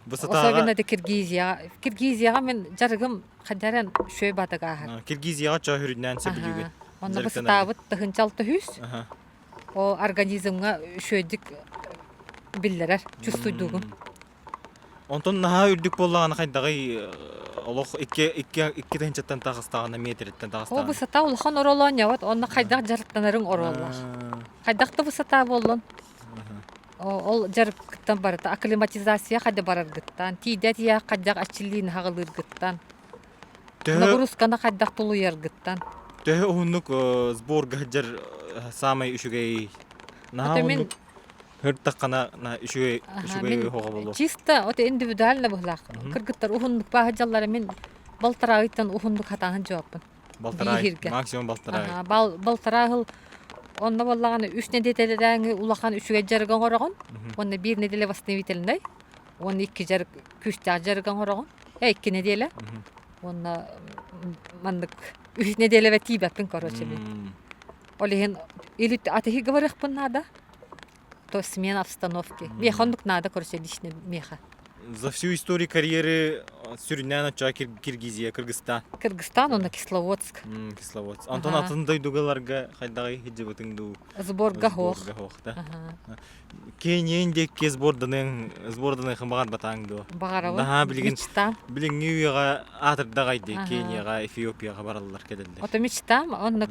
Высотаҕа Особенно это Киргизияҕа. Киргизияҕа мин дьарыгым хайдаран үчүгэй баатык ааһар. Киргизияҕа чоо хүрүннээн сөбүлүүгүн. Онно высотаабыт тыһынчал төһүүс. О организмҥа үчүгэйдик биллэрэр, чувствуйдуугун. Онтон наһаа үрдүк буоллаҕына хайдаҕый олох икки икки икки тыһынчаттан таҕыстаҕына метриттэн таҕыстаҕына. О высота улахан оруолоонньобот, онно хайдах дьарыктанарыҥ оруоллаах. Хайдах да высота буоллун, Ол дьарыктан барыта акклиматизация хайда бараргыттан, тиийдэ тиийэ хайдах аччыллыыны хаҕылыыргыттан, нагрузканы хайдах тулуйаргыттан. Төһө уһуннук сборга сылдьар саамай үчүгэй наһаа уһуннук һыртаххына үчүгэй үчүгэй оһоҕо буолуо. Чисто вот индивидуально быһылаах. Кыргыттар уһуннук бааһыдьаллара мин балтараа ыйтан уһуннук хатааһын дьуоппун. Балтараа максимум балтараа. Балтараа сыл онно буоллаҕына үс нэдиэлэлээҥи улахан үчүгэй дьарыгы оҥороҕун. Уонна биир нэдиэлэ восстановительнай. Уонна икки дьарык күүстээх дьарыгы оҥороҕун. Икки нэдиэлэ. Уонна маннык үс нэдиэлэбэ тиийбэппин короче мин. Ол иһин или атыһы говорихпын надо, то смена обстановки. Миэхэ оннук надо, короче, лично миэхэ. За всю историю карьеры сүрүннээн оччоҕо Киргизия, Кыргызстан. Кыргызстан уонна Кисловодск. Кисловодск. Онтон атын дойдугаларга хайдаҕый сылдьыбытыҥ дуу? Сборга хоох. Сборга хоох да. Кенийин диэки сборданыаҥ сборданыахын баҕарбатааҥ дуо? Баҕарабын. Наһаа билигин Мечтам. билиҥҥи үйэҕэ аатырдаҕай дии Кенияҕа, Эфиопияҕа бараллар кэлэллэр. Ото мечтам. Оннук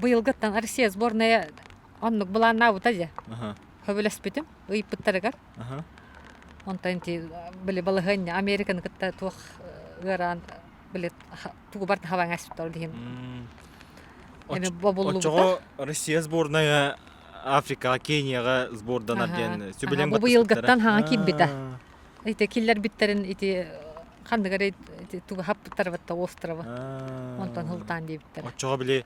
быйылгыттан Россия сборная оннук былааннаабыта дьэ. Хөбүлэспитим ыйыппыттарыгар. Онтон ити били балаһыанньа Американы кытта туох ыараан Били тугу барытын хабаҥ аспыттар ол иһин эми бобуллубута. Оччоҕо Россия сборная Африкаҕа, Кенияҕа сборданар диэн сөбүлэҥ Бу быйылгыттан хаҥа киирбитэ. Ити киллэрбиттэрин ити ханнык эрэ тугу хаппыттарбатта острова. Онтон хылтаан диэбиттэр. Оччоҕо били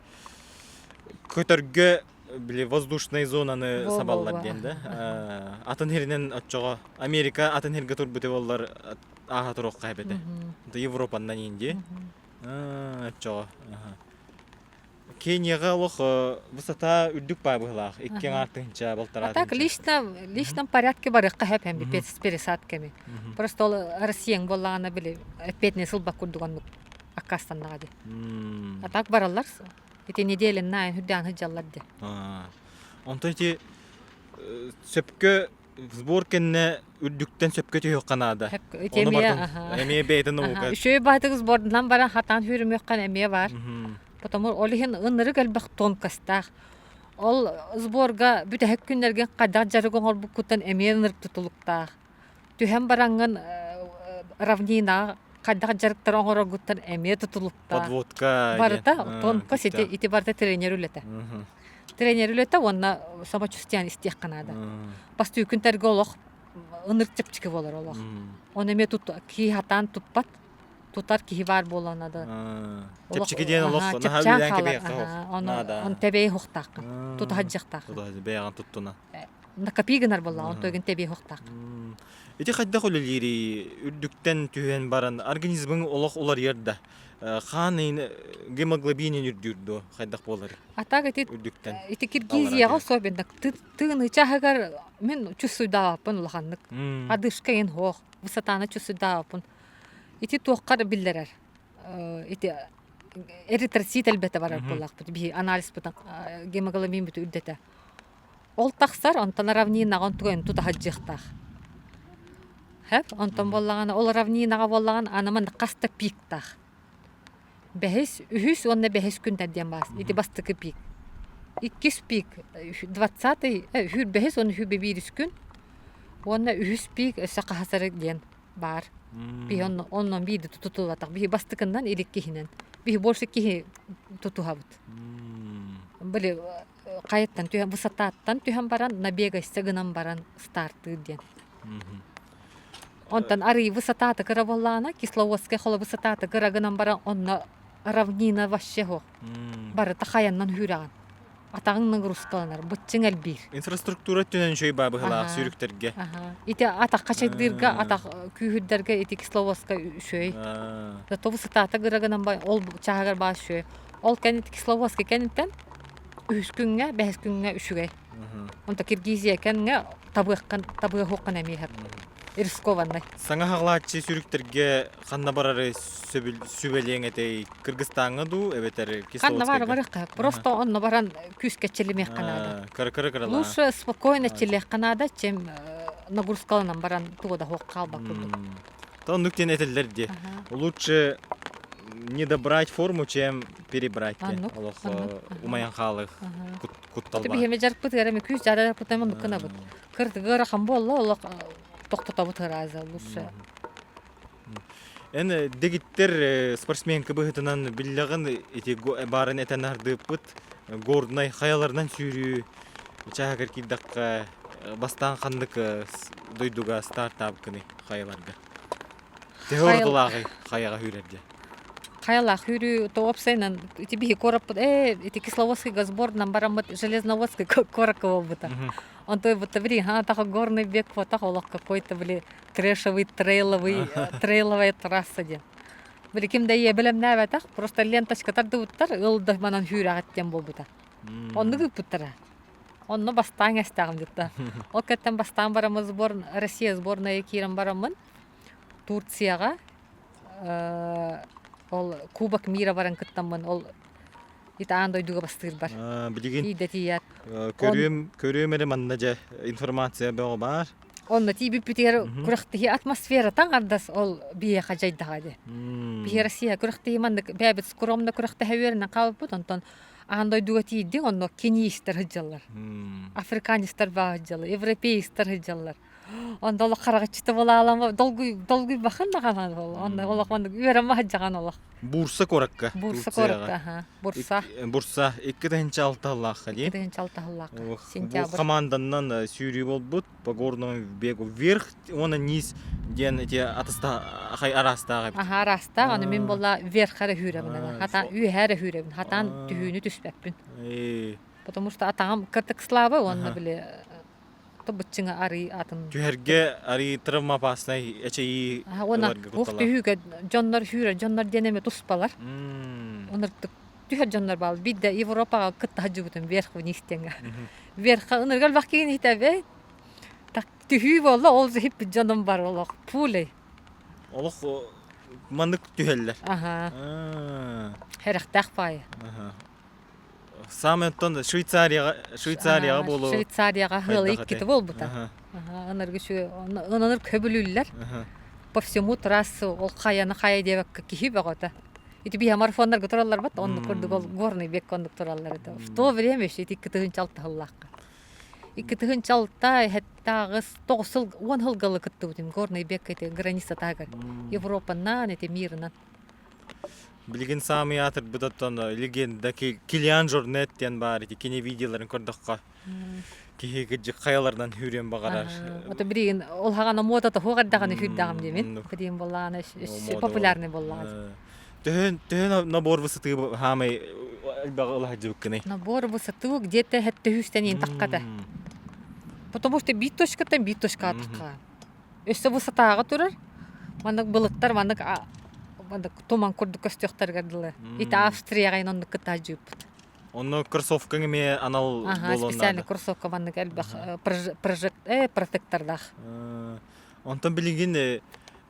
көтөргө били воздушный зонаны сабаллар диэн да. Атын хиринэн оччоҕо Америка атын хиргэ турбута боллар ааһа туруохха эбэтэ. Европаннан Индия. Оччоҕо. Кенияҕа олох высота үрдүк баа быһылаах. Икки аҥаар тыһынча, балтараа А так лично личном порядке барыахха сөп эм с пересадками. Просто ол Россияң буоллаҕына били эппиэтинэс ылбат курдук оннук аккаастаннаҕа дии. А так бараллар ити неделянна айан үрдээн сылдьаллар дии. Онтон ити сөпкө сбор кэннэ үрдүктэн сөпкө түһүөххэ наада. Ити Ону эмиэ бардын аха. эмиэ бэйэтин Аха, наука. үчүгэй баатык сбордунан баран хатаан сүүрүмүөххэ эмиэ баар. Потому ол иһин ынырык элбэх тонкостаах. Ол сборга бүтэһик күннэргэ хайдах дьарык оҥорбуккуттан эмиэ ынырык тутулуктаах. Түһэн бараҥҥын равнинаҕа хайдах дьарыктары оҥороргуттан эмиэ тутулуктаах. Подводка Барыта тонкость ити, ити барыта тренер үлэтэ. Тренер үлэтэ уонна самочувствиены истиэххэ наада. Бастыы күнтэргэ олох ынырык чэпчэки буолар олох. Оны эмиэ тут киһи хатаан туппат, тутар киһи баар буолан ада. Чэпчэки диэн олох наһаа үлээн кэбиһиэххэ Оны он тэбэйи хуохтааххын, тутаһадьыахтааххын. Бэйэҕин туттуна. Накопи гынар буоллаҕа, онтон тэбиэ хуохтааххын. Ити хайдах үлэлиирий? Үрдүктэн түһэн баран организмыҥ олох уларыйар да? Хаан гемоглобинин үрдүүр дуо? Хайдах буолар? А так ити Үрдүктэн. ити Киргизияҕа особенно тыыны чаһыгар мин чувствуйдаабаппын улаханнык. Одышка ин хоох, высотаны чувствуйдаабаппын. Ити туоххар биллэрэр. Ити эритроцит элбэтэ барар буоллахпыт. Биһи анализпытын гемоглобин бүтү үрдэтэ. Ол тахсар, онтон равнинаҕа онтугайын тута сылдьыахтаах. Хэп, онтон буоллаҕына, ол равнинаҕа буоллаҕына, аны манна хас да пиктаах. Бэһис, үһүс уонна бэһис күнтэн диэн баас. Ити бастакы пик. Иккис пик 20-й, үһүр бэһис уонна үһүр биирис күн. Уонна үһүс пик өссө хаһасары диэн баар. Биһи онно оннон биирдэ тутуллатах. Биһи бастакыннан или иккиһинэн. Биһи больше киһи тутуһабыт. Били хайаттан түһэн высотаттан түһэн баран набегайся гынан баран стартыыр диэн. Онтон арыы высотата кыра буоллаҕына Кисловодскай холо высотата кыра гынан баран онно равнина вообще суох. Барыта хайаннан үүрэҕин. Атаҕыҥ нагрузкаланар, быччыҥ элбиир. Инфраструктура өттүнэн үчүгэй баа быһылаах сүүрүктэргэ. Ити атахха чайдыырга, атах күүһүрдэргэ ити Кисловодскай үчүгэй. Зато высотата кыра гынан ол чааһыгар баар үчүгэй. Ол кэннит Кисловодскай кэнниттэн үһүс күҥҥэ, бэһис күҥҥэ үчүгэй. Онто Киргизия кэнҥэ табыаххын, табыаһуоххун эмиэ рискованнай. Саҥа хаҕылааччы сүүрүктэргэ ханна барары сүбэлиэҥ этэй? Кыргызстаҥҥа дуу эбэтэр Ханна Кисловодскайга? барыахха. Просто онно баран күүскэ чилимиэххэ наада. Кыра-кыра кыралаа. Лучше спокойно чилиэххэ наада, чем нагрузкаланан баран туга да суох хаалбат курдук. Оннук диэн этэллэр дии. Лучше не добрать форму, чем перебрать диэн. Оннук, Олох оннук. умайан хаалых куттал Аты баар. биһиэме дьарыкпытыгар эми күүс дьарыкпытынан оннук гынабыт. Кырдыгы ыарахан буолла, олох тохтотобут ырааза лучше. Эн дэгиттэр спортсменка быһыытынан биллэҕин ити баарын этэн ардыыппыт горнай хайаларынан сүүрүү чааһыгар киирдэххэ бастаан ханнык дойдуга стартаабыккыный хайаларга? Төһө ордулааҕый хайаҕа үүрэргэ? Хайалаах үүрүү то уопсайынан ити биһи куораппыт ээ ити Кисловодскайга сборынан бараммыт Железноводскай куоракка буолбута. Онтой будто били таха горный бег фотох олох какой-то били трэшевый трейловый трейловая трасса диэн. Били ким да ийэ бэлэмнээбэтэх просто ленточка тардыбыттар ыл да манан хүүрэҕит диэн буолбута. Оннук ыыппыттара. Онно бастаан эстээҕим дьытта. Ол кэттэн бастаан бараммын сбор Россия сборная киирэн бараммын Турцияҕа ол Кубок мира баран кыттаммын ол ити аан дойдуга бастыырбар. Билигин Тиийдэ тиийээт. Көрүөм көрүөм эрэ манна дьэ информация бөҕө баар. Онно тиийбиппитигэр күрэхтэһии атмосферата аҥардас ол биһиэхэ дьайдаҕа дии. Биһи Россия күрэхтэһии маннык бэйэбит скромно күрэхтэһэ үөрэнэн хаалбыппыт онтон аан дойдуга тиийдиҥ онно кенийстэр сылдьаллар. Африканецтар баа сылдьаллар, европеецтар сылдьаллар. Онно олох хараҕыччыта буолаалам долгуйбахын даҕаны ол. Онно олох маннык үөрэн баһыдьаҕан олох. Бурса куоракка. Бурса куоракка, аха. Бурса. Бурса 2006 сыллаахха дии. 2006 сыллаахха. Бу Сентябрь. команданнан сүүрүү болбут по горному бегу вверх уонна низ диэн ити атыста хай араастаах эбит. Аха араастаах, аны мин буолла вверх эрэ сүүрэбин. Хатаан үөһэ эрэ сүүрэбин. Хатаан түһүүнү түспэппин. Потому что атаҕым кыртык слабый уонна били быччыҥа арыы атын. Түһэргэ арыы травмоопаснай эчэйии Уонна уох түһүүгэ дьоннор сүүрэр дьоннор диэн эмэ туспалар. Оннук түһэр дьоннор баал. Биирдэ Европаҕа кытта сылдьыбытым вверх вниз диэҥҥэ. Вверхха ынырга элбэх киһини итэбэй. Так түһүү буолла, ол иһиппит дьонум бар олох пулей. Олох маннык түһэллэр. Аха. Хэрэхтээх паайы. Саамай оттон Швейцарияҕа Швейцарияҕа буолуо. Швейцарияҕа ыалы иккитэ буолбута. Ыныргы ынырык көбүлүүллэр. По всему трассу ол хайаны хайа диэбэккэ киһи бөҕөтө. Ити биһи марафоннарга тураллар бат, оннук курдук ол горный бек оннук тураллар это. В то время еще ити 2006 сыллаахха. 2006 хэттааҕыс тоҕус сыл уон сылгалы кыттыбытым горный бек ити граница таһыгар Европанан ити мирынан. Билигин саамай аатырбыт оттон легенда Килиан Жорнет диэн баар ити кини видеоларын көрдөххө киһи кыдьык хайаларынан үүрүөн баҕарар. Ото билигин ол хаҕана муота тоһуох эрдэҕинэ сүүрдэҕим диэмин. Билигин буоллаҕына популярный буоллаҕа. Төһөн төһөн набор высоты хаамай элбэҕи ыла сылдьыбыккыный? Набор высоты где-то хэттэ иин таххата. Потому что биир точкаттан биир точкаҕа тахха. Өссө высотаҕа турар. Маннык былыттар маннык маннык туман курдук көстүөхтэригэр дылы. Ити Австрияҕа оннук кытта дьыыппыт. Онно кроссовкаҥ эмиэ анал Аха, специальный кроссовка маннык элбэх протектордаах. Онтон билигин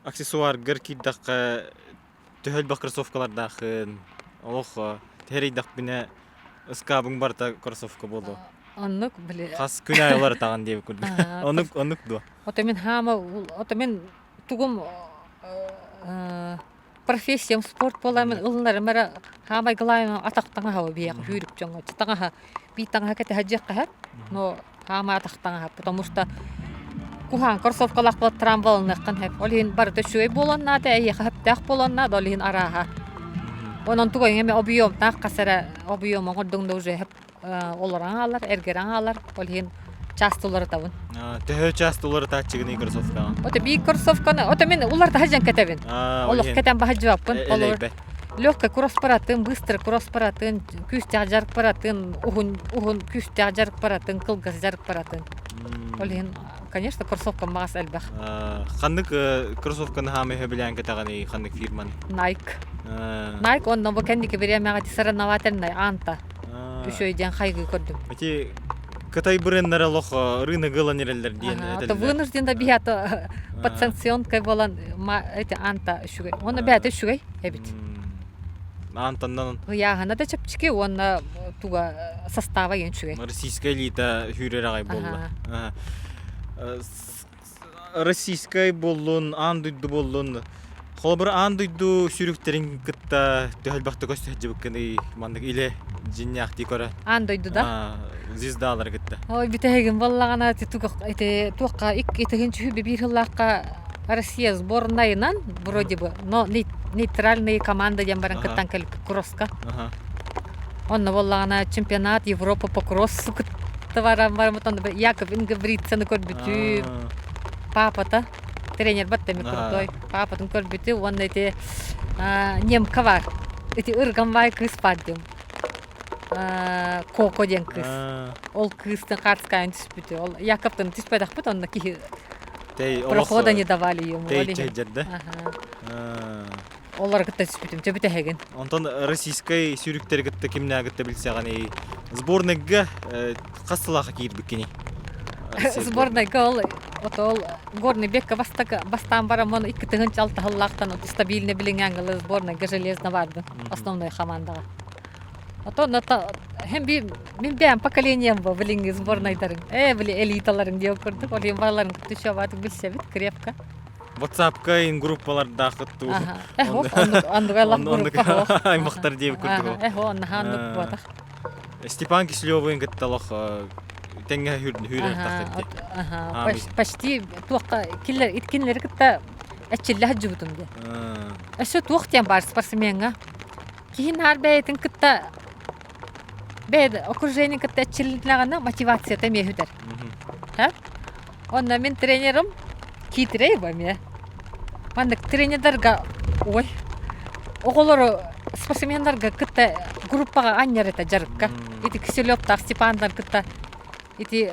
аксессуаргар киирдэххэ төһө элбэх кроссовкалардааххын, олох тэрийдэхпинэ ыскаабыҥ барыта кроссовка буолуо. Оннук били Хас күн аайы уларытаҕын диэбит курдук. Оннук оннук дуо? Ото мин хаама ото мин тугум профессиям спорт буоламмын ылынарым эрэ хаамай главное атах таҥаһа биһиэхэ сүүрүк дьоҥҥо таҥаһа биир таҥаһа кэтэһэ но хаамай атах таҥаһа потому что куһаҕан кроссовкалаах буолан трамваланыаххын сөп ол иһин барыта үчүгэй буолуон наада эйиэхэ сөптөөх буолуон наада ол иһин арааһа онон тугу эмэ объемнаах хас эрэ объем оҥордуҥ да уже олорон хаалар эргэрэн хаалар ол иһин часто уларытабын. Төһө часто уларытааччыгыный кроссовкаҕа? Ото биир кроссовканы ото мин уларыта сылдьан кэтэбин. Олох кэтэн баһыдьыбаппын. Элэйбэт. Легкий кросс баратын, быстро кросс баратын, күүстээх дьарык баратын, уһун уһун күүстээх дьарык баратын, кылгас дьарык баратын. Ол иһин, конечно, кроссовкам маҕас элбэх. Ханнык кроссовканы хаамай сөбүлээн кэтэҕиний, ханнык фирманы? Nike. Nike онно бу кэнники бириэмэҕэ соревновательнай Анта. Үчүгэй диэн хайгыы көрдүм. Ити Кытай бренднэрэ олох рыногы ылан эрэллэр диэн этэллэр. Вынужден да биһиэхэ подсанкционкай буолан эти анта үчүгэй. Уонна бэйэтэ үчүгэй эбит. Антоннан Ыйааһына да чэпчэки уонна туга состава ең үчүгэй. Российская элита сүүрэр аҕай буолла. Российскай буоллун, аан дойду буоллун, холобур аан дойду сүүрүктэрин кытта төһө элбэхтэ көстө сылдьыбыккыный маннык илэ дьиннээхтии көрө Аан дойдуда? Звездалары кытта. Ой, бүтэһигин буоллаҕына ити туохха икки тыһыынча биир сыллаахха Россия сборнайынан вроде бы, но нейтральные команда диэн баран кыттан кэлбит кросска. Онно буоллаҕына чемпионат Европа по кроссу кытта баран бараммыт онно Яков Ингебрицены көрбүтүм. Папата тренер батта эми крутой. Папатын көрбүтү уонна ити немка бар. Ити ырган баай кыыс баар диэн. Коко диэн кыыс. Ол кыыстын хаарскайын түспүтү. Ол Яковтан түспэтэхпит онно киһи прохода не давали ему. Тэй чэйдэрдэ. Олары кытта түспүтүм, чөбүтэһэгин. Онтон российскай сүүрүктэри кытта кимнээҕи кытта билсэҕиний? Сборныйга хас сылаха киирбиккиний? Сборныйга ол отол горный бекка бастакы бастаан бараммын 2006 сыллаахтан стабильно билиҥҥэ сборныйга железно бардым основной командаҕа. Ото һэм би мин бэйэм поколением бу билиҥҥи сборнайдарыҥ били элиталарыҥ диэн курдук ол иһин барыларын кытта үчүгэйдик билсэбит крепко. WhatsApp-ка ин группалардаахыт туу. Аймахтар диэбит курдук. Эхо, оннаха оннук буотах. Степан Киселевын кытта олох тэҥҥэ хүүрэр таххыт Почти туохха кинилэри кытта эчиллэ сылдьыбытым диэн. Өссө туох диэн баар спортсмеҥҥа киһи наар бэйэтин кытта бэйэ окружение кытта эрчиллинэҕинэ мотивацията эмиэ сүтэр. Онно мин тренерым киитирэй бу эмиэ. Маннык тренердарга ой оҕолору спортсменнарга кытта группаҕа анньар этэ дьарыкка. Ити Киселевтаах Степандар кытта ити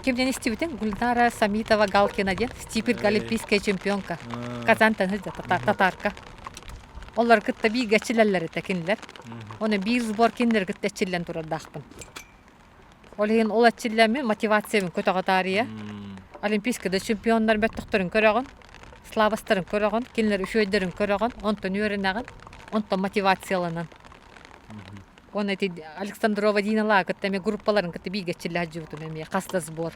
кимнен истибитин Гульнара Самитова Галкина диэн стипирга олимпийская чемпионка Казантан татарка. Олор кытта бииргэ эрчиллэллэр этэ кинилэр. Оны биир сбор кинилэр кытта эрчиллэн турардаахпын. Ол иһин ол эрчиллэммин мотивациябын көтөҕө таарыйа. Олимпийскай да чемпионнар бөттөхтөрүн көрөҕүн, слабостарын көрөҕүн, кинилэр үчүгэйдэрин көрөҕүн, онтон үөрэнэҕин, онтон мотивацияланан. Уонна ити Александрова Диналаа кытта эмиэ группаларын кытта бииргэ эрчиллэ сылдьыбытым эмиэ хас да сбор.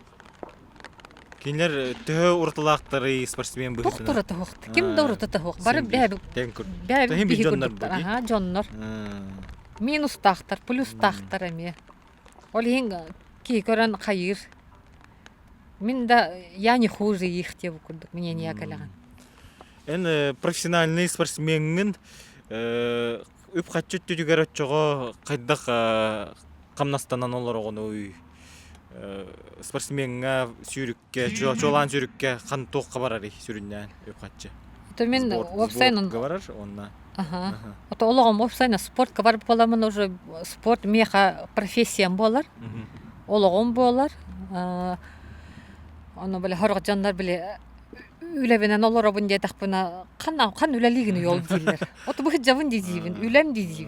Кинилэр төһө уратылаахтарый спортсмен Туох быһыытынан? да ураты суох. Ким да ураты суох. Бары бэйэбит бэйэбит биир биһи дьоннор курдуктар. бу дии. Аһаа, дьоннор. Минустаахтар, плюстаахтар эмиэ. Ол иһин киһи көрөн хайыыр. Мин да я не хуже их диэбит курдук мнение кэлэҕин. Эн профессиональный спортсмеҥҥин үп-харчы өттүгэр оччоҕо хайдах хамнастанан олороҕунуй? Спортсмеҥҥа сүүрүккэ, чуолаан сүүрүккэ хан туохха барарый сүрүннээн үп-харчы? Это мин уопсайынан барар уонна Аха. Ото олоҕум уопсайынан спортка барып буоламмын уже спорт миэхэ профессиям буолар. Олоҕум буолар. Ону били сорох дьоннор били үлэбинэн олоробун диэтэхпинэ ханна хан үлэлиигин ол дииллэр. Ото быһыдьабын дии үлэм дии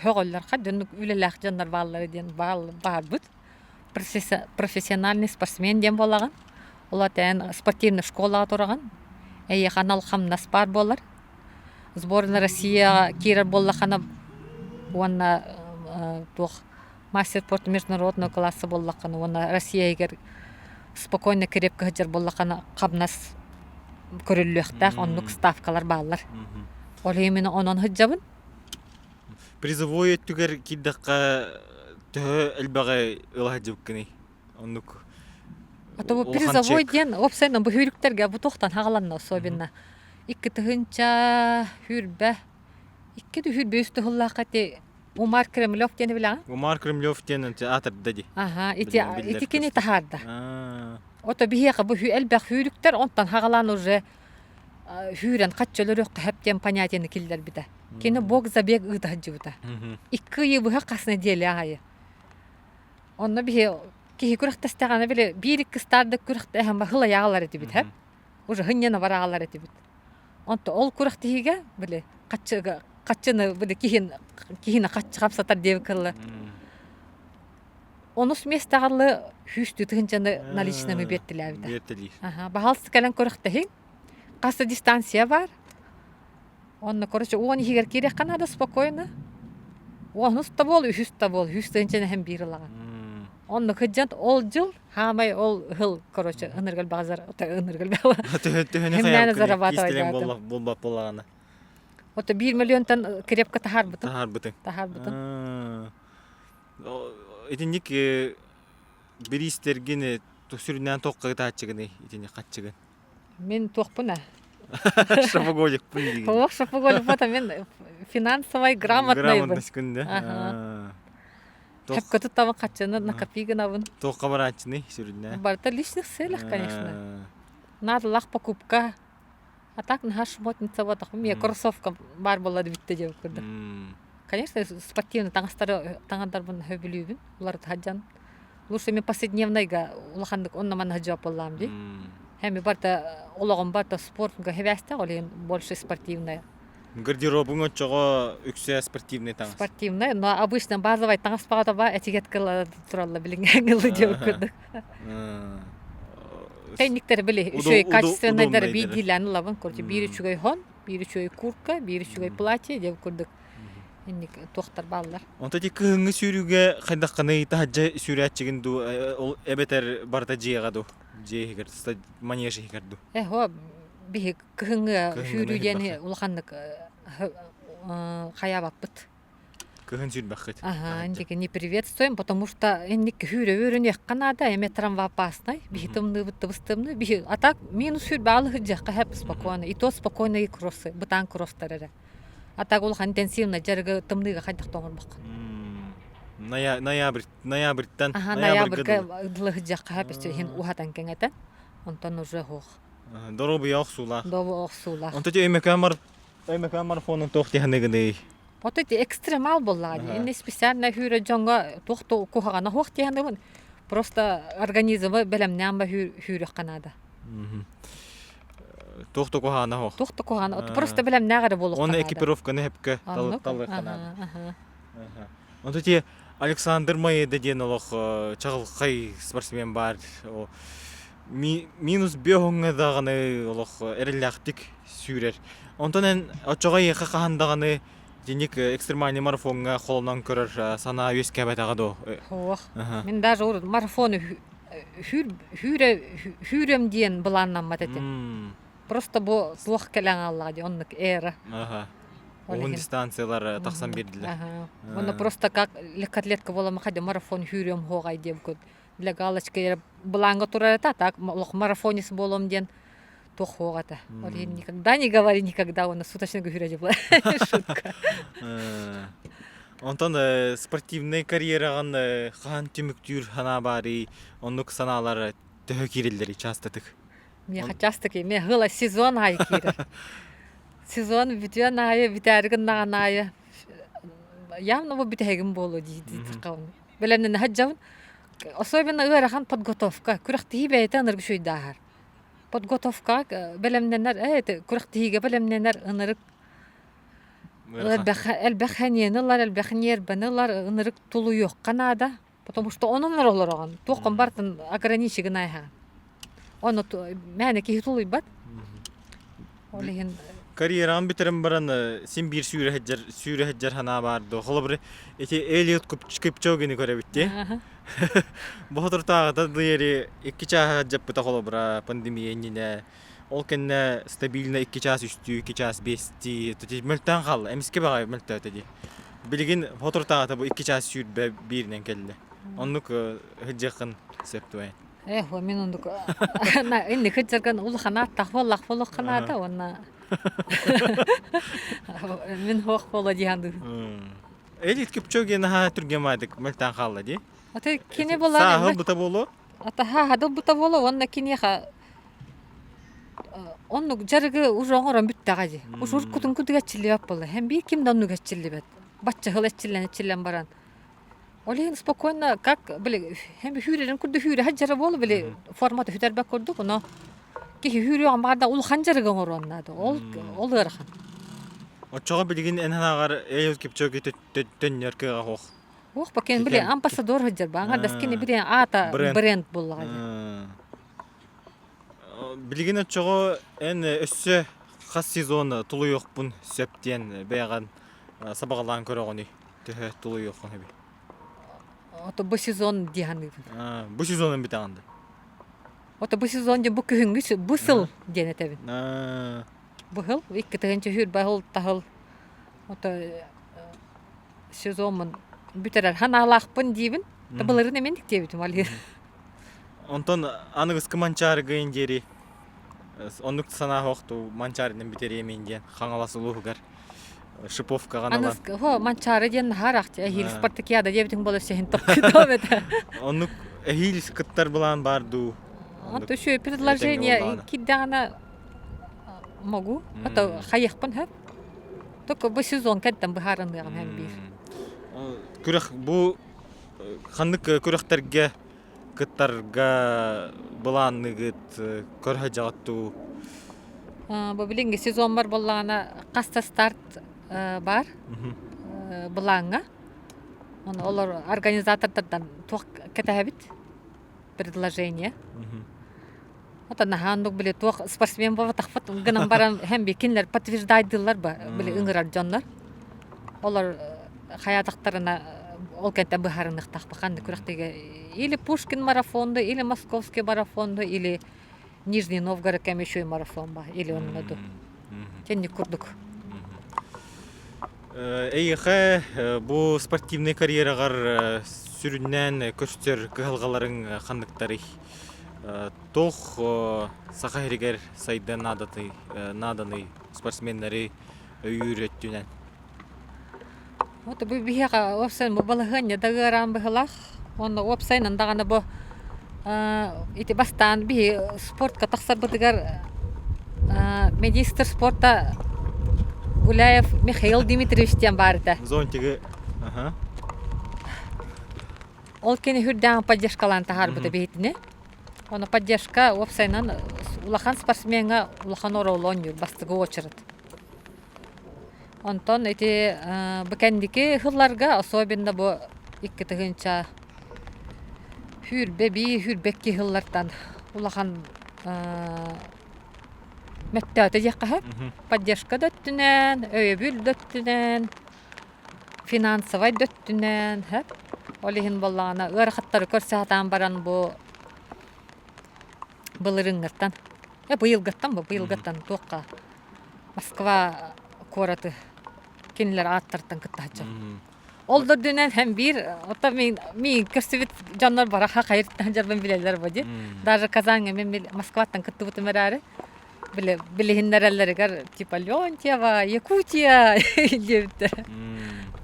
Сөҕөллөр ха дьоннук үлэлээх дьоннор бааллара диэн баарбыт. Профессиональный спортсмен диэн буолаҕын. Ол аата спортивный школаҕа тураҕын. Эйиэхэ анал хамнас баар буолар. Сборная Россияҕа киирэр буоллаххына уонна туох мастер спорта международного класса буоллаххына уонна Россия иһигэр спокойно крепко сылдьар буоллаххына хамнас көрүллүөхтээх оннук ставкалар бааллар. Ол иһин мин онон сылдьабын. Призовой өттүгэр киирдэххэ төһө элбэҕи ыла сылдьыбыккыный? Оннук А то улахан призовой чек. диэн уопсайынан бу сүүрүктэргэ бу туохтан хаҕаланна особенно 2 тыһыынча сүүрбэ 2 сүүрбэ үс тыһыллаахха ити Умар Кремлев диэни билэҕин? Умар Кремлев диэн аатырда дии. Аха, ити Биллэр ити кини көстүү. таһаарда. Ото биһиэхэ бу элбэх сүүрүктэр онтон хаҕалаан уже сүүрэн хачча өлөрүөххэ сөп диэн понятиены киллэрбитэ. Кини бог забег ыыта сылдьыбыта. Икки ыйы быһа хас неделя аайы. Онно биһи киһи күрэхтэстэҕинэ били биир икки стардык күрэхтэһэн баһылайаалар этибит һэ. Уже хынньана бараалар этибит. Онто ол күрэхтэһиигэ били хаччыга хаччыны били киһин киһини хаччы хапсатар диэбит кылла. Онус миэстэҕэ сүүстүү тыһыынчаны наличными биэртилээбитэ. Биэртэлиир. Аха, баһаалыста кэлэн күрэхтэһиҥ. Хас да дистанция бар. Онно, короче, уон иһигэр киириэххэ наада спокойно. Уонус да буол, үһүс да буол, үһүс тыһыынчаны иһэн биир ылаҕын. Онно кыдьан ол дьыл хаамай ол ыһыл, короче, ыныргал баҕа ыныргал баҕа. Төһөнү Химнээнэ хайаабыккыный? зарабатывайдаатым. Киистэлэҥ буолбат буоллаҕына. Ото 1 миллионтан крепко таһаарбытым. Таһаарбытыҥ. Таһаарбытым. Итинник бириистэргин сүрүннээн туохха ытааччыгыный итини хаччыгын? Мин туохпун а? Шопоголикпын диигин. Туох шопоголик мен финансовай грамотныйбын. Грамотность күндэ. Аха. Хөпкө туттабын хаччыны накопи гынабын. Туохха барааччыный сүрүннээн? Барыта личных целях, конечно. Надо покупка. А так наһаа шмотница буотахпын. Мия кроссовка баар буолла бүттэ диэбит курдук. Конечно, спортивный таҥастары таҥардарбын сөбүлүүбүн. Уларыта сылдьан. Лучше мен повседневныйга улаханнык онно манна сылдьыбат буоллаҕым дии. Эми барыта олоҕум барыта спортка сибээстээх, ол иһин больше спортивная. Гардеробуҥ оччоҕо үксэ спортивный таҥас. Спортивный, но обычно базовай таҥас баҕата ба этикетка туралла билиҥҥи диэбит курдук. Тэнниктэр били үчүгэй качественныйдары биирдиилээн ылабын. Короче, биир үчүгэй хон, биир үчүгэй куртка, биир үчүгэй платье диэбит курдук. Инник туохтар бааллар. Онто ити кыһыҥҥы сүүрүүгэ хайдаххыный таһырдьа сүүрээччигин дуу, ол эбэтэр барыта дьиэҕэ дуу, дьиэ иһигэр, манеж иһигэр дуу? Э, о, биһи кыһыҥҥы Кыһыҥҥыны сүүрүү диэни иһирбэххэ. улаханнык хайаабаппыт. Кыһын сүүрбэххит. Ага, инники не приветствуем, потому что инник хүүрэ-үүрүнүөххэ наада, эме травмоопасный, биһи тымныыбыт тыбыс-тымныы, биһи, а так минус сүүрбэ алыһыдьахха хэп спокойно, и то спокойно и кроссы, бытаан кросстар эрэ. А так улахан интенсивно дьарыгы тымныыга хайдах тоҥорбоккун. Ноябрь, ноябрьтан, Аха, ноябрьга дылы сыдьахха хэп иһин уһатан кэҥэтэн, онтон уже суох. Доруобуйа охсуулаах. Доруобуйа охсуулаах. Онто ти Өймөкөөн бар Өймөкөөн марафонун туох диһаныгыный? Вот эти экстремал буоллаҕа дии. Инни специально хүүрэ дьоҥҥо туох да куһаҕана суох диһаныбын. Просто организмы бэлэмнээн ба хүүрүөххэ наада. Туох да куһаҕана суох. Туох да куһаҕана. Просто бэлэмнээх эрэ буолуохха Уонна наада. экипировканы сөпкө талыахха наада. Онто ти Александр Маеда диэн олох чаҕылхай спортсмен баар. Минус биэһуҥҥа даҕаны олох эрэллээхтик сүүрэр. Онтон эн оччоҕо эйиэхэ хаһан даҕаны дьиник экстремальный марафоҥҥа холонон көрөр санаа үөскээбэтэҕэ дуо? Суох. Мин даже урут марафону хүүрэм диэн былааннаммат этим. Просто бу туох кэлэн хааллаҕа дии, оннук эра. Уһун дистанциялар тахсан биэрдилэр. Уонна просто как легкоатлетка буоламмын хайда марафон хүүрүөм хуоҕай диэбит для галочки былааҥҥа турар этэ, а так олох марафонец буолуом диэн туох суох этэ. Ол иһин никогда не говори никогда уонна суточно күһүрэ дьыбла. Шутка. Онтон спортивнай карьераҕын хаһан түмүктүүр санаа баарый? Оннук санаалар төһө киирэллэрий частотык? Миэхэ часто миэ хыла сезон аайы киирэр. Сезон бүтүөн аайы, бүтээри гыннаҕын аайы явно бу бүтэһигим буолуо дии дии Бэлэмнэнэ сылдьабын. Особенно ыарахан подготовка. Күрэхтэһии бэйэтэ ынырык үчүгэйдээхэр. Подготовка бэлэмнэнэр, э, күрэхтэһиигэ бэлэмнэнэр ынырык элбэх элбэх сэниэни ылар, элбэх ньиэрбэни ылар, ынырык тулуйуохха наада. Потому что онон эрэ олороҕун. Туоххун барытын ограничигын айаһаҕын. Ону мээнэ киһи тулуйбат. Ол иһин Карьераҕын бүтэрэн баран син биир сүүрэ сылдьар сүүрэ сылдьар санаа баар дуо? Холобур, ити Элиот Кипчогини көрөбүт дии. Бу соторутааҕыта диэри икки чааһы сылдьаппыта холобура пандемия иннинэ. Ол кэннэ стабильно икки чаас үстүү, икки чаас биэстии мөлтөөн хаалла. Эмискэ баҕайы мөлтөөтө дии. Билигин соторутааҕыта бу икки чаас сүүрбэ бииринэн кэллэ. Оннук сылдьыаххын сөп дуо? Эх, мин оннук инник сылдьарган улахан ааттаах буоллах буолуохха наада уонна мин суох буолуо дии саныыбын. Элит Кипчоги наһаа түргэн маадык мөлтөөн хаалла дии. Ата кини буолар Сааһыл бута буолуо. Ата хааһадыл бута буолуо уонна киниэхэ оннук дьарыгы уже оҥорон бүттэҕэ дии. Уже уруккутун курдук эрчиллибэт буолла. Һэн биир ким да оннук эрчиллибэт. Бачча сыл эрчиллэн эрчиллэн баран Ол иһин спокойно, как били хүүрэрин курдук хүүрэ сылдьара буолу били формата сүтэрбэт курдук, но киһи хүүрүөҕүн баҕарда улахан дьарыгы оҥоруон наада. Ол ол ыарахан. Оччоҕо билигин эн санааҕар Эйэл Кипчоги төннөр кыаҕа суох. Уох бакен били амбассадор сылдьар ба. Аҥардас кини били аата бренд буоллаҕа дии. Билигин оччоҕо эн өссө хас сезон тулуйуохпун сөп диэн бэйэҕин сабаҕалаан көрөҕүнүй? Төһө тулуйуоххун эбий? Ото бу сезон дии саныыбын. Бу сезонун бүтэҕин да? Ото бу сезон диэн бу күһүҥҥү бу сыл диэн этэбин. Бу сыл икки тыһыынча сүүрбэ сыл таһыл ото сезоммун бүтэрэр санаалаахпын диибин. Былырыын эмиэ диэбитим ол иһин. Онтон аныгыскы Манчаарыгыйын диэри оннук санаа суох Манчаарынан бүтэриэмин диэн Хаҥалас улууһугар шиповкаҕа ылан. Хо Манчаары диэн наһаа арахчы эһиил спартакиада диэбитиҥ буолар сиһин тохтоом этэ. Оннук эһиил кыттар былаан баар дуу? Онто еще предложение киирдэҕинэ могу. Это хайыахпын хөп. Только бу сезон кэнтэн быһаарыныаҕым һэн биир. Күрэх бу ханнык күрэхтэргэ кыттарга былаанныгыт көрө сылдьаҕыт дуу? Бу билиҥҥи сезоммар буоллаҕына хаста старт баар былааҥҥа. Оны олор организатордардан туох кэтэһэбит предложение. Ото наһаа оннук били туох спортсмен буолбатахпыт гынан баран һэм би кинилэр подтверждайдыыллар ба били ыҥырар дьоннор. Олор хайаатахтарына ол кэнтэн быһаарыныахтаахпыт ханнык күрэхтэһиигэ или Пушкин марафонду, или Московский марафонду, или Нижний Новгород кэм еще и марафон ба, или онно ду. Тенник курдук. Эйиэхэ бу спортивнай карьераҕар сүрүннээн көстөр кыһалҕаларыҥ ханныктарый? Туох Саха сиригэр сайдыан наадатый, нааданый спортсменнары өйүүр өттүнэн? Вот бу биһиэхэ уопсайынан бу балаһыанньа да ыараан быһыылаах. Уонна уопсайынан даҕаны бу ити бастаан биһи спортка тахсарбытыгар министр спорта Гуляев Михаил Дмитриевич диэн баар этэ. Зонтигы аха. Ол кини үрдээн поддержкалаан таһаарбыта биһитини. Ону поддержка уопсайынан улахан спортсмеҥҥа улахан оруолу оонньуур бастакы уочарат. Онтон ити бу кэнники сылларга особенно бу 2000 сүүрбэ 1 сүүрбэ 2 сыллартан улахан мөттөөтө диэххэ сөп. Поддержка да өттүнэн, өйөбүл да өттүнэн, финансовай да өттүнэн сөп. Ол иһин буоллаҕына ыарахаттары көрсө сатаан баран бу былырыыҥҥыттан, быйылгыттан бу быйылгыттан туохха Москва куораты кинилэр ааттарыттан кыттаһаччы. Ол да үрдүнэн һэм биир ото мин мин көрсүбүт дьоннор бараха хайыртан дьарбын билэллэр бу дии. Даже Казаньга мен Москваттан кыттыбытым эрээри биле билиһиннэрэллэригэр типа Леонтьева, Якутия диэбиттэр.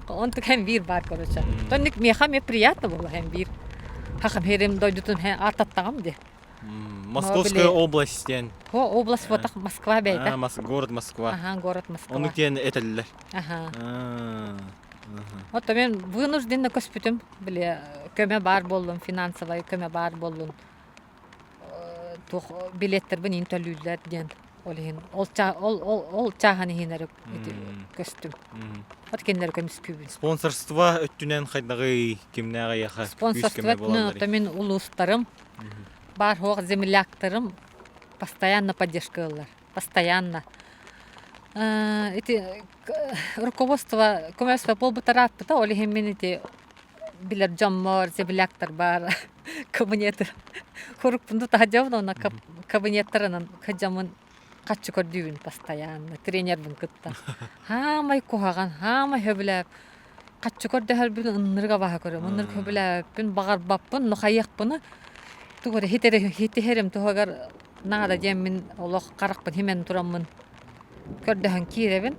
Онтук һэм биир баар короче. Тонник миэхэ мне приятно было һэм биир. Хахам херим дойдутун һэ ааттаттаҕым дии. Московская область диэн. О, область вот Москва бэйэтэ. Город Москва. Ага, город Москва. Ону диэн этэллэр. Ага. Вот мен вынужденно көспүтүм. Били көмө баар буоллун, финансовай көмө баар буоллун. Туох билеттербин иин төлүүллэр диэн. Ол иһин ол ол ол ол чааһын иһин эрэ көстүм. Вот кинилэр көмүскүүбүн. Спонсорство өттүнэн хайдаҕый кимнээх эйиэхэ Спонсорство өттүнэн ото мин улуустарым баар суох земляктарым постоянно поддержка ылар. Постоянно. Ити руководство көмөспө буолбутарааппыта, ол иһин мин ити билэр дьоммор, земляктарбар кабинет хурукпун тутаһадьабын уонна кабинеттарынан кыдьамын хаччы көрдүүбүн постоянно тренербин кытта. Хаамай куһаҕан, хаамай сөбүлээп хаччы көрдөһөрбүн ыннырык абаһа көрөм, ыннырык сөбүлээбэппин, баҕарбаппын, но хайыахпыны тугу эрэ хитиһэрим туһугар наада диэммин олох харахпын химэн тураммын көрдөһөн киирэбин.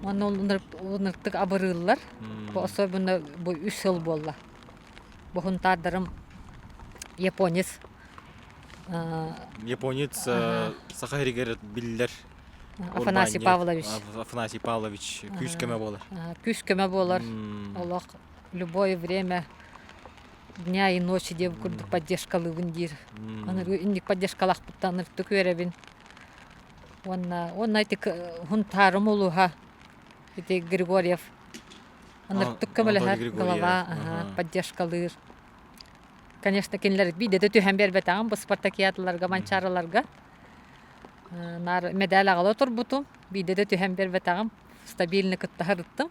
Уонна ынырыктык абырыыллар. Бу особенно бу үс сыл буолла. Бу хунтаардарым японец. Японец саха сиригэр биллэр Афанасий Павлович. Афанасий Павлович күүс-көмө буолар. Күүс-көмө буолар. Олох любое время дня и ночи диэн курдук поддержкалыыбын диир. Аны инник поддержкалаахпыттан ынырыктык үөрэбин. Уонна уонна ити Хунтаарым улууһа ити Григорьев ынырыктык көмөлөһөр глава поддержкалыыр. Конечно, кинилэр биирдэ да түһэн биэрбэтэҕим бу спартакиадаларга, манчаарыларга. Наар медаль аҕала турбутум, биирдэ да түһэн биэрбэтэҕим, стабильно кытта сырыттым.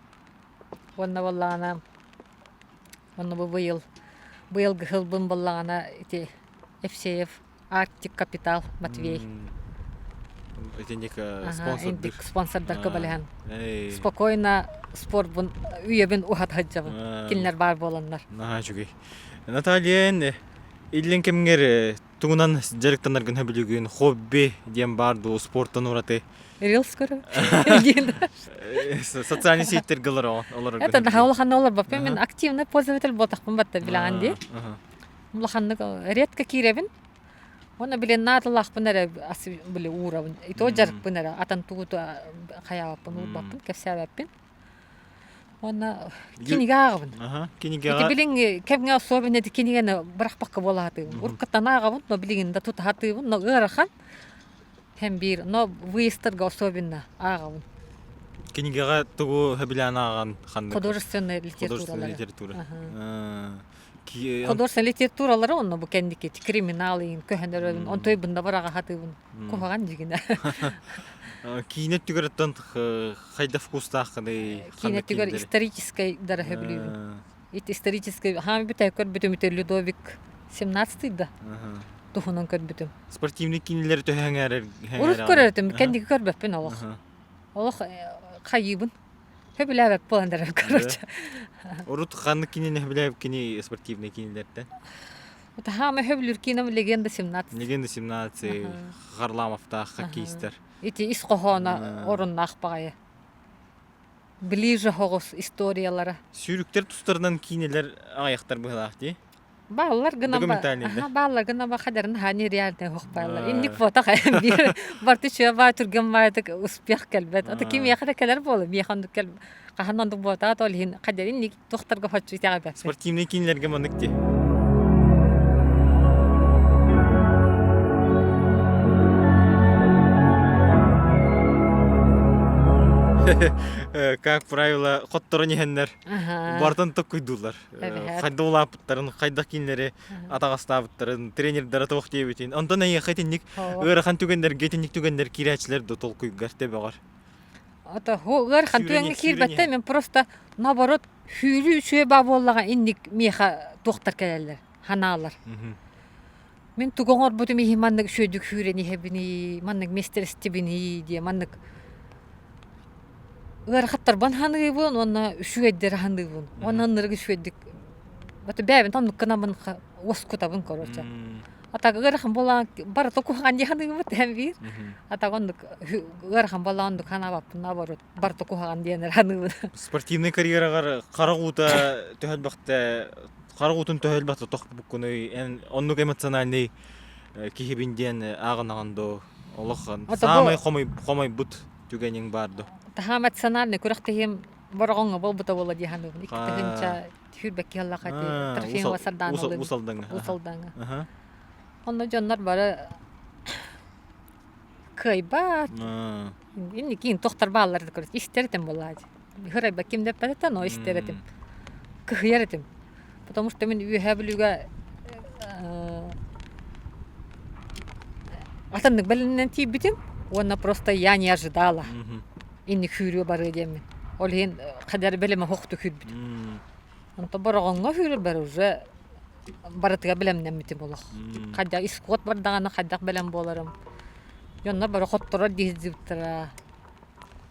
Уонна буоллаҕына, онно бу быйыл, быйылгы сылбын буоллаҕына ити Евсеев Арктик Капитал Матвей. Итинник спонсордыр. Спонсордарга балыһан. Спокойно спорбун үйэбин уһата сылдьабын. Кинилэр баар буоланнар. Наһаа үчүгэй. Наталья, иллин кэмҥэр тугунан дьарыктанаргын сөбүлүүгүн? Хобби диэн баар дуу, спорттан ураты? Рилс көрөм. Социальный сетьтерге олорор. Это наһаа улахан олорбоппун. Мин активный пользователь буолтахпын батта билэҕин дии. Улаханнык редко киирэбин. Уонна били наадалаахпын эрэ били уурабын. И то дьарыкпын эрэ атын тугу хайаабаппын уурбаппын, кэпсээбэппин. Уонна кинигэ ааҕабын. Кинигэҕэ Ити билиҥ кэмҥэ особенно ити кинигэни бырахпакка буола сатыыбын. Уруккуттан ааҕабын, но билигин да тута сатыыбын, но ыарахан. Һэм биир, но выездтарга особенно ааҕабын. Кинигэҕэ тугу сөбүлээн ааҕан ханнык? Художественная Художественная литературалары. литература. Художественная литературалары онно бу кэнники криминал иин көһөнөрөбүн, онтойбун да быраҕа сатыыбын. Куһаҕан дьигинэ. Киинэ өттүгэр хайда вкустааххыный? Киинэ өттүгэр историческай дара сөбүлүүбүн. Ити историческай хаам бүтэ көрбүтүм ити Людовик 17 да туһунан көрбүтүм. Спортивный кинилери төһө Урут көрөрүтүм, кэнники көрбөппүн олох. Олох хайыыбын. Хөбүлээбэт буолан эрэр, короче. Урут ханнык кинини хөбүлээбит кини спортивный кинилэртэн? Хаама хөбүлүүр киинэм Легенда 17. Легенда 17, Харламовтаах хоккеистар. Ити ис хоһооно оруннаах баҕайы. Ближе соҕус историялара. Сүүрүктэр тустарынан киинэлэр аҕыйахтар быһыылаах дии. Бааллар гынан ба бааллар гынан ба хадарын хаани реальный хох бааллар. Инник фото биир барты чуя баа түргэн баайтык успех кэлбэт. Ата ким миэхэ да кэлэр буола миэхэ оннук кэл хаһан оннук буотаат ол иһин хадарын инник тохтарга хоччу итэҕэйбэппин. Спортивный киинэлэргэ маннык дии. Как правило, хотторон иһэннэр бартан токкуйдууллар. Хайда улааппыттарын, хайдах кинилэри атаҕастаабыттарын, тренердара туох диэбитин. Онтон эйиэхэ итинник ыарахан түгэннэргэ итинник түгэннэр киирээччилэр да толкуйгар төбөҕөр. Ата ыарахан түгэҥҥэ киирбэттэр, мен просто наоборот сүүрүү үчүгэй баа буоллаҕа инник миэхэ туохтар кэлэллэр, ханаалар. Мин тугу оҥорбутум иһин маннык үчүгэйдик сүүрэн иһэбиний, маннык миэстэлэстибиний диye маннык ыарахаттарбын ханыыбын уонна үчүгэйдэри ханыыбын. Уонна ынырык үчүгэйдик вот бэйэбин оннук гынабын уоскутабын короче. А так ыарахан буолан барыта куһаҕан дии ханыыбыт эн биир. А так оннук ыарахан буолан оннук ханаабаппын наоборот барыта куһаҕан диэн ханыыбын. Спортивный карьераҕар харах уута төһөлбөхтө харах уутун төһөлбөхтө тохпуккунуй эн оннук эмоциональный киһибин диэн ааҕынаҕын доо олох саамай хомойбут түгэниҥ баар дуо? Таһаа эмоциональный күрэхтэһиим Бороҕоҥҥо буолбута буолла дии саныыбын. Икки тыһыынча сүүрбэкки сыллаах ити Трофимова Сардаана Уус Алдаҥҥа. Уус Алдаҥҥа. Онно дьоннор бары кыайбат. Инникиин тохтор бааллар да көрөт. Истэр этим буоллаа дии. Хырайба ким да эппэт этэ, но истэр этим. Кыһыйар этим. Потому что мин Үөһээ Бүлүүгэ атыннык бэлэмнэн тиийбитим уонна просто я не ожидала. Инник сүүрүө барыа диэммин. Ол иһин хадары бэлэмэ хохту сүүрбүтүм. Онтон Бороҕоҥҥо сүүрэрбэр уже барытыгар бэлэмнэммитим олох. Хайдах исход бардаҕына хайдах бэлэм буоларым. Дьоннор бары хотторор дии сылдьыбыттара.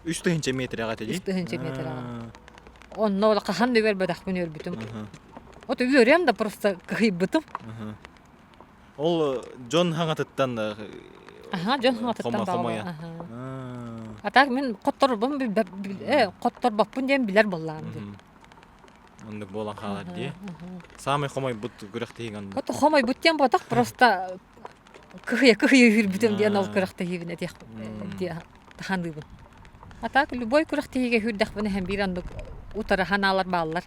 3000 метрэҕэ этэ дии? 3000 метрэҕэ. Онно ол хаһан да үөрбэтэхпин үөрбүтүм. Вот үөрүөм да просто кыһыйбытым. Ол дьон хаҥатыттан Аха, дьон хаҥатыттан баҕа. А так мин хотторбун хотторбоппун диэн билэр буоллаҕым дии. Оннук буолан хаалар дии. Саамай хомойбут күрэхтэһииҥ онно. Вот хомойбут диэн буотах просто кыһыйа кыһыйа үүрбүтүм диэн ол күрэхтэһиибин этиэх таханыыбын. А так любой күрэхтэһиигэ үүрдэхпинэ һэн биир оннук утары ханаалар бааллар.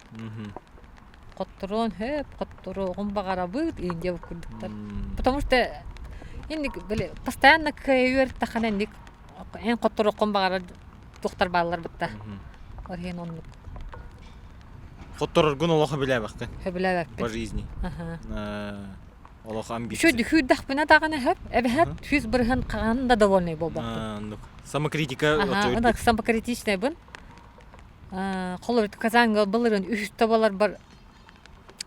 Хотторуон хөп, хотторуоҕун баҕарабыт индия курдуктар. Потому что инник били постоянно кыайа үөртэххинэ инник эн хотторуоххун баҕарар туохтар бааллар бытта. Ол иһин оннук. Хоттороргун олох сөбүлээбэххин? Сөбүлээбэппин. По жизни. Олох амбиция. Үчүгэй сүүрдэхпинэ даҕаны сөп. Эбэһээт 100% хаһан да довольный буолбаппын. Оннук. Самокритика Ага, самокритичныйбын. Холобур, Казанга былырыын үһүстэ буоларбар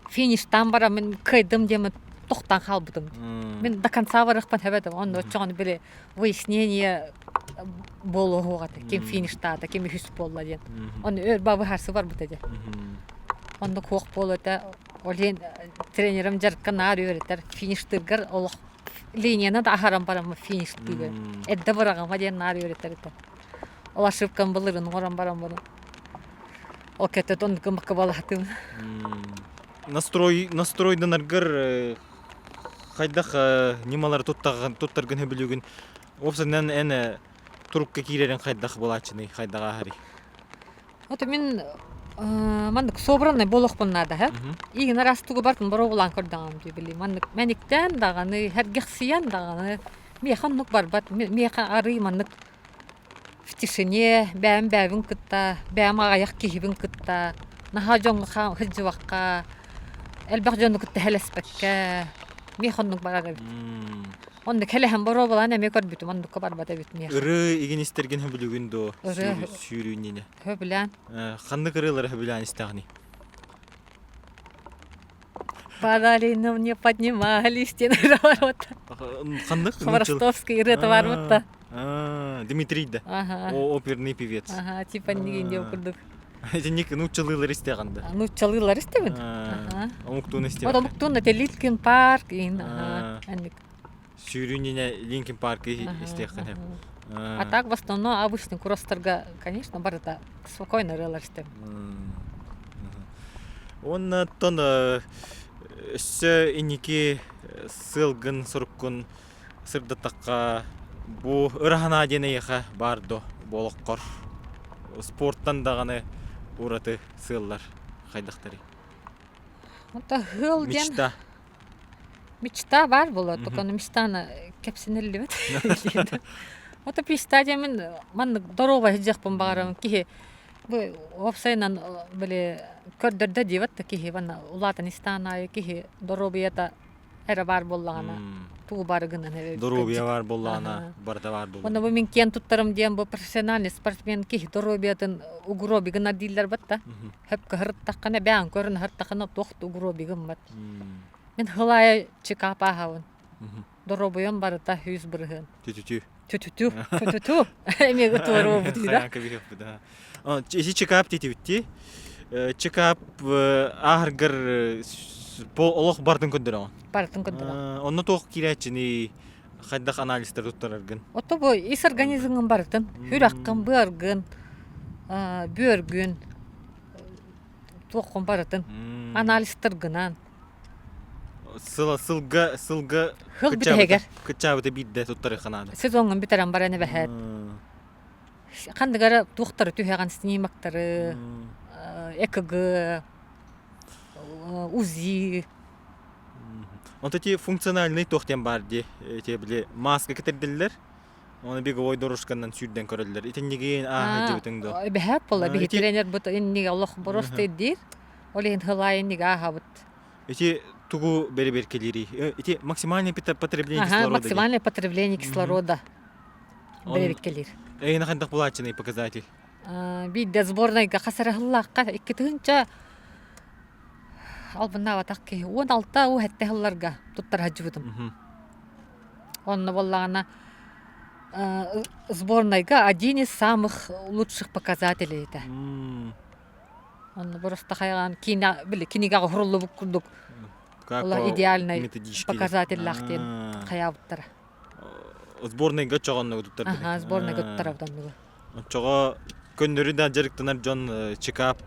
фиништаан баран мин кыайдым диэммин тохтоон хаалбытым. Мин до конца барыахпын сөп этим. Онно оччоҕуна били выяснение буолуоҕа этэ. Ким фиништаата, ким үһүс буолла диэн. Онно өр быһаарсы барбыта дии. Онно куох буолуо этэ. Ол иһин тренерим дьарыкка наар үөрэтэр. Фиништыыргар олох линияны да аһаран бараммын фиништыыгын. Эрдэ быраҕыма диэн наар үөрэтэр этэ. Ол ошибкам былырын оҥорон баран баран ол кэтэ оннук гыммакка Настрой настройданаргар хайдах ньымалары туттаргын сөбүлүүгүн уопсайынан эн турукка киирэрин хайдах буолааччыный хайдах ааһарый Вот мин маннык собранный буолуохпун наада һэ. Игин араас тугу бартын боруобулаан көрдөҕүм дии били. Маннык мэниктээн даҕаны, сэргэхсийэн даҕаны миэхэ оннук барбат. Миэхэ арыый маннык в тишине бэйэм бэйэбин кытта, бэйэм аҕыйах киһибин кытта, наһаа дьоҥҥо сылдьыбакка, элбэх дьону кытта хэлэспэккэ миэхэ оннук барар эбит. Оннук хэлэһэн боруобалаан эмиэ көрбүтүм, оннукка барбат эбит миэхэ. Ырыы игин истэргин сөбүлүүгүн дуо? Сүүрүүнньине. Сөбүлээн. Ханнык ырыалары сөбүлээн истэҕиний? Падали, но не поднимались диэн ырыа бар вот. Ханнык? Хворостовский ырыата бар вот Дмитрий да. Оперный певец. Ага, типа нигин диэн курдук. Итинник нууччалыылар истэҕин да? Нууччалыылар истэбин. Омуктууну истэбин. Вот омуктууну те Линкин Парк ин анник. Сүүрүүнүнэ Линкин Паркы истиэххин хэп. А так в основном обычный кросстарга, конечно, барыта спокойно ырыалар истэбин. Уонна оттон өссө инники сыалгын соруккун сырдаттахха бу ыраһанаа диэн эйиэхэ баар до буолоххор спорттан даҕаны ураты сыаллар хайдахтарый? Это ыал диэн Мечта. Мечта баар буолар, только мечтаны кэпсэниллибэт. Ото мечта диэмин маннык доруобай сылдьыахпын баҕарабын киһи бу уопсайынан били көрдөрдө диэбэт да киһи манна улаатан истэҕин аайы киһи доруобуйата эрэ баар буоллаҕына тугу бары гынан Доруобуйа баар буоллаҕына барыта баар буолуо. Онно бу мин киэн туттарым диэн бу профессиональный спортсмен киһи доруобуйатын угробигына гынар дииллэр батта. Хөпкө һырыттаххына бэйэҥ көрөн һырыттаххына туох да угробигын гыммат. Мин сыл аайы чекап ааһабын. Доруобуйам барыта 100%. Түтүтү. Түтүтү. Түтүтү. Эмиэ туоруобут да. Ити чекап диэтибит Чекап ааһаргар олох бардын көрдөрөҕүн. Бардын көрдөрөҕүн. Онно туох киирээччини хайдах анализтар туттараргын? Ото бу ис организмҥын барытын, сүрэххин, быаргын, бүөргүн, туоххун барытын анализтаргынан. Сыл сылга сылга Хыл бүтэһигэр. кыччаабыта биирдэ туттарыахха наада. Сезоҥҥун бүтэрэн баран эбэһээт. Ханнык эрэ туохтары түһэҕин снимоктары, ЭКГ, УЗИ. Онто ити функциональный туох диэн баар дии. Ити били маска кэтэрдиллэр. Оны беговой дорожканан сүүрдэн көрөллөр. Итиннигин ааһа дьыбытыҥ до. Эбэһээт буолла биһи тренер бут иннигэ олох боростуй диир. Ол иһин хылаай иннигэ ааһабыт. Ити тугу бэрэбиэркэлиирий? Ити максимальное потребление кислорода. Максимальное потребление кислорода. Бэрэбиэркэлиир. Эйиэнэ хайдах булааччыный показатель? Биирдэ сборнайга хасарыһыллаахха 2 тыһыынча албыннаабатах киһи 16 уу сэттэ сылларга туттара сылдьыбытым. Онно буоллаҕына сборнайга один из самых лучших показателей этэ. Онно просто хайаан киинэ били кинигэҕэ уһуруллубут курдук идеальный показателлаах диэн хайаабыттара. Сборнайга оччоҕо туттар. Аха, сборнайга туттарабыт оннугу. Оччоҕо көннөрү да дьарыктанар дьон чекап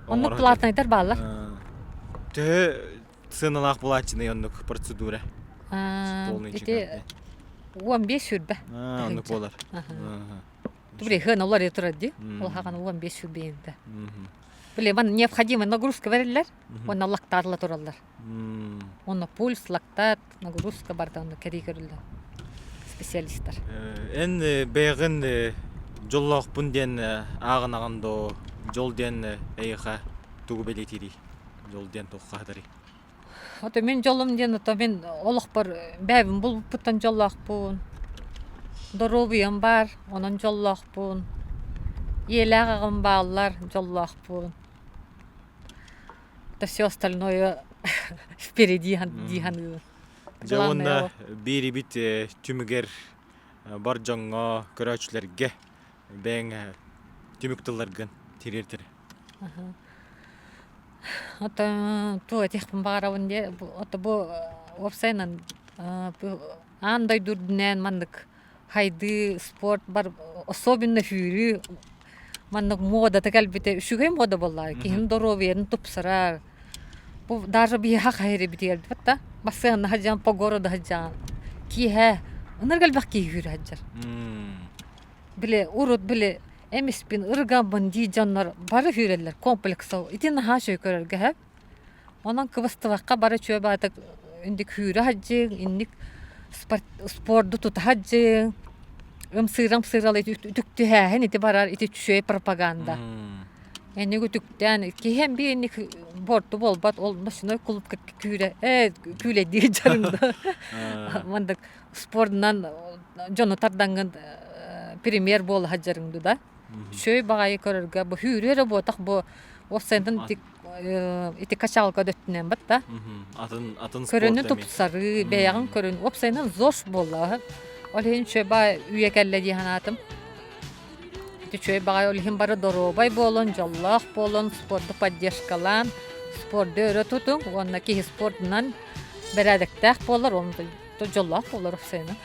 Оннук платнайдар бааллар. Төһө сыаналаах булааччыный оннук процедура? Полный Ити 15 сүүрбэ. Оннук буолар. Били хын олор турар дии. Ол хаҕан 15 сүүрбэ инде. Били ман необходимая нагрузка бериллер. Онно лактаатла тураллар. Онно пульс, лактат, нагрузка барда онно кэрии көрүллэр специалисттар. Эн бэйэҕин дьоллоохпун диэн ааҕынаҕын доо дьол диэн эйиэхэ тугу бэлиэтиирий? Дьол диэн туохха хатарый? Ото мин дьолум диэн ото мин олохпор бэйэбин булбуппуттан дьоллоохпун. Доруобуйам баар, онон дьоллоохпун. Ийэлээх аҕам бааллар, дьоллоохпун. Это все остальное впереди дии саныыбын. Дьэ уонна биирибит түмүгэр бар дьоҥҥо, көрөөччүлэргэ бэйэҥ түмүк тылларгын тириэртэр. Ото туох этиэхпин баҕарабын диэ ото бу уопсайынан аан дойду үрдүнэн маннык хайдыы спорт бар особенно сүүрүү маннык муодата кэлбитэ үчүгэй муода буоллаҕа киһини доруобуйатын тупсарар бу даже биһиэхэ хайырыбытыгар да массыынанан сылдьан по городу сылдьаҕын киэһэ ынырык элбэх киһи сүүрэ сылдьар били урут били эмиспин ырыгаммын дии дьоннор бары сүүрэллэр комплекс ити наһаа үчүгэй көрөргө сөп Онон кыбыстыбакка бары үчүгэй баҕайытык инник сүүрэ сылдьыҥ, инник спорду тута сылдьыҥ, ымсыыра-ымсыыралыы үтүктүһээһин ити барар ити үчүгэй пропаганда. Эник үтүктээн киһи эмиэ инник буорту буолбат ол ночной клубка күүрэ ээ күүлэйдии сылдьарыҥ да маннык спордунан дьону тардаҥҥын премьер буола сылдьарыҥ дуу да Үчүгэй баҕайы көрөргө бу сүүрүү эрэ буотах бу уопсайынан ити качалка да өттүнэн батта. Атын атын Көрөнү тупсарыы, бэйэҕин көрүн. Уопсайынан ЗОЖ буолла. Ол иһин үчүгэй баҕайы үйэ кэллэ дии санаатым. Үчүгэй баҕайы ол иһин бары доруобай буолун, дьоллоох буолун, спорду поддержкалаан, спорду өрө тутуҥ уонна киһи спордунан бэрээдэктээх буолар, уонна дьоллоох буолар уопсайынан.